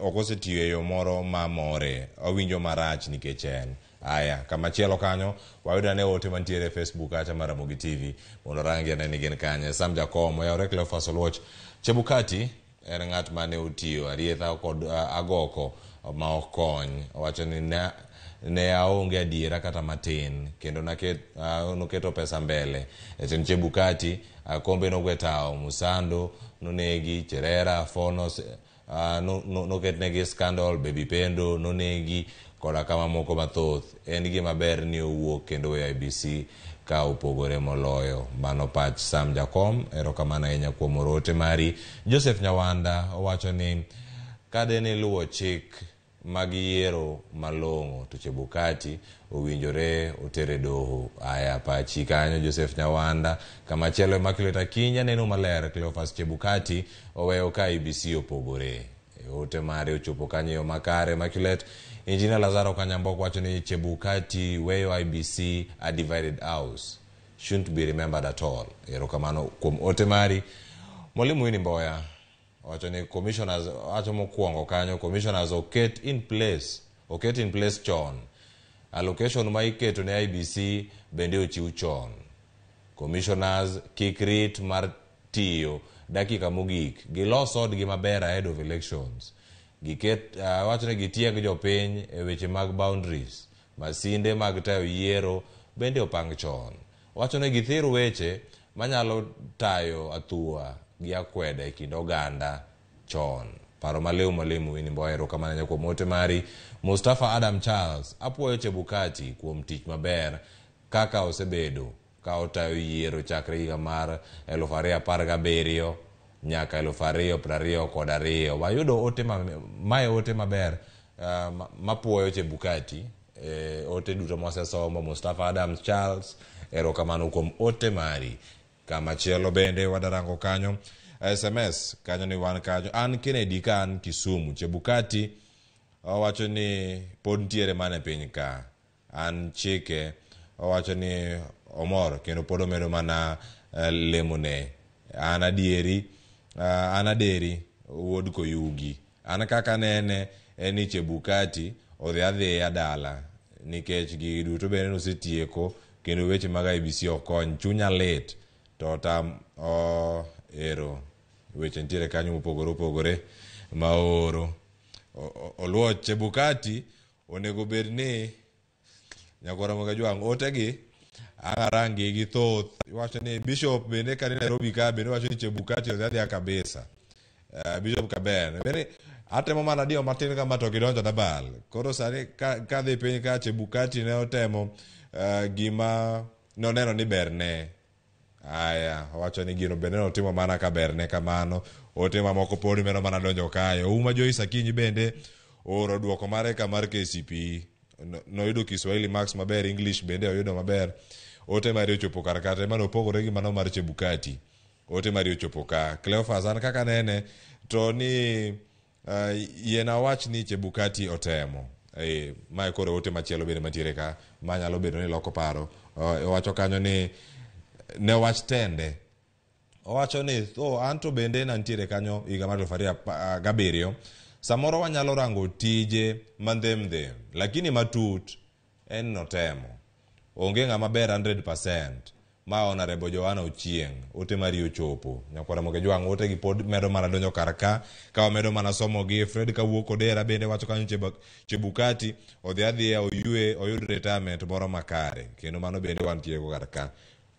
ok osetiyo e yo moro ma more, owinjo marach nikech en. Aya, kamachielo kanyo wayudo ane ote mantiere e Facebook kacha mar Ramogi TV mondo rangi ane ni gin kanye. Sam Jakom oyawore Cleophas Oluoch. Chebukati en ng'at mane otiyo arietha kod agoko ma ok kony. Owacho ni ne aonge adiera kata matin kendo noketo pesa mbele. Jatend Chebukati kombe nogwe tao, Musando nonegi, Cherera, Fono noketnegi scandal, Baby Pendo nonegi koda kama moko mathoth. En gima ber ni owuok kendo weyo IEBC ka opogore moloyo. Mano pach Sam Jakom, erokamano ahinya kuom oro ote mari. Joseph Nyawanda owacho ni kadeni luwo chik mag yiero malong'o to Chebukati owinjore otere doho. Aya, pachi kanyo Joseph Nyawanda. Kamachielo Immaculate Akinyi neno maler Cleophas Chebukati oweyo ka IEBC opogore. E ote mare ochopo kanyo e yo makare. Immaculate Engineer Lazaro Kanyambok wacho ni Chebukati weyo IEBC a divided house shouldn't be remembered at all. Erokamano kuom ote mari. Mwalimu Winnie Mboya wacho ni commissioners, wacho mokwongo kanyo commissioners oket in place chon. Allocation ma iketo ne IEBC bende ochiw chon. Commissioners kik rit mar tiyo dakika mogik, gilos odgi maber ahead of elections. Giket wacho ni gitieg jopiny e weche mag boundaries. Masinde mag tayo yiero bende opang chon. Wacho ni githir weche manyalo tayo athua gi akweda e kind oganda chon. Paro maliw mwalimu Winnie Mboya, erokamano ahinya kuom ote mari. Mustafa Adam Charles, apuoyo Chebukati kuom tich maber kaka osebedo ka otayo yiero chakre higa mar 2017 nyaka 2022. Wayudo ote mae ote maber mapuoyo Chebukati. Ote duto mwasesomo. Mustafa Adam Charles, erokamano kuom ote mari. Kamachielo bende wadarango kanyo SMS kanyo ni wan kanyo. An Kennedy ka an Kisumu. Chebukati owacho ni pod nitiere mana e piny ka. An chike owacho ni omor kendo pod omedo mana lemone. An adieri, an aderi wuod Koyugi. An kaka nene en ni Chebukati odhi adhiya dala nikech gigi duto bende nosetieko kendo weche mag IEBC ok kony. Chunya lit to tam ero weche nitiere kanyo mopogore opogore ma oro. Oluoch Chebukati onego bed ni Nyakwara Moga Jwang' otegi ang' gi thoth. Iwacho ni Bishop bende kani Nairobi ka bende wacho ni Chebukati odhi adhiya kabisa. Bishop Kaber bende atemo mana diyo matin kama to gidonjo dabal. Koro sani kadhi piny ka Chebukati ne otemo gima noneno ni berne. Aya, owacho ni gino bende notimo mana ka berne kamano. Ote mamoko pod medo mana donjo kae. Ouma Joyce Akinyi bende oro duoko mare ka mar KCPE. Noyudo Kiswahili marks maber, English bende oyudo maber. Ote mare ochopo kar kata mano opogore gi mano mar Chebukati. Ote mare ochopo ka. Cleophas an kaka nene to ni Yiena wach ni Chebukati otemo. Mae koro ote machielo bende mantiere ka manyalo bedo ni loko paro. Owacho kanyo ni ne wach tende. Owacho ni anto bende nantiere kanyo higa mar 2007. Samoro wanyalo rango tije mandhemdhem, lakini matut en notemo. Onge ng'ama ber 100%. Ma Honorable Joanna Ochieng, ote mari ochopo. Nyakwara Moge Jwang', ote gi pod medo mana donjo kar ka wamedo mana somo gi Fred kawuok Odera bende wacho kanyo Chebukati odhi adhiya oywe oyud retirement moro makare. Kendo mano bende wantie go kar ka.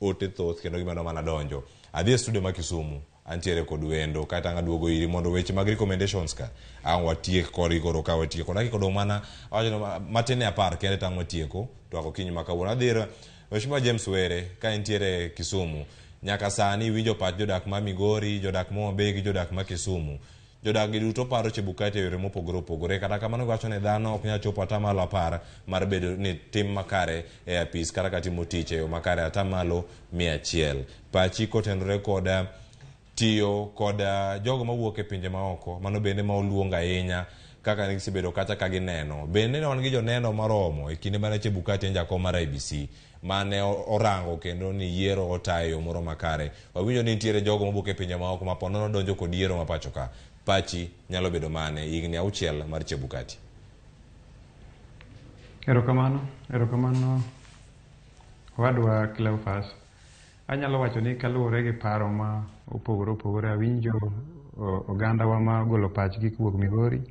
Ote thoth kendo gimedo mana donjo. Adhi e studio ma Kisumu, antiere kod wendo kata ang' aduogo iri mondo weche mag recommendations ka ang' watiek korgi koro ka watieko. Dakika odong' mana awacho matin ne 10 kende tang' watieko twak okinyi ma kawuono. Adhi ir Mheshimiwa James Were ka entiere Kisumu. Nyaka sani iwinjo pach jodak ma Migori, jodak ma Homa Bay gi jodak ma Kisumu. Jodak gi duto paro Chebukati e yore mopogore opogore. Kata kamano giwacho ni dhano ok nyal chopo atamalo 10 mar bedo ni tim makare e apis kata ka timo tich e yo makare atamalo 100. Pachi kotenore kod tiyo kod jogo mawuok e pinje maoko, mano bende ma oluongo ahinya kaka ne gisebedo kata ka gineno. Bende ne wan gi joneno moromo e kinde mane Chebukati en jakom mar IEBC mane orango kendo ni yiero otayo e yo moro makare. Wawinjo ni nitiere jogo mawuok e pinje maoko ma po nono donjo kod yiero ma pacho ka. Pachi nyalo bedo mane higni 6 mar Chebukati? Erokamano, erokamano owadwa Cleophas. Anyalo wacho ni kaluwore gi paro ma opogore opogore, awinjo ogandawa ma ogolo pachgi kowuok Migori,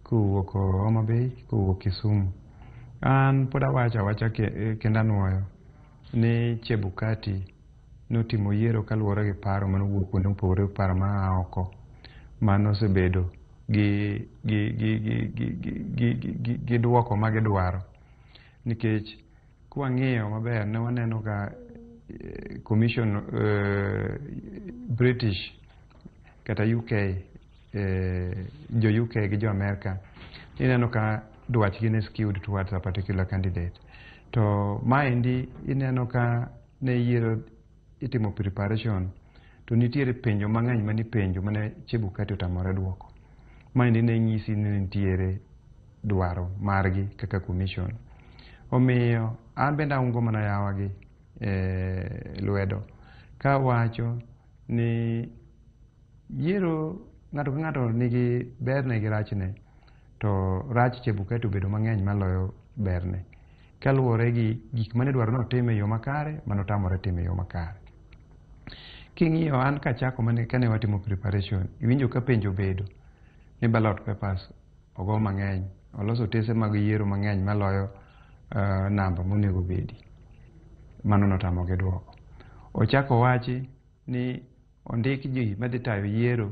kowuok Homa Bay, kowuok Kisumu. An pod awacho awacha kendo anuoyo ni Chebukati notimo yiero kaluwore gi paro manowuok kuonde mopogore, paro maa oko manosebedo gi duoko magidwaro. Nikech kwang'iyo maber ne waneno ka commission British kata UK, jo UK gi jo America, ineno ka dwachgi ne skewed towards a particular candidate. To maendi ineno ka ne yiero itimo preparation to nitiere penjo mang'eny manipenjo mane Chebukati otamore duoko. Maendi ne nyisi ni nitiere dwaro margi kaka commission. Omiyo an bende aungo mana yawagi lwedo kawacho ni yiero ng'ato ka ng'ato nigi berne gi rachne, to rach Chebukati obedo mang'eny maloyo berne kaluwore gi gik mane dwaro ni otim e yo makare manotamore timo e yo makare. King'iyo an kachako mane kane watimo preparation, iwinjo ka penjo obedo ni ballot papers ogo mang'eny, oloso otese mag yiero mang'eny maloyo namba monego bedi. Mano notamogi duoko. Ochako wachi ni ondik ji madhi tayo yiero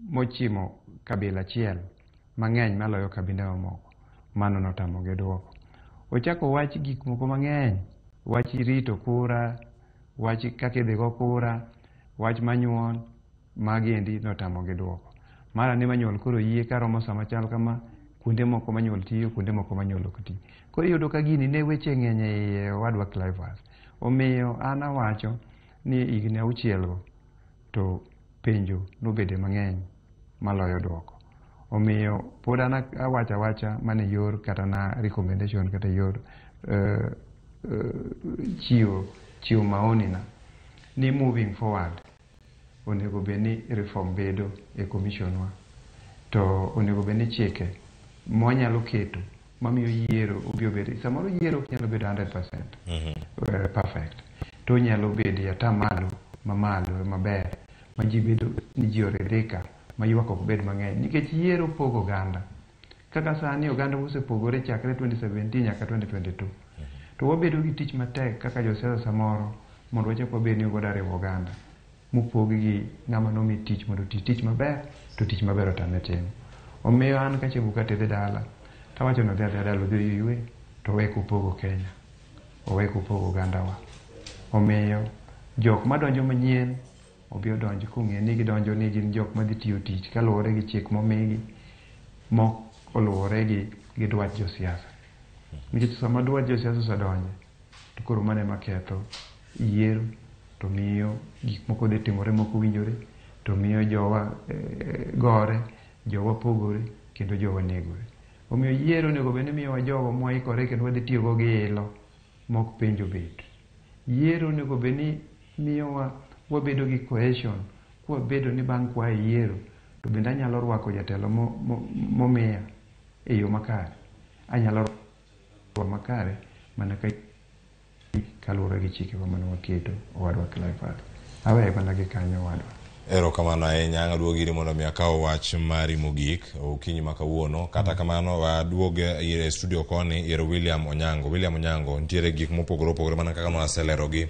mochimo kabila achiel mang'eny maloyo kabinde mamoko. Mano notamogi duoko. Ochako wach gik moko mang'eny, wach rito kura, wach kaka idhi go kura, wach manyuol, magi endi notamogi duoko. Mara ni manyuol koro yie karomo sama chal kama, kuonde moko manyuol tiyo, kuonde moko manyuol ok ti. Koro iyudo ka gini ne weche ng'eny e iye owadwa Cleophas. Omiyo an awacho ni higni 6 go to penjo nobede mang'eny maloyo duoko. Omiyo pod an awacho awacha mana yor kata na recommendation kata yor chiwo maoni na ni moving forward onego bed ni reform bedo e commission wa, to onego bed ni chike mwanyalo keto mamiyo yiero obiro bedo, samoro yiero ok nyalo bedo 100% perfect, to onyalo bedo e atamalo mamalo maber ma ji bedo ni ji oridhika, ma ywak ok bed mang'eny, nikech yiero pogo oganda. Kaka sani oganda osepogore chakre 2017 nyaka 2022, to wabedo gi tich matek kaka josiasa samoro mondo wachak wabed ni wagoda riwo oganda mopog gi ng'ama nomi tich mondo oti tich maber, to tich maber otame timo. Omiyo an ka Chebukati dhi dala, tawacho ni odhi adhiya dala odhi oywe, to owe kupogo Kenya, owe kupogo ogandawa. Omiyo jok madonjo manyien obi odonj kong'e ni gidonjo ni gin jok madhi tiyo tich kaluwore gi chik momigi, mok oluwore gi dwach josiasa. Nikech sama dwach josiasa osedonjo, to koro mano ema ketho yiero, to miyo gik moko dhi timore mok owinjore, to miyo jowa gore, Jowa pogore kendo jowa negore. Omiyo yiero onego bed ni miyowa jogo mwaikore kendo wadhi tiyogo gi ilo mok penjo bet. Yiero onego bed ni miyowa wabedo gi cohesion kwabedo ni bang' kwa e yiero to bende anyalo rwako jatelo momiya e yo makare. Anyalo rwako makare mana ka kaluwore gi chikewa mane waketo owadwa Cleophas. Aweye mana gi kanyo owadwa. Erokamano ahinya, ang' aduogo iri mondo mi akaw wach mari mogik okinyi ma kawuono. Kata kamano waduog e studio koni ir William Onyango. William Onyango, nitiere gik mopogore opogore mana kaka nwaselerogi.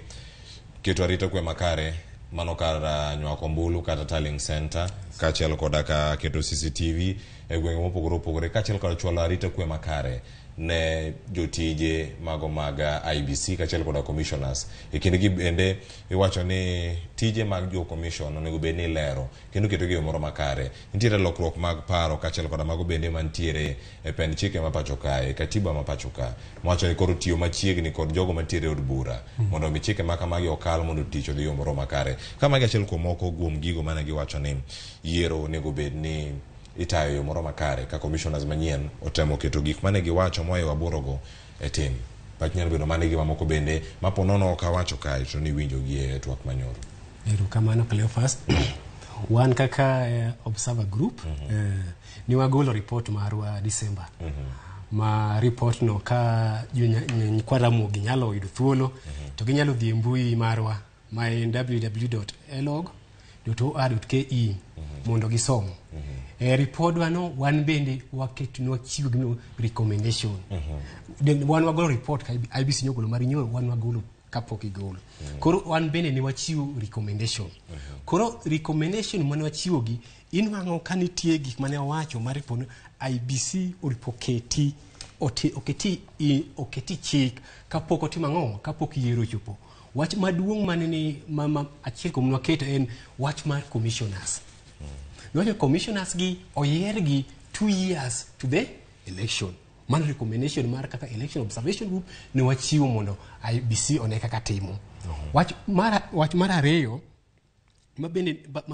Keto arita kwe makare mano kar nywako ombulu kata tallying center, kaachiel koda ka keto CCTV e gwenge mopogore opogore, kaachiel koda chwalo arita kwe makare ne jotije mago mag IEBC kaachiel koda commissioners. E kindegi bende iwacho ni tije mag jo commission onego bed ni ilero kendo iketogi e yo moro makare. Nitiere lokruok mag paro kaachiel koda mago bende mantiere e pend chike ma pacho kae, katiba ma pacho ka, mawacho ni koro tiyo machiegni kod jogo mantiere e od bura mondo mi chike ma kamagi okal mondo tich odhi e yo moro makare. Ka magi achiel kuom moko kuom gigo mane giwacho ni yiero onego bed ni itayo e yo moro makare ka commissioners manyien otemo keto gik mane giwacho mohewo aborogo e tim. Pach nyalo bedo mane gima moko bende ma po nono ok awacho kae to niwinjo gi e twak manyoro. Erokamano Cleophas. Wan kaka Observer Group ni wagolo report marwa December. Ma report no ka nyikwa Ramogi nyalo yudo thuolo to ginyalo dhi e mbui marwa ma en www.elog.or.ke mondo gisom. E ripodwa no wan bende waketo nwachiwo gino recommendation. Wan wagolo report ka IEBC nyogolo mar nyoro, wan wagolo kapok igolo. Koro wan bende ne wachiwo recommendation. Koro recommendation mane wachiwo gi inwang'o ka nitie gik mane wawacho mar report no, IEBC oripo keti oketi chik kapok otimo ang'o, kapok yiero ochopo. Wach maduong' mane ni ma achiel kuom nwaketo en wach mar commissioners. Nwacho commissioners gi oyiergi 2 years to the election. Mano recommendation mar kaka Election Observation Group ne wachiwo mondo IEBC one kaka timo. Wach mar ariyo ma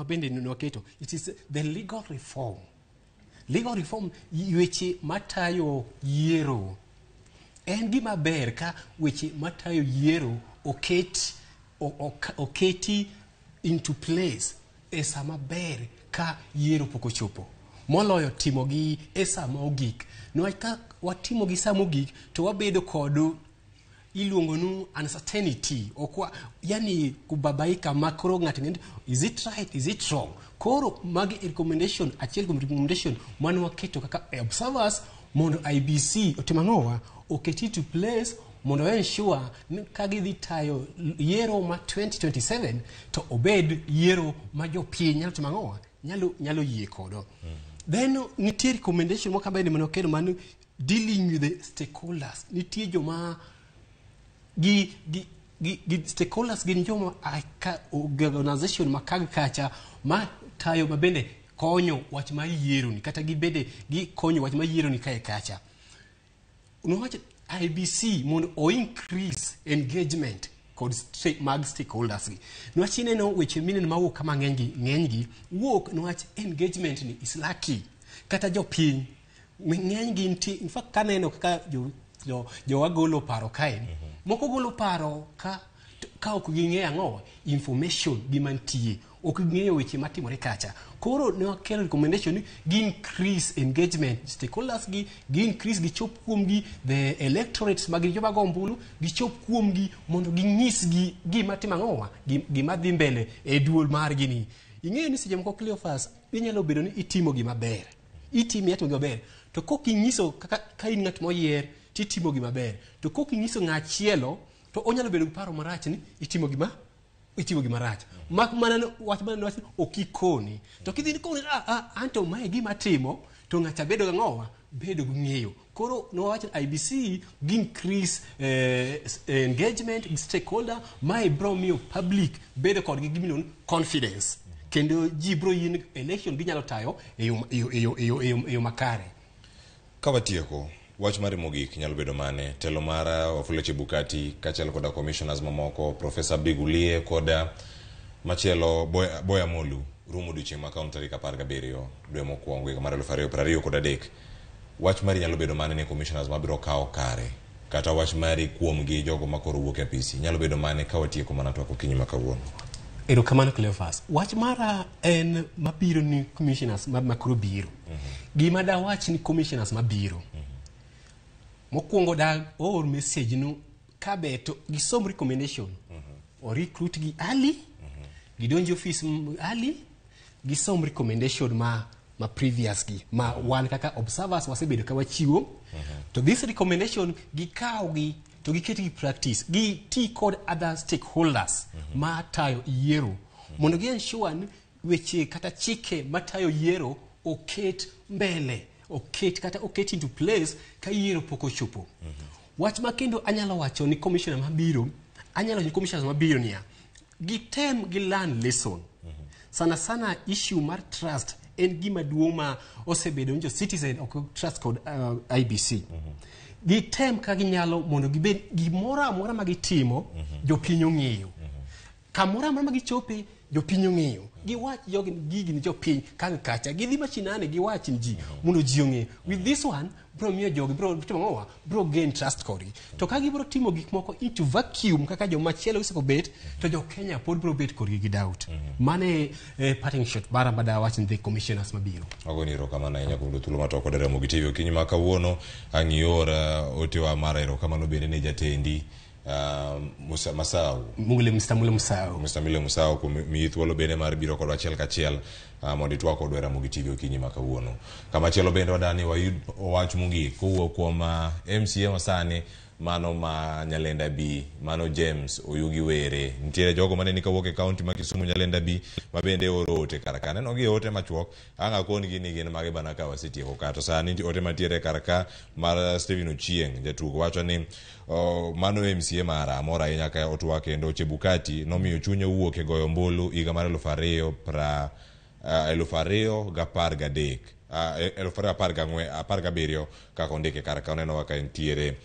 bende nwaketo, it is the legal reform. Legal reform, weche matayo yiero. En gima ber ka weche matayo yiero oketi into place e sama ber ka yiero pok ochopo. Moloyo timogi e sama ogik. Niwach ka watimogi sama ogik to wabedo kod iluongo nu uncertainty, okwa, yani kubabaika ma koro ng'ato ng'e ni, is it right, is it wrong. Koro magi recommendation, achiel kuom recommendation mane waketo kaka observers mondo IEBC otim ang'owa, oketi to place mondo ensure ni ka gidhi tayo yiero ma 2027 to obed yiero ma jopiny nyalo timo ang'owa, nyalo yie kodo. Then nitie recommendation moko bende mane waketo mano dealing with the stakeholders. Nitie joma gi stakeholders gin joma organization ma kag kacha ma tayo ma bende konyo wach mar yiero ni, kata gibende gikonyo wach mar yiero ni kae kacha. Nowacho IEBC mondo o increase engagement kod mag stakeholders gi. Niwach ineno weche mineno mawuok kama ng'eny gi wuok niwach engagement ni is lacking. Kata jopiny ng'eny gi nitie, in fact kaneno kaka jowa golo paro kae, moko golo paro ka ok ging'eyo ang'o information gima nitie, ok ging'eyo weche matimore kacha. Koro ne wakelo recommendation ni gi increase engagement stakeholders gi, gi increase gichop kuomgi the electorates mag joma go ombulu, gichop kuomgi mondo ginyisgi gima timo ang'owa, gima dhi mbele e duol margi ni. Ing'eyo ni seche moko Cleophas inyalo bedo ni itimo gima ber, itimo gima ber, to kok inyiso kaka ka in ng'at moyier titimo gima ber, to kok inyiso ng'achielo to onyalo bedo gi paro marach ni itimo gima rach. Mak mana wach mana wach ok ikoni. To kidhi ni koni, anto mae gima timo, to ng'acha bedo gi ang'owa, bedo gi ng'eyo. Koro nowacho IEBC gi increase engagement gi stakeholder, mae bro miyo public bedo kod gi gimiluongo ni confidence. Kendo ji bro yie election ginyalo tayo e yo makare. Ka watieko, wach mari mogik nyalo bedo mane? Telo mar Wafula Chebukati kaachiel koda commissioners mamoko, Professor Abdi Gulie koda machielo Boya Molu. Rumo odiochieng' ma kawuono tarik 17 dwe mokwongo higa mar 2023. Wach mari nyalo bedo mane ne commissioners mabiro kawo kare kata wach mari kuom gi jogo makoro wuok e apisi nyalo bedo mane ka watieko mana twak okinyi ma kawuono? Erokamano Cleophas. Wach mara en mabiro ni commissioners ma makoro biro. Gima dawach ni commissioners mabiro. Mokwongo da or message nu kabe to gisom recommendation. O recruit gi early, gidonj e office early, gisom recommendation ma previous gi ma wan kaka observers wasebedo ka wachiwo. To this recommendation gikaw gi to giket gi practice, gi ti kod other stakeholders ma tayo yiero mondo gi ensure ni weche kata chike matayo yiero oket mbele, oket kata oket into place ka yiero pok ochopo. Wach ma kendo anyalo wacho ni commissioner mabiro, anyalo wacho ni commissioners mabiro niya, gitem gi learn lesson. Sana sana issue mar trust en gima duong' ma osebedo ni jo citizen ok trust kod IEBC. Gitem ka ginyalo mondo gibed gimoro amora ma gitimo jopiny ong'eyo. Kamoro amora ma gichope jopiny ong'eyo. Giwach jogi gigi ni jopiny kang kacha gidhi mashinani giwach ni ji mondo ji ong'e. With this one bro miyo jogi bro timo ang'owa bro gain trust kodgi. To ka gibro timo gik moko into vacuum kaka jomachielo oseko bet to jo Kenya pod bro bet kodgi gi doubt. Mane parting shot mara madawach ni the commissioners mabiro. Agoni erokamano ahinya kuom yudo thuolo mar twak kod Ramogi TV okinyi ma kawuono. Ang' ior otewa mar erokamano bende ne jatendi Musa Masau. Mule Mr. Mule Musau. Mr. Mule Musau kuom miyi thuolo bende mar biro kodwa achiel kachiel mondo itwak kodwa e Ramogi TV okinyi ma kawuono. Kamachielo bende wadani wayud wach mogik kowuok kuom MCA masani mano ma Nyalenda B, mano James Oyugi Were. Nitiere jogo mane ni kawuok e kaunti ma Kisumu Nyalenda B ma bende oro ote kar ka. Aneno gi ote machuok, ang' akon gi ni gin mage bana ka wasetieko ka. To sani ote mantiere kar ka mar Stephen Ochieng' jatugo wacho ni mano MCA mara amor ahinya ka otwak kendo Chebukati nomiyo chunye owuok e goyo ombulu higa mar 2000 pra 2013 2014 17 kaka ondike kar ka oneno kaka entiere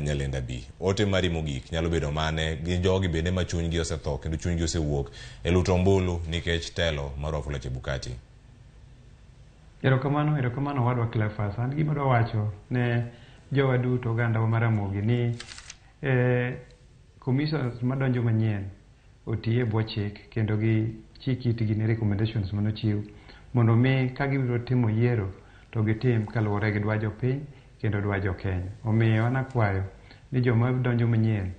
Nyalenda B. Ote mari mogik nyalo bedo mane gi jogi bende ma chunygi osetho kendo chunygi osewuok e luto ombulu nikech telo mar Wafula Chebukati. Erokamano, erokamano wadwa Cleophas. An gima adwa wacho ne jowa duto ogandawa mar Ramogi ni commissioners madonjo manyien oti e bwo chik kendo gi chik itgi ne recommendations manochiw mondo mi ka gibiro timo yiero to gitim kaluwore gi dwa jopiny kendo dwa jokenya. Omiyo an akwayo ni joma donjo manyien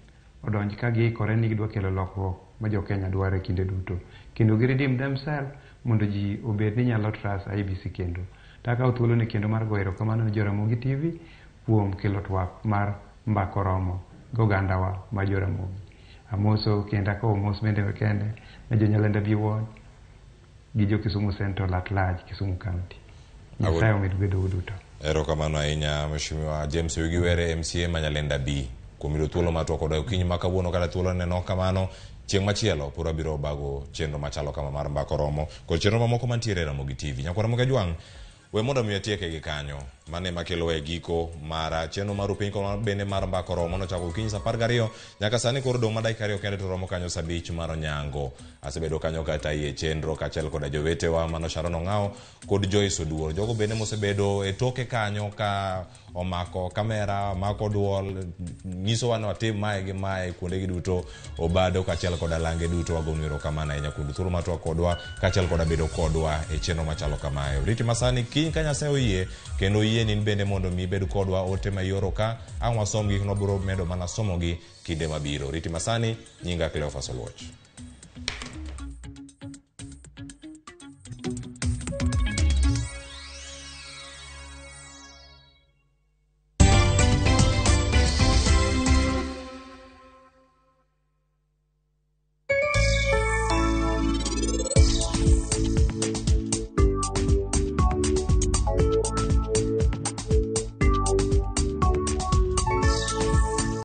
odonj ka giikore ni gidwa kelo lokruok ma jokenya dwaro e kinde duto kendo gi redeem themselves mondo ji obed ni nyalo trust IEBC kendo. To akawo thuoloni kendo mar goyo erokamano ne Joramogi TV kuom kelo twak mar mbaka oromo gi ogandawa ma Joramogi. Amoso kendo akowo mos bende kende ne jo Nyalenda B Ward gi jo Kisumu Central at large, Kisumu County. Nyasaye omed gwedhou duto. Erokamano ahinya Mheshimiwa James Oyugi Were MCA ma Nyalenda B kuom yudo thuolo mar twak kodwa okinyi ma kawuono kata thuolo neno kamano chieng' machielo pod wabiro bago chenro machalo kama mar mbaka oromo kod chenro mamoko mantiere e Ramogi TV. Nyakwar Ramogi Ajwang' we mondo mi atieke gi kanyo. Mano ema kelowa e giko mar chenro mar upiny kod bende mar mbaka oromo nochako okinyi saa 12 nyaka sani koro dong' mana dakika 2 kende to romo kanyo saa 5 mar onyango. Asebedo kanyo kata iye chenro kaachiel koda jowetewa mano Sharon Ong'awo kod Joyce Oduor. Jogo bende mosebedo e toke kanyo ka omako kamera, omako duol, nyisowa ni watim mae gi mae kuondegi duto, Obado kaachiel koda lange duto wagonu erokamano ahinya kuom thuolo mar twak kodwa kaachiel koda bedo kodwa e chenro machalo kamae. Oriti masani kiny ka Nyasaye oyie kendo oyie ni in bende mondo mi ibed kodwa ote ma ioro ka ang' wasom gi wabiro medo mana somogi kinde mabiro. Oriti masani nyinga Cleophas Oluoch.